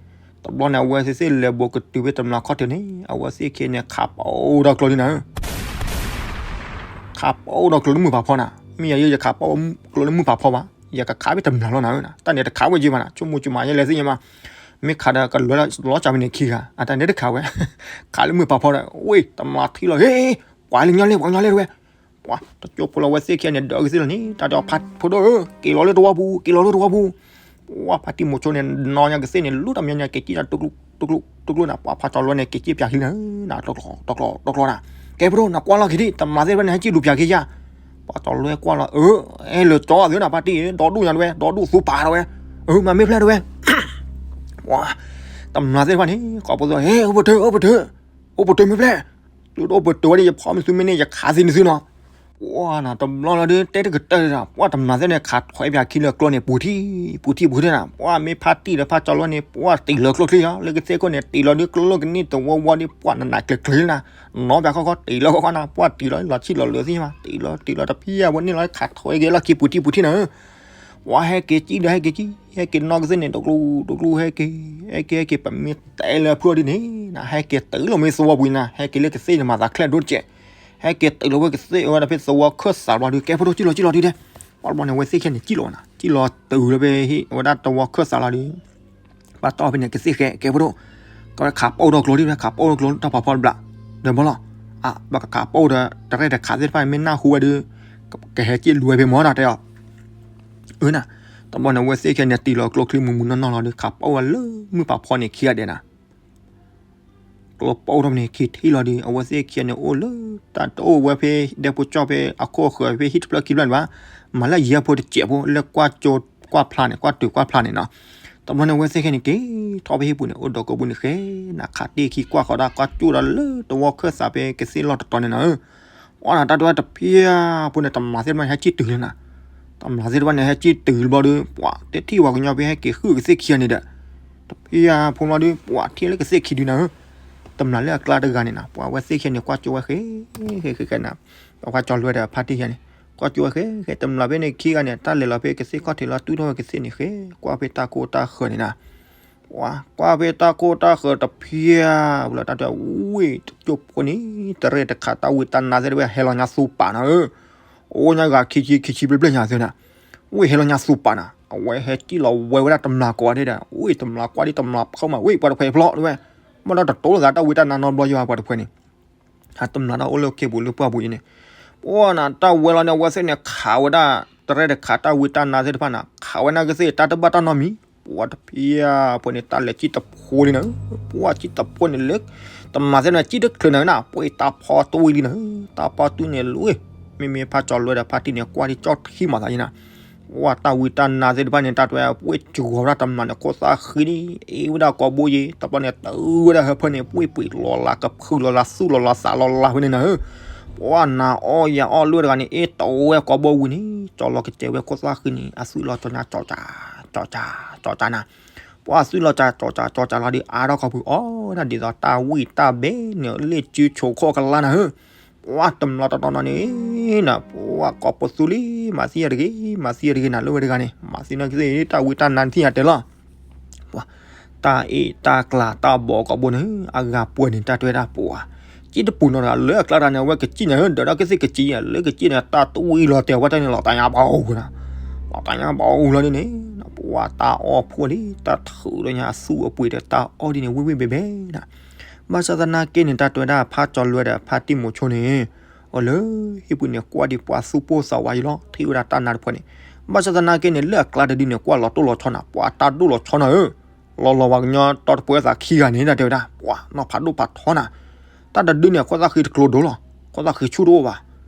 တဘျီန့ၣ် အဝဲသ့ၣ်လဲၤဘူးကတုၤဖဲတမျၢ်ခီၣ်ထံးန့ၣ် အဝဲသ့ၣ်ခံန့ၣ် ခးပအိၣ်ဒီးကျိလံနၤဧၢ ခးပအိၣ်ဒီးကျိလၢမုၢ်ဖးဖီနၤ, မ့ၢ်ယၤယဲယခးပအိၣ်ကျိလၢမုၢ်ဖးဖီဘၣ်, ယကခးဖဲတမျၢ်လီၤနၤဧၢ, တၢ်န့ၣ်တခးဝဲက့ၤဘၣ်နၤ, ဆိကမိၣ်ကမၤယဲလဲၤသ့ၣ်ညါမး, မ့ၢ်ခးဒီးကလၢလီၤကၢ်ဖဲန့ၣ်ခံဂၤ, အတၢ်န့ၣ်တခးဝဲ, ခးလၢမုၢ်ဖးဖီဒီး ဝ့ၢ် တမျၢ်ထံၣ်လီၤ ဟ့ၣ် ပှၤလၢညါလဲၣ် ပှၤကညီလဲၣ်တဝဲ, ပှၤတကၠိဖိလီၤ အဝဲသ့ၣ်ခံဂၤန့ၣ် ဒၢးကသ့ၣ်လီၤန့ၣ် တၢ်တဲအီၤ ဖါဖိဒိၣ်ဧၢ က့ၤလီၤလၢတဝီပူၤ က့ၤလီၤလၢတဝီပူၤ, ပှၤဖါတံၢ်မိၤဆိန့ၣ် နီၢ်ညါကသ့ၣ်န့ၣ် လူတမျၢ်ညါ က့ၤစံၣ်တၢ်တကျိ တကျိ တကျိနၤ, ပှၤဖးကၠီလွဲၢ်န့ၣ် က့ၤစံၣ်ပၠးခံလၢနၤ တကျိ တကျိ တကျိနၤ, ကဲဖိဒိၣ် နကွၢ်လီၤက့ၤဒံး တမျၢ်သ့ၣ်တဖၣ်န့ၣ် ဟဲစံၣ်လူၤပၠးက့ၤယၤ, ပှၤကၠီလွဲၢ်ကွၢ်လီၤ အၢ အဲၣ်လၢာ်ကၠီအသုနၤ ဖါတံၢ် ဒီဒူၣ်ညါတဝဲ ဒီဒူၣ်သူပာ်တဝဲ, အၢ မၤမ့ၢ်ဖျဲၣ်တဝဲ ပှၤ တမျၢ်သ့ၣ်တဖၣ်န့ၣ် ကိးပသူ ဟ့ၣ် အိၣ်ပတၢၢ် အိၣ်ပတၢၢ် အိၣ်ပတၢၢ်မ့ၢ်ဖျဲၣ်, သုတအိၣ်ပတၢၢ်ဝဲဒီး ယဖီမ့ၢ်သုမ့ၢ်န့ၣ် ယခးသံနသုနီၤ, ပှၤနၤ တဘျီလီၤဒီး တဲတကတၢၢ်ဒီး ပှၤတမျၢ်သ့ၣ်န့ၣ် ခးထွဲပၠးခံလၢကျိန့ၣ် ပူၤထံၣ် ပူၤထံၣ် ပူၤထံၣ်နၤ, ပှၤမ့ၢ်ဖါတံၢ်ဒီးဖးကၠီလွဲၢ်န့ၣ် ပှၤတံၢ်လီၤကျိချံလီၤ လၢကသ့ၣ်ခိၣ်န့ၣ် တံၢ်လီၤဒီးကျိကနံၣ်တဝီဝီဒီး ပှၤနးနးကျၢၤကျၢၤနၤ, နီၢ်ပၠးခီခီ တံၢ်လီၤခီခီနၤ, ပှၤတံၢ်လီၤလီၤဆံၣ်လီၤလၢာ်သ့ၣ်ညါမး တံၢ်လီၤတံၢ်လီၤတဖံးယၤဝဲန့ၣ်လီၤ ခးထွဲက့ၤလီၢ်ခံပူၤထံၣ်ပူၤထံၣ်နၤဧၢ ပှၤဟဲက့ၤစံၣ်ဒီးဟဲက့ၤစံၣ် ဟဲက့ၤနီၢ်ကသ့ၣ်န့ၣ် တကျိတကျိဟဲက့ၤ ဟဲက့ၤဟဲက့ၤ ပမ့ၢ်တဲလၢအဖျိဒ်န့ၣ် နဟဲက့ၤတုၤလီၤမ့ၢ်သဝီပူၤနၤ ဟဲက့ၤလၢကသ့ၣ်န့ၣ် မၤသးချဲၣ်ဒိၣ်တကဲး, ဟဲက့ၤတုၤလီၤဝဲကသ့ၣ်ဝဲဒၣ်ဖဲသဝီခၢၣ်သးဘျီဒီး ကဲဖိဒိၣ်စံၣ်လီၤစံၣ်လီၤဒ်ဒဲး, ပှၤတဘျီန့ၣ် အဝဲသ့ၣ်ခံန့ၣ် စံၣ်လီၤနၤ စံၣ်လီၤတုၤလၢဖဲဟံၣ်ဝဲဒၣ်သဝီခၢၣ်သးလီၤဒီး ပှၤတီၢ်ဖဲန့ၣ် ကသ့ၣ်ဃဲ ကဲဖိဒိၣ်, ကဝဲခးပအိၣ်ဒီးကျိဒ်ဝဲ ခးပအိၣ်ဒီးကျိတၢ်ဖးဖီတဘျီ, ဒီးဘီလီၤ, အဘၣ်ကခးပအိၣ်ဒီး တရဲၣ်တခးသ့ၣ်တဖၣ်မ့ၢ်နၢ်ဟူဝဲဒီး ကဟဲစံၣ်လူၤဝဲဖဲမီၤဒၣ်တဲအီၤ, အၢနၤ, တဘျီန့ၣ် အဝဲသ့ၣ်ခံန့ၣ် တံၢ်လီၤကျိချံမုၢ်မုၢ်နီၢ်နီၢ်လီၤဒီး ခးပအိၣ်ဝဲလၢမုၢ်ဖးဖီန့ၣ်ခံဂၤဒဲးနၤ ကျိပအိၣ်ထီၣ်ဖဲန့ၣ် ခံထံၣ်လီၤဒီး အဝဲသ့ၣ်ခံဂၤန့ၣ် အိၣ်လၢတၢ်တအိၣ်ဝဲဖဲ ဒဲဖိကၠီဖဲဟံၣ်တဖျၢၣ်ခံဖျၢၣ်န့ၣ်ဘၣ်, မၤလၢယဲၢ်ဖိတစဲးဖိ လၢကွၢ်ကၠိကွၢ်ဖျါန့ၣ် ကွၢ်တုၤကွၢ်ဖျါန့ၣ်နီၤ. တဘျီန့ၣ် အဝဲသ့ၣ်ခံန့ၣ် က့ၤထီၣ်ဖဲဟံၣ်ပူၤန့ၣ် အိၣ်ဒီးကိးပူၤန့ၣ်ဃဲ နခးတ့ၢ်ခံကွၢ်ဃီဒၣ် ကွၢ်ကၠိဒီးလၢတဝီခၢၣ်သးဖဲကသ့ၣ်လီၢ်တတီၤန့ၣ်နီၤဧၢ. ပှၤနၤတၢ်တဝဲတဖျၢၣ်ဖိန့ၣ် တမျၢ်သ့ၣ်တဖၣ်န့ၣ် ဟဲစံၣ်တုၤလံနၤ. တမျၢ်သ့ၣ်တဖၣ်န့ၣ် ဟဲစံၣ်တုၤတဘျီဒီး ပှၤတထံၣ်ပှၤကညီဖဲဟဲက့ၤဃုာ်ကသ့ၣ်ခံဂၤန့ၣ်ဒီး တဖျၢၣ်ဖိမီၤဒီး ပှၤထံၣ်လၢကသ့ၣ်ခံဒုနၤဧၢ. တမျၢ်လၢအကျါတဂၤန့ၣ်နၤ ပှၤဝဲသ့ၣ်ခံန့ၣ် ကွၢ်ကၠိဝဲဃဲ ဃဲဃဲဃဲနၤ. ပှၤကၠီလွဲဒီးဖါတံၢ်ယၤန့ၣ် ကွၢ်ကၠိဝဲဃဲဃဲ တမျၢ်ဖဲန့ၣ်ခံဂၤန့ၣ် တၢ်လဲၤလီၤဖဲကသ့ၣ်ခီၣ်ထံးလီၤ တူၢ်ထီၣ်ဝဲကသ့ၣ်န့ၣ်ဃဲ ကွၢ်ဖဲတၢ်ကိၢ်တၢ်ဃၢၤန့ၣ်နၤ. ပှၤကွၢ်ဖဲတၢ်ကိၢ်တၢ်ဃၢၤတဖျၢၣ် ဝံၤလီၤတၢ်တဝဲဝံၤ တကၠိဖိန့ၣ် တရဲၣ်တခးတၢ်ဝံတၢ်နါသ့ၣ်တဖၣ် ဟဲလီၤညါသူပာ်နၤဧၢ. အိၣ်ညါဂၤခံဆံခံဆံဘျဲၣ်ဘျဲၣ်ညါသ့ၣ်နၤ. ဝံၤဟဲလီၤညါသူပာ်နၤ အဝဲဟဲစံၣ်လီၤဝဲဝဲဒၣ်တမျၢ်ကိးဂၤဒဲးဒီး ဝံၤတမျၢ်ကွၢ်ဒ်တမျၢ်ဖုးမး ဝံၤပှၤတဖျၢၣ်ဖျီတဝဲ မ့ၢ်ဒီးတတိၤလိာ်သးတၢ်ဝံတၢ်နါနီတဘျီယွၤပှၤတဖျၢၣ်န့ၣ် ဟးတမျၢ်တၢ်အိၣ်လၢခ့ပူၤလၢပှၢ်ပူၤအံၤန့ၣ် ပှၤနၤတၢ်ဝဲလီၤန့ၣ် အဝဲသ့ၣ်န့ၣ် ခးဝဲဒၣ် တရဲၣ်တခးတၢ်ဝံတၢ်နါသ့ၣ်တဖၣ်နၤ ခးဝဲနၤကသ့ၣ်တၢ်တဘၣ်တၢ်နီတမံၤ ပှၤတဖျၢၣ်ဖိန့ၣ် တၢ်လဲၤစံၣ်တဖိလံနၤ ပှၤစံၣ်တဖိန့ၣ်လၢ တမျၢ်သ့ၣ်န့ၣ် စံၣ်တချုးနၤနၤ ပှၤတၢ်ဖီတူၢ်ဝံၤလံနၤ တၢ်ဖီတူၢ်န့ၣ်လၢ မ့မ့ၢ်ဖးကၠီလွဲဒီးဖါတံၢ်န့ၣ် ကွၢ်ဒ်ကၠီထံမၤသးယံၤနၤ ပှၤတၢ်ဝံတၢ်နါသ့ၣ်တဖၣ်န့ၣ် တၢ်တဝဲ ပှၤစှီၤဝဲဒၣ်တမျၢ်န့ၣ် ခိၣ်သၣ်ဃံန့ၣ် အ့ၣ်ဝဲဒၣ်ကိာ်ဘိယံၤ တဘျီန့ၣ် တုၤဝဲဒၣ်ဟၢဖၢန့ၣ် ပှ့ၤပှ့ၤလီၤလး ကဖုးလီၤလး သူၣ်လီၤလး သးလီၤလးဖဲန့ၣ်နၤဧၢ. ပှၤနၤအီၣ်ယၤအီၣ်လွဲၢ်တဂၤန့ၣ် အ့ၣ်တီဝဲကိာ်ဘိဝံၤန့ၣ် ကၠီလီၤကစဲးဝဲခိၣ်သၣ်ဃံန့ၣ် အသွံၣ်လီၤကၠီညါ ကၠီကၠါ ကၠီကၠါ ကၠီကၠါနၤ. ပှၤသုးလီၤကၠးကၠီကၠးကၠီကၠးလီၤဒီး အါထီၣ်ခီပူၤအီၣ်ဒၣ်ဒ်သိးတၢ်ဝံၣ်တၢ်ဘဲန့ၣ် လ့ၣ်စုဆိးခိၣ်ကလါနၤဧၢ, ပှၤတမျီတတီနီၤန့ၣ်နၤ ပှၤကိးပသူလံ မၤသံယၤတဂ့ၤ မၤသံယၤတဂ့ၤနၤ လၢဝဲတဂၤန့ၣ် မၤသံနီၢ်ကသ့ၣ် တၢ်ဝံၣ်တၢ်နါနထံၣ်ယၤတဲလီၤ ပှၤ တၢ်အ့ၣ်တၢ်ကျါတၢ်ဘီကီးဘိန့ၣ် အဂၤပှဲၤန့ၣ် တၢ်တဲဝဲဒၣ်ပှၤ ကံၣ်တပူၤနီၤတဂၤ လၢအကျါတဂၤန့ၣ် အဝဲကစံၣ်န့ၣ် ဒီးဒီးကသ့ၣ်ကစံၣ် လၢကစံၣ်န့ၣ် တၢ်တဝံၣ်လီၤတဲာ်ဝဲတၢ်န့ၣ် လီၤတၢ်ညါဘၣ်အူၤနၤ, လီၤတၢ်ညါဘၣ်အူၤလီၤန့ၣ်န့ၣ် ပှၤတၢ်အီၣ်ဖှိၣ်လံ တၢ်ထုးဒီးညါအသူၣ်အပှ့ၤဒီးတၢ်အီၣ်ဒ်န့ၣ် ဝံၣ်ဝံၣ်ဘဲဘဲနၤ, ဘၣ်ဆၣ်သနာ်က့န့ၣ် တၢ်တဲဝဲဒၣ်ဖးကၠီၤလွဲဒီးဖးတံၢ်မိၤဆိန့ၣ် အီၤလၢဟံၣ်ပူၤန့ၣ် ကွၢ်ဒံးပှၤသူၣ်ပိၢ်သးဝးယံၤလီၤ ထံၣ်ဝဲဒၣ်တၢ်နါတဖၣ်န့ၣ်, ဘၣ်ဆၣ်သနာ်က့န့ၣ် လၢအကျါတဒုန့ၣ် ကွၢ်လီၤတိၢ်လီၤဆီနၤ ပှၤတၢ်ဒိၣ်လီၤဆီနၤဧၢ, လီၤလီၤပှၤကညီတီတပှဲၤသးခံဂၤန့ၣ် တၢ်တဲဝဲဒၣ် ပှၤနီၢ်ဖးဒိၣ်ဖးထီနၤ, တၢ်တဒုန့ၣ် ခိၣ်သၣ်ဃံတကျိၤဒိၣ်လီၤ, ခိၣ်သၣ်ဃံဆူၣ်တအိၣ်ဘၣ်,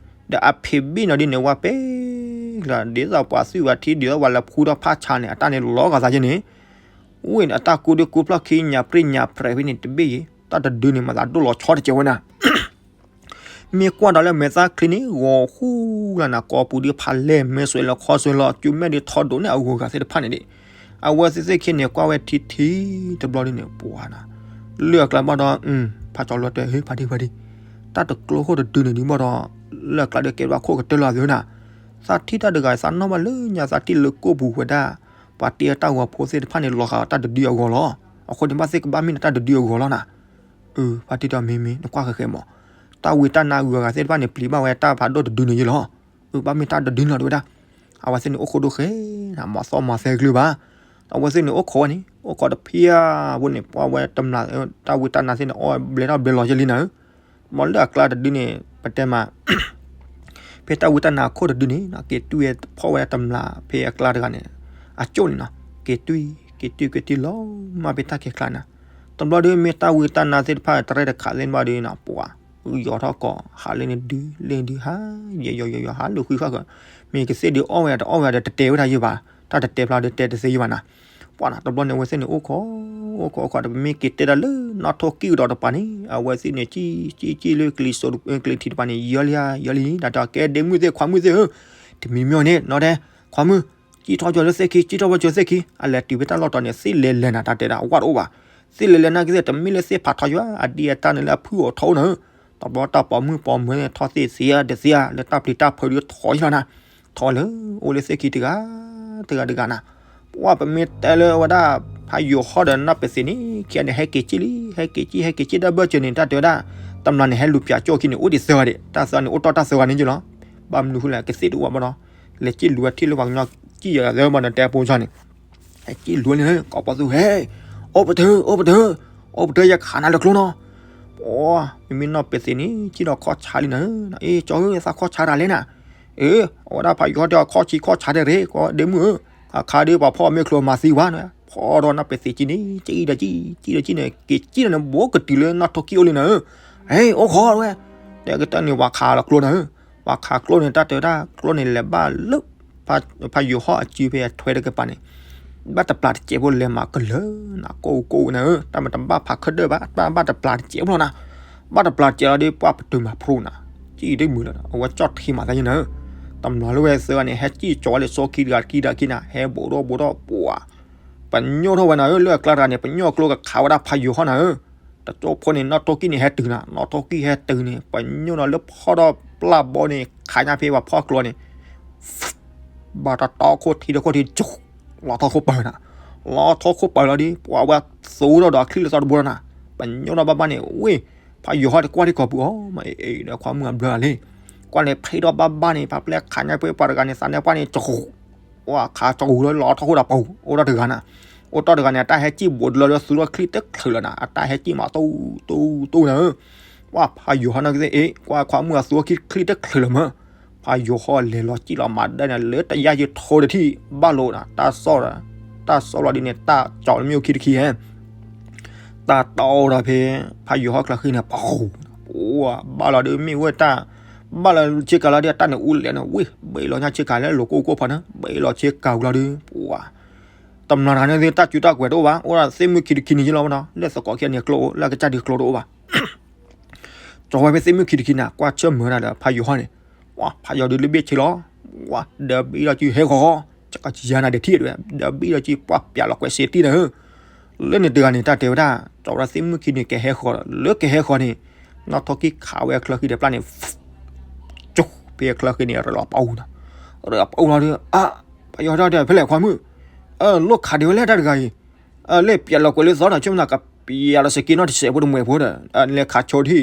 ဒီးအဖံးဘ့ၣ်နီၤဒ်န့ၣ် ဝဲပဲ လၢဒ်သိးပှၤသွံၣ်ဝဲထံ ဒ်သိးပှၤလဲၤဖှူထီၣ်ဖးဆါန့ၣ် အတၢ်န့ၣ်လီၤဂာ်သးယဲန့ၣ်, ဝံၤန့ၣ် အတၢ်ကူဒုကူဖျီၣ်ခံညၣ်ပြံၣ်ညၣ်ပြဲးဖဲန့ၣ်တဘ့ၣ်ယံၤ တၢ်တဒုန့ၣ် မၤသးဒိၣ်လီၤဆီတကဲဝဲနၤ မ့ၢ်ကွၢ်ဒီးလၢမဲာ်သၣ်ချံန့ၣ် ဂီၤဃူလၢနၤ ကိးပူၤဒုးဖးလဲၢ် မ့ၢ်စွဲလၢခီစွဲလီၤ ကၠူမဲာ်ဒုးထီဒိးန့ၢ်အဂီၤဂၤသ့ၣ်တဖၣ်န့ၣ်ဒံး, အဝဲသ့ၣ်သ့ၣ်ခံန့ၣ် ကွၢ်ဝဲထံထံတဘျီဒ်န့ၣ် ပှၤနၤ, လၢအကျါဘၣ်ဒီး ဖးကၠီၤလွဲတဲ ဖးတံၢ်ဖးတံၢ်, တၢ်တကျိခိၣ်တဒုန့ၣ်ဒုးဘၣ်ဒီး လၢအကျါဒုးကဲဘၣ်ခိၣ်ကတၢၢ်လီၤသ့နၤ, သးထံၣ်တၢ်တဂၤသးနီၣ်ဘၣ်လၢညါသးထံၣ်လၢကိၢ်ပူၤဝဲဒၣ်, ပှၤတ့အတၢ်ဂီၤဖိသ့ၣ်တဖၣ်န့ၣ် လီၤဃာ်တၢ်တဒုအဂီၤလီၤ, အဃိန့ၣ်ဘၣ်သ့ၣ်ကဘၣ်မ့ၢ်နတၢ်တဒုအဂီၤလီၤနၤ အၢ ဖါတံၢ်ဒီးမ့မ့ၢ် နကွၢ်ဃဲၤဃဲၤမး, တၢ်ဝံတၢ်နါဂုၤအဂၤသ့ၣ်တဖၣ်န့ၣ် ပျံၤဘၣ်ဝဲတၢ်ဖးဒိၣ်တဒုန့ၣ်ယ့လီၤ. အၢ ဘၣ်မ့ၢ်တၢ်တဒုနီၤတဝဲဒၣ်, အဝဲသ့ၣ်န့ၣ်အိၣ်ခိးဒိၣ်ဃဲၤနၤ မၤသီမၤသဲကလုၢ်ဘၣ်, အဝဲသ့ၣ်န့ၣ်အိၣ်ခိးဝဲန့ၣ် အိၣ်ခိးတဖျၢၣ်ဝဲန့ၣ် ပှၤဝဲတမျး တၢ်ဝံတၢ်နါသ့ၣ်န့ၣ် အီၣ်ဘျဲထီၣ်ဘျဲလီၤယဲလံနၤဧၢ မ့ၢ်လၢအကျါတဒုန့ၣ် ပတဲမး ဖဲတၢ်ဝံတၢ်နါခိၣ်တဒုန့ၣ် က့ၤတွံၢ်ဖီၣ်ဝဲတမျးဖဲအကျါတဂၤန့ၣ် အကၠိၣ်န့ၣ်နီၤ က့ၤတွံၢ် က့ၤတွံၢ်က့ၤတွံၢ်လီၤမၢ်ဖဲတၢ်ခံးကျါနၤ, တဘျီဒုးမ့ၢ်တၢ်ဝံတၢ်နါသ့ၣ်တဖၣ်တရဲၣ်တခးသ့ၣ်တဖၣ်ဒုးနီၤ ပှၤ ယီၤထီၣ်ကီး ဟးလၢန့ၣ်ဒုး လၢန့ၣ်ဒုး ဟး ယီၤယီၤယီၤယီၤ ဟးလၢဃံဃာ်ဃၢၤ, မ့ၢ်ကသ့ၣ်ဒုးအီၣ်ဝဲတအီၣ်ဝဲဒီးတတဲဝဲဒၣ်ယံၤဘၣ်, တၢ်တတဲဖျါဒီးတဲတသ့ယံၤဘၣ်နၤ, ပှၤနၤ တဘျီန့ၣ် အဝဲသ့ၣ်န့ၣ်အိၣ်ခိး အိၣ်ခိးအိၣ်ခိးဒီး ပမ့ၢ်က့ၤတဲဒၣ်လၢနီၣ်ထိၣ်ကံၣ်ကဒီးတပၤန့ၣ် အဝဲသ့ၣ်န့ၣ် ကံၣ်ကံၣ်ကံၣ်လၢကလံၤစိး ကလံၤထံးတပၤန့ၣ် ယီၤလံဧါ ယီၤလံ တၢ်တဲကဲဒ့မုၣ်သ့ၣ်ခွါမုၣ်သ့ၣ်ဧၢ, တမံၤမံၤန့ၣ် နီၢ်တဲ ခွါမုၣ် ကံၣ်ထီၣ်ကၠီၤလၢသ့ၣ်ခံ ကံၣ်ထီၣ်ကၠီၤသ့ၣ်ခံ အလဲၤတုၤဖဲတၢ်လီၢ်တီၤန့ၣ် သ့ၣ်လဲၤလဲၤနၤ တၢ်တဲဒၣ် အဝဲတအိၣ်ဘၣ်, သ့ၣ်လဲၤလဲၤနၤကသ့ၣ် တမ့ၢ်လၢသ့ၣ်ဖးထီယွၤ အဒံအတၢ်န့ၣ်လၢအဖုၣ်အိၣ်ထီအိၣ်နၤဧၢ, တဘျီတၢ်ပိာ်မုၣ်ပိာ်မၢၤန့ၣ် ထီၣ်သ့ၣ်သ့ဧါတသ့ဧါ လၢတၢ်ပျံၤတၢ်ဖုးဒုးထီယံၤလီၤနၤ, ထီလၢ အိၣ်လၢသ့ၣ်ခံတဂၤ တဂၤတဂၤနၤ, ပှၤပမ့ၢ်တဲလၢဝဲဒၣ် ဖးယိၤဟီၣ်ဒီးနီၢ်ပသ့းန့ၣ် ခံဂၤန့ၣ် ဟဲက့ၤကံၣ်လံ ဟဲက့ၤကံၣ် ဟဲက့ၤကံၣ်တၢ်ဘၢၣ်စၢၤန့ၣ် တၢ်တဲဝဲဒၣ် တမျးန့ၣ် ဟဲလူၤပၠးကၠိၣ်ခံန့ၣ် အိၣ်ဒံးသၢဂၤဒံး တၢ်သၢဂၤန့ၣ် အိၣ်တီၢ်တၢ်သၢဂၤန့ၣ်ယ့ၢ်လီၤ, ဘၣ်မနုၤဃိလဲၣ် ကသ့ၣ်တအိၣ်ဘၣ်ဒီး လဲၤကံၣ်လူၤဝဲထံၣ်လၢပှၤကညီကံၣ်ယၤသၢဘၣ်ဒီး တဲပိကီၢ်န့ၣ် ဟဲကံၣ်လူၤန့ၣ် ကိးပသူဟဲ အိၣ်ပတၢၢ် အိၣ်ပတၢၢ် အိၣ်ပတၢၢ် ယခးနၤလၢကျိနီၤ, ပှၤ မ့မ့ၢ်နီၢ်ပသ့းန့ၣ် ကံၣ်ဒီးခီၣ်ဆါလံနၤဧၢ, အ့ ကၠီဧၢ သးခီၣ်ဆါတၢ်လဲၣ်နၤ, အ့ အဝဲဒၣ်ဖးယိၤဟီၣ်ဒီးခီၣ်ဆံခီၣ်ဆါတၢ်ရ့ၣ် ကိးဒ့မုၣ်ဧၢ, အခါဒုးပှၤဖီၣ်မ့ၢ်ချိမၤသံဝဲနၤ, ဖီၣ်ဒီးနီၢ်ပသ့းကံၣ်န့ၣ် ကံၣ်ဒီးကံၣ် ကံၣ်ဒီးကံၣ်န့ၣ် က့ၤကံၣ်ဒီးန့ၣ် ဘူးကတုၤလၢနီၢ်ထိၣ်ကံၣ်အိၣ်လံနၤဧၢ, အ့ အိၣ်ခိးဝဲ, တဲကတၢၢ်န့ၣ် ပှၤခးလီၤကျိနၤဧၢ, ပှၤခးကျိန့ၣ် တၢ်တဲဝဲဒၣ် ကျိန့ၣ်လဲၤဘၣ်လၢ ဖးယိၤဟီၣ်အစုဖဲအထွဲတကပၤန့ၣ်, ဘၣ်တပျၢ်တစဲးဖိလဲၤမၤကလၢၤနၤ ကိၢ်ကိၢ်နၤဧၢ, တၢ်မ့ၢ်တဘၣ်ဖးခၢၣ်ဒၢၣ်ဘၣ် ဘၣ်တပျၢ်တစဲးဖိလီၤနၤ, ဘၣ်တပျၢ်တစဲးလီၤဒီး ပှၤပတုာ်မၤဖျိနၤ, ကံၣ်ဒ်မုၢ်လီၤ အဝဲကၠီၣ်ထံမၤသးယံၤနၤဧၢ, တမျးလၢဝဲသၢဂၤန့ၣ် ဟဲကံၣ်ကၠီၤဝဲလၢစိခံတဂၤခံတဂၤခံနၤ ဟဲဘူးဒီးဘူးဒီးပှၤ ပညိၣ်ထီၣ်ဝဲနၤဧၢ, လၢအကျါတဂၤန့ၣ် ပညိၣ်ကျိကခးဝဲဒၣ်ဖးယိၤဟီၣ်နၤဧၢ, တကၠိဖိန့ၣ် နီၢ်ထိၣ်ကံၣ်န့ၣ်ဟဲတုၤနၤ, နီၢ်ထိၣ်ကံၣ်ဟဲတုၤန့ၣ် ပညိၣ်ဒီးလၢဖီၣ်ဒီးပျၢ်ဘီန့ၣ် ခးညါဖဲပှၤဖီၣ်ကျိန့ၣ် ဘၣ်တတီၢ်ခိၣ်ထံဒီးခိၣ်ထံ ကၠူ လီၤထီၣ်ခိၣ်ပၤနၤ, လီၤထီၣ်ခိၣ်ပၤလီၤဒီး ပှၤဝဲသူဒီးဒီးချံၣ်လၢသီတဘိလီၤနၤ, ပညိၣ်ဒီးဘၣ်ဘၣ်န့ၣ် ဝ့ၢ် ဖးယိၤဟီၣ်တကွၢ်ထံကီၢ်ပူၤအီၤ မ့ၢ်အ့ဒီးခွါမုၣ်အဘျၢလံ, ကွၢ်န့ၣ်ဖံးထီၣ်ဘၣ်ဘၣ်န့ၣ် ဖးပျဲခးညါဖဲပှၤတဂၤန့ၣ် သးနဲပှၢ်န့ၣ် ကၠူ ဝဲခးကၠီၣ်ဂူၤလီၤလီၤထီၣ်ခိၣ်တၢ်ပူၤ အိၣ်ထီၣ်တဂၤနၤ, အိၣ်ထီၣ်တဂၤန့ၣ် အတၢ်ဟဲကံၣ်ဘူးတလၢလၢသူထီၣ်ချံၣ်တချုးလၢၤနၤ, အတၢ်ဟဲကံၣ်မးတူတူတူနၤဧၢ, ဝဲဖးယိၤဟီၣ်နီၢ်ကသ့ၣ်အ့ ကွၢ်ခွါမုၣ်အသူထီၣ်ချံၣ်တချုးလၢၤမး, ဖးယိၤဟီၣ်လဲၤလီၤကံၣ်လီၤမၤဒၢန့ၣ် လၢတယၢ်ယုၢ်ထိတထံၣ် ဘၣ်လိာ်နၤ, တၢ်စီၣ်လီၤဒ်န့ၣ် တၢ်ကၠီလၢမ့ၣ်အူခံတခံဟဲ တၢ်တီဒီးဖဲ ဖးယိၤဟီၣ်ကျၢၤဃံန့ၣ် ပှၤ ဘၣ်လီၤဒုးမ့ၢ်ဝဲတၢ် ဘၣ်လီၤဆ့ကၤလီၤဒုး တၢ်န့ၣ်အူလဲၣ်န့ၣ် ဝ့ၢ် ဘ့ၣ်လီၤညါဆ့ကၤလၢလိၤကိၢ်ကိၢ်ဖီနၤ ဘ့ၣ်လီၤဆ့ကၤဝံၤလီၤဒုး ပှၤ တမျးတဂၤန့ၣ် တၢ်စုတၢ်ကွဲးတအိၣ်ဘၣ် အိၣ်ဒၣ်သ့ၣ်မုၣ်ခံတခံန့ၣ်ယ့ၢ်လီၤဝဲနီၤ လၢသကိးခံဂၤန့ၣ်ကျိအိၣ် လၢကစၢ်ဒုးကျိတအိၣ်ဘၣ် ကၠီၤဝဲဖဲသ့ၣ်မုၣ်ခံတခံန့ၣ် ကွၢ်ဆၢၣ်မဲာ်ဒၣ်ဒီးဖးယိၤဟီၣ်န့ၣ် ပှၤဖးယိၤဒုးလၢဘ့ၣ်ဆ့လီၤ ဝဲ ဒီးဘ့ၣ်လီၤစုဟဲဃီၤဃီၤ ကကယၤနၤဒဲးထံၣ်ဝဲ ဒီးဘ့ၣ်လီၤစုပှၢ်ပျးလီၤကွဲးစ့တံၢ်နၤဧၢ လၢန့ၣ်တဂၤန့ၣ် တၢ်တဲဝဲဒၣ် ကၠီဝဲဒၣ်သ့ၣ်မုၣ်ခံန့ၣ် ကဟဲဃီၤဒီး လၢကဟဲဃီၤန့ၣ် နီၢ်ထိၣ်ကံၢ်ခးဝဲအချၢဃံဒီးပျၢ်န့ၣ် ကၠိဖဲအချၢဃံန့ၣ် ရ့လီၤပအူနီၤ, ရ့လီၤပအူလီၤဒီး အါ, ပယီၤထီၣ်ဒီး ဖဲလဲၣ်ခွါမုၣ်, အၢ လိၣ်ခးဒံးဝဲလဲၣ်တၢ်တဂၤအံၤ, အၢ လၢပျဲလီၤကွဲးလၢသီနီၤ ဆိကမိၣ်သးကပျဲလီၤစက့နီတစဲးဖိတမှဲးဖိဒီး လဲၤခးဆိဒံး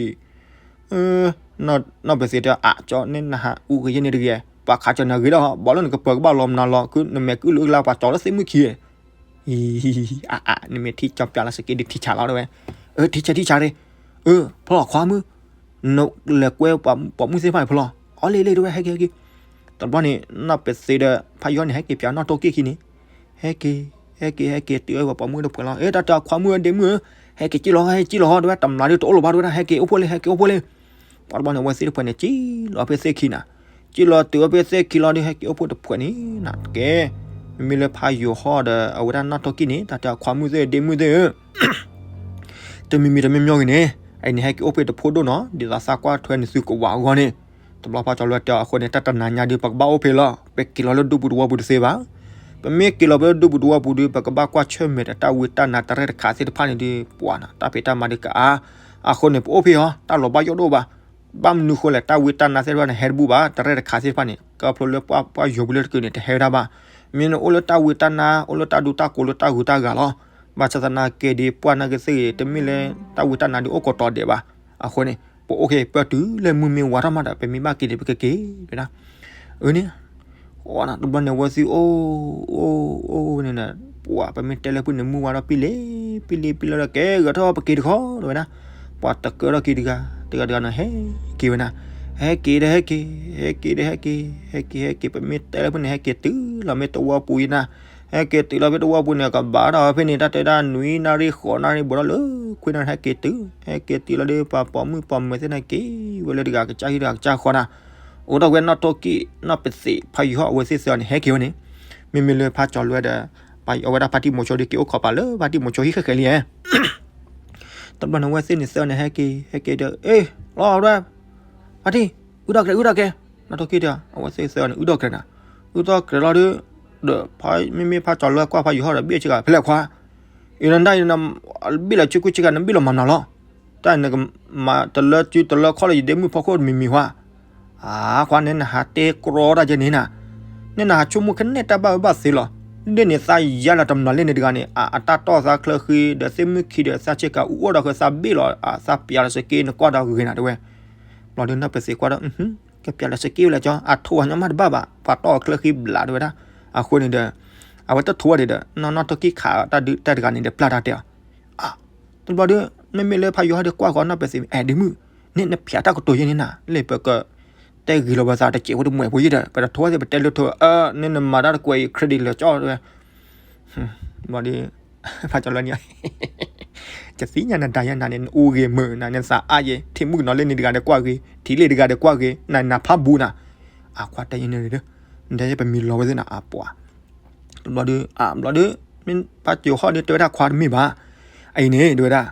နီၢ်ပသ့ၣ်တဲ အါ ကၠီ န့ၣ်နဟးအူကယဲၢ်န့ၣ်တဂ့ၤ, ပှၤခးကၠီနဂ့ၤဒီး ဘၣ်လၢနကပၢၤကဘၣ်လီၤမနုၤလီၤ နမဲာ်ကုၢ်လိာ်ကလါပှၤကၠီလၢသ့ၣ်မုၣ်ခံ, အါအါ နမ့ၢ်ထံၣ်ကၠီပျဲလီၤစက့ဒုးထံၣ်ဆးလီၤတဲဝဲ, အၢ ထံၣ်ဆးထံၣ်ဆးဒံး, အၢ ဖီလီၤခွါမုၣ်, နလဲၤကွဲပိာ်မုၣ်သ့ၣ်တဖၣ်န့ၣ်ဖီလီၤ, အီလ့လ့တဲဝဲ ဟဲက့ၤဟဲက့ၤ, တဘျီန့ၣ် နီၢ်ပသ့ၣ်ဒီး ဖးယီၤန့ၣ် ဟဲက့ၤပျဲနီၢ်ထိၣ်ကံၢ်ခံန့ၣ် ဟဲက့ၤ, ဟဲက့ၤ ဟဲက့ၤ တုၤဝဲပိာ်မုၣ်တဖုလီၤ, အၢ တၢ်တဲခွါမုၣ်ဒ့မုၣ်ဧၢ, ဟဲက့ၤက့ၤလီၤ ဟဲက့ၤလီၤတဲဝဲ, တမျးဒုးတအိၣ်လၢၤဘၣ်တဲဝဲဒၣ်, ဟဲက့ၤအိၣ်ဖှိၣ်လံ ဟဲက့ၤအိၣ်ဖှိၣ်လံ, ပှၤတဘျီန့ၣ် အဝဲသ့ၣ်တဖုန့ၣ် က့ၤလီၤဖဲသ့ၣ်ခံနီၤ, က့ၤလီၤတုၤဝဲဖဲသ့ၣ်ခံလီၤဒီး ဟဲက့ၤအိၣ်ဖှိၣ်တဖုန့ၣ်နီၤ, ကဲ, မ့မ့ၢ်လၢဖးယိၤဟီၣ်ဒီး အဝဲဒၣ်နီၢ်ထိၣ်ကံၢ်န့ၣ် တၢ်တဲခွါမုၣ်သ့ၣ်ဒ့မုၣ်သ့ၣ်ဧၢ တမံၤမံၤတမံၤမံၤဂ့ၤန့ၣ်, အအံၤန့ၣ် ဟဲက့ၤအိၣ်ဖှိၣ်တဖှိၣ်ဒိၣ်နီၤ, ဒ်သိးသးကွၢ်ထွဲနသုကဝးအဂီၢ်န့ၣ်, တဘျီဖးကၠီၤလွဲတဲအီၤအဃိန့ၣ် တၢ်တနၤညါဒုး ပကဘၣ်အိၣ်ဖဲလီၤ, ပက့ၤလီၤလၢဒူပူၤသဝီပူၤတသ့ဘၣ်, ပမ့ၢ်က့ၤလီၤဖဲဒူပူၤသဝီပူၤဒုး ပကဘၣ်ကွၢ်ဆၢၣ်မဲာ်ဒီးတၢ်ဝံတၢ်နါတရဲၣ်တခါသ့ၣ်တဖၣ်န့ၣ်ဒုး ပှၤနီၤ တၢ်ဖံးတၢ်မၤဒုးကအါ, အဃိန့ၣ် ပအိၣ်ဖဲအီၤ တၢ်လီၤဘၣ်ယိၣ်ဒိၣ်ဘၣ်, ဘၣ်မနုၤဃိလဲၣ် တၢ်ဝံတၢ်နါသ့ၣ်တဖၣ်န့ၣ် ဟဲတဘူၣ်ဘၣ်, တရဲၣ်တခါသ့ၣ်တဖၣ်န့ၣ် ကဖျိလၢပှၤယိၤပူၤလၢတကုာ်န့ၣ် တဟဲဝဲဒၣ်ဘၣ်, မ့ၢ်နအိၣ်လၢတၢ်ဝံတၢ်နါ အိၣ်လၢတၢ်ဒူတၢ်ကိးလၢတၢ်ဂုၤတၢ်ဂၤလီၤ, ဘၣ်ဆၣ်သနာ်က့ဒုး ပှၤနာ်က့သ့ၣ်ဂ့ၤ တမ့ၢ်လၢတၢ်ဝံတၢ်နါဒုးအိၣ်ကိးတီၤဒဲးဘၣ်, အဃိန့ၣ် ပအိၣ်က့ၤပၢၢ်တုၤလၢမုၢ်မ့ၢ်ဝါထီၣ်မးဒီး ပမ့ၢ်ဘၣ်က့ၤန့ၣ် ပကက့ၤဝဲဒၣ်, အၢန့ၣ် တဘျီန့ၣ် အဝဲသ့ၣ်အိၣ် အိၣ် အိၣ်န့ၣ်ဒီး ပှၤပမ့ၢ်တဲလၢဖုၣ်န့ၣ် မုၢ်ဝါထီၣ်ပံလံ ပံလံ ပံလံဒီး ကဲဂဲၤထီၣ်ပက့ၤတခီ တဲဝဲဒၣ်, ပှၤတကၢထီၣ်က့ၤတဂၤ တဂၤတဂၤန့ၣ် ဟဲက့ၤဝဲနၤ, ဟဲက့ၤဒီးဟဲက့ၤ ဟဲက့ၤဒီးဟဲက့ၤ ဟဲက့ၤဟဲက့ၤ ပမ့ၢ်တဲလၢဖုၣ်န့ၣ် ဟဲက့ၤတုၤလီၤမ့ၢ်သဝီပူၤအံၤနၤ, ဟဲက့ၤတုၤလီၤဖဲသဝီပူၤန့ၣ် ကဘၣ်ထီၣ်ဖဲန့ၣ် တၢ်တဲဒၣ်နွံနၣ်ရံၣ်ဃိးနၣ်ရံၣ် ဘူးထီၣ်လၢခွံနၣ်ရံၣ် ဟဲက့ၤတုၤ ဟဲက့ၤတုၤလီၤဒီး ပှၤပိာ်မုၣ်ပိာ်မၢၤသ့ၣ်န့ၣ် က့ၤဝဲလၢတဂၤကစၢ်ဟံၣ်တဂၤကစၢ်ဃီနၤ, အိၣ်ဒီးဝဲနီၢ်ထိၣ်ကံၢ် နီၢ်ပသ့ၣ် ဖးယိၤဟီၣ် အဝဲသ့ၣ်သၢအီၤန့ၣ် ဟဲက့ၤဝဲန့ၣ်, မ့မ့ၢ်လၢဖးကၠီၤလွဲဒီး ပှၤအဝဲဒၣ်ဖါတံၢ်မိၤဆိဒုး က့ၤအိၣ်ခိးပာ်လၢဖါတံၢ်မိၤဆိဟံၣ်ဃဲဃဲလံဧါ တဘျီန့ၣ် အဝဲသ့ၣ်န့ၣ်သၢအီၤန့ၣ် ဟဲက့ၤ ဟဲက့ၤဒီး အ့ လီၤဒီး ဖါတံၢ် အုၣ်ထီၣ်ကရဲး အုၣ်ထီၣ်ကရဲး, နီၢ်ထိၣ်ကံၢ်တဲအီၤ အဝဲသ့ၣ်သၢအီၤန့ၣ် အုၣ်ထီၣ်ကရဲးနၤ, အုၣ်ထီၣ်ကရဲးလီၤဒီး ဒီး မ့မ့ၢ်ဖးကၠီၤလွဲကွၢ်ဖးယိၤဟီၣ်ဒီး ဘ့ၣ်ဆ့ကၤ ဖဲလဲၣ်ခွါ, အံၤနဒၣ်အံၤ ဘ့ၣ်လီၤဆ့ကူဆ့ကၤ နဘ့ၣ်လီၤမၤမနုၤလီၤ, တၢ်နကမၤတလၢစုတလၢခီၣ်လၢယဒ့မုၣ်ဖီခိၣ်တမံၤမံၤခွါ အါ ခွါန့ၣ်နဟးတဲကြီတၢ်ကဲန့ၣ်နၤ, န့ၣ်နဟးဆိကမိၣ်ခဲန့ၣ်တၢ်ဘၣ်ဝဲဘၣ်သ့လီၤ, ဒ်န့ၣ်သးယါလီၤတမျးလၢန့ၣ်တဂၤန့ၣ် အတၢ်တီၢ်သးချၢဃံဒီးသ့ၣ်မုၣ်ခံဒီးသးဆ့ကၤအူအီၣ်ဒီးဃုသးဘ့ၣ်လီၤ သးပျးလီၤစက့နကွၢ်ဒီးဂ့ၤနၤ တဲဝဲ, ဘျီဒုးနီၢ်ပသ့ၣ်ကွၢ်ဒီး ကပျးလီၤစက့ဝဲလဲၣ်ကၠီ အထိၣ်ဝဲညီမးတဘၣ်ဘၣ် ပှၤတီၢ်အီၤချၢဃံဘျးတဲဝဲဒၣ်, အဃိန့ၣ်ဒီး အဝဲတထိၣ်ဝဲဒံးဒီး နီၢ်နီၢ်ထိၣ်ကံၢ်ခး တၢ်တဂၤန့ၣ်ဒီးပျၢ်တၢ်တဲအီၤ တဘျီဒီး မ့မ့ၢ်လၢဖးယိၤဟီၣ်ဒီးကွၢ်ဃီနီၢ်ပသ့ၣ် အဲၣ်ဒ့မုၣ် န့ၣ်နဖျးတၢ်ကတိၤယဲန့ၣ်နၤ လၢပက တဲဂ့ၤလီၤပသးတစဲးဖိတမှဲးဖိယဲဒီး ပတထိၣ်ဝဲသ့ၣ်ပတဲလၢထိၣ် အၢ န့ၣ်နမၤတၢ်တကွဲးအံၤ credit လၢကၠီတဲဝဲ, ဘျီဒီး ဖးကၠီၤလၢန့ၣ် ကသ့ၣ်ညါနဒါယဲနၤန့ၣ် နအိၣ်ဂ့ၤမုာ်နၤန့ၣ်သးအါယဲ ထံၣ်မုၣ်ကနီၤလၢန့ၣ်တဂၤဒီးကွၢ်ဂ့ၤ ထံၣ်လ့ၣ်တဂၤဒီးကွၢ်ဂ့ၤ နၤနဖးဘူးနၤ, အခွါတဲယဲန့ၣ်ဒီး နတဲယဲပမံၤလီၤဝဲသ့ၣ်နၤ အပှၤ တဘျီဒီး အဘျီဒီး မ့ၢ်ဖးကၠီၤဟီၣ်ဒီးတဲဝဲဒၣ်ခွါတမ့ၢ်ဘၣ်, အအံၤန့ၣ် တဲဝဲဒၣ်,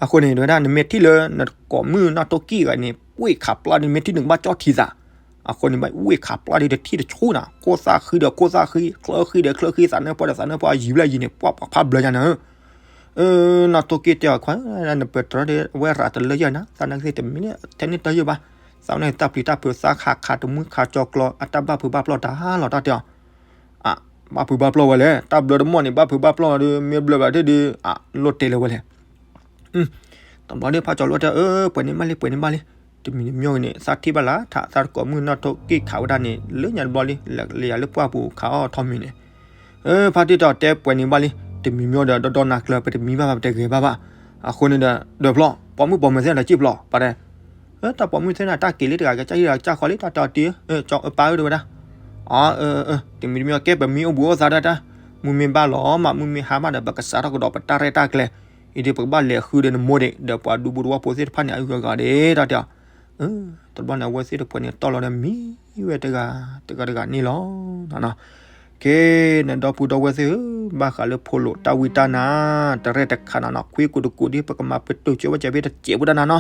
အဃိန့ၣ် တဲဝဲဒၣ် နမ့ၢ်ထံၣ်လၢနကိးမုၣ်နီၢ်ထိၣ်ကံၢ်ဂၤန့ၣ် ဝ့ၢ်ခးပျီဒီး နမ့ၢ်ထံၣ်နကဘၣ်ကၠီထံသး, အဃိန့ၣ် ဘၣ်ဝ့ၢ်ခးပျီဒီးတထံၣ်တဆူၣ်နၤ ခိၣ်သၣ်ဃံဒီးခိၣ်သၣ်ဃံ ချၢဃံဒီးချၢဃံ သးနၢၣ်ပီၢ်ဒီးသးနၢၣ်ပီၢ် ယံၤဘျဲၣ်ယံၤန့ၣ် ပှၤပှၤဖးဘျၢညါနၤ နီၢ်ထိၣ်ကံၢ်တဲအီၤခွါ နပၢၤတြီဒီး အဝဲရၤတလၢယၤနၤ သးနၢ်ကသ့ၣ်တမံၤန့ၣ် ထဲန့ၣ်တယုၢ်ဘၣ်, သးနၢ်တၢ်ပျံၤတၢ်ဖုး သးခးခးတမူခးကၠီကျီ အတၢ်ဘၣ်ဖုးဘၣ်ပျီၢ်တၢ်လီၤတၢ်တဲအီၤ, အ ဘၣ်ဖုးဘၣ်ပျီၢ်ဝဲလဲၣ် တၢ်ဘျၢတမီၢ်န့ၣ် ဘၣ်ဖုးဘၣ်ပျီၢ်ဒီး မ့ၢ်ဘျၢဘၣ်ဒ်ဒီး အလိၣ်တဲလၢၤဝဲလဲၣ် တဘျီဒီးဖးကၠီၤလီၤတဲ အၢ ပှဲၤန့ၢ်ဘၣ်လံ ပှဲၤန့ၢ်ဘၣ်လံ, တမံၤတမံၤဂ့ၤန့ၣ် သးထံၣ်ဘၣ်လၢထး သးတကိးမုၣ်နီၢ်ထိၣ်ကံၢ်ခးဝဲဒၣ်န့ၣ် လၢညါတဘျီလံ လဲၤယၤလၢပှၢ်ပူၤခးအီၣ်ထီၣ်မံၤန့ၣ်, ဖါတံၢ်တဲအီၤတဲပှဲၤန့ၢ်ဘၣ်လံ, တမံၤမံၤဒီး ဒီဒီနၤကျၢၤ ပတမံဘၣ်ဘၣ် ပတဂဲၤဘၣ်ဘၣ်, အဃိန့ၣ်ဒီး ဒၢးဖျီၣ် ပိာ်မုၣ်ပိာ်မၢၤသ့ၣ်ဒီးစံၣ်ဖျီၣ် ပှၤတဲ တၢ်ပိာ်မုၣ်သ့ၣ်န့ၣ် တၢ်က့ၤလံတဂၤ ကစၢ်ဟံၣ်တဂၤ ကစၢ်ဃီလံ တၢ်တဲအီၤတံၢ် ကၠီအပၢ်ဧၢ တဲဝဲဒၣ်, အၢ တမံၤတမံၤ ကဲပမံအိၣ်ဘှံးအိၣ်သါဒၣ်တၢ်, မုၢ်မ့ၢ်ဘၣ်လီၤမး မုၢ်မ့ၢ်ဟါမးဒီး ပကစးထီၣ်ကဒီးပတၢ်ရဲၣ်တၢ်ကျဲၤ, အံၤဒီးပကဘၣ်လဲၤဃုဒီးနမိၢ်ဒံး ဒီးပှၤဒူဖိသဝီဖိသ့ၣ်တဖၣ်န့ၣ် အဂုၤအဂၤဒံး တၢ်တဲအီၤ, တဘျီန့ၣ် အဝဲသ့ၣ်တဖုန့ၣ် တီၢ်လီၤဒီးမံဝဲတဂၤ တဂၤတဂၤန့ၣ်လီၤ. ကဲ နဒီပုၢ်ဒီဝဲၢ်သ့ၣ်ဧၢ, ဘၣ်ဃးလၢဖိလိာ်တၢ်ဝံတၢ်နါ တရဲၣ်တခါနၤနီၤ ခွံကူာ်တကူာ်ဒ် ပကမၤပတုာ်ကၠိဝဲကဲဖဲတစဲးဖိတၢ်နၤနီၤ,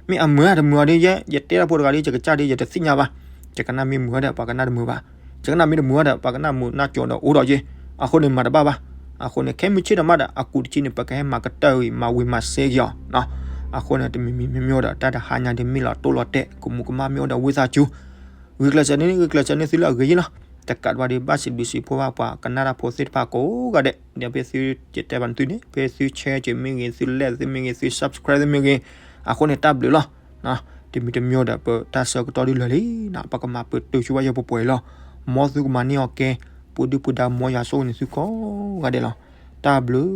မ့ၢ်အမုာ်တမုာ်အီၤဒ်ယဲ ယတဲတၢ်ဖိတဂၤဒ် ယကစၢ်ဒ် ယတသ့ၣ်ညါဘၣ်, ယကနၣ်မ့ၢ်မုာ်အီၤဒီး ပှၤကနၣ်တမုာ်ဘၣ်, ယကနၣ်မ့ၢ်တမုာ်အီၤဒီး ပှၤကနၣ်မုာ်နၢ်ကၠိဒီးအိၣ်ဒီးယဲ, အဃိန့ၣ်မၤတဘၣ်ဘၣ်, အဃိန့ၣ် ခဲမုၢ်ဆ့ၣ်ဒီးမးဒီး အကူးတဆံန့ၣ် ပကဟဲမၤကတၢၢ်ဂ့ၤ မၤဝံၤမၤစဲဂ့ၤအီၤနီၤ. အဃိန့ၣ် တမံၤမံၤမ့ၢ်မ့ၢ်ဒီး တၢ်တဟါညါဒ်မ့ၢ်လီၤတိၢ်လီၤတဲာ် ကမူးကမၣ်မ့ၢ်အိၣ်ဒီးဝံသးစူၤ ဂုာ်ကျဲးစၢးန့ၢ် ဂုာ်ကျဲးစၢးန့ၢ်သုလၢအဂ့ၤယ့ၢ်လီၤ. တကးဒံးဘၣ်ဒီး ဘၣ်စံးဘျုးစံးဖှိၣ်ဘၣ်ပှၤကနၣ်တၢ်ဖိသ့ၣ်တဖၣ်ကိးဂၤဒဲး ဒီးဖဲသုတဲပာ်နသုန့ၣ် ဖဲသု share က့ၤမ့ၢ်ဂ့ၤ သု like သုမ့ၢ်ဂ့ၤ သု subscribe သုမ့ၢ်ဂ့ၤ အဃိန့ၣ်တၢ်ဘျုးလီၤ. တမံၤတမ့ၢ်ဒီး ပတၢ်ဆၢကတီၢ်ဒုးလၢာ်လံနီၤ ပကမၤပတုာ်ဆိဝဲယပှဲၤပှဲၤလီၤ. မ်သုကမၤန့ၢ်အီၤကဲ ပှၤဒုၣ်ပှၤဒါမ်ယွၤဆိၣ်ဂ့ၤန့ၢ်သုကိးဂၤဒဲးလီၤ. တၢ်ဘျုး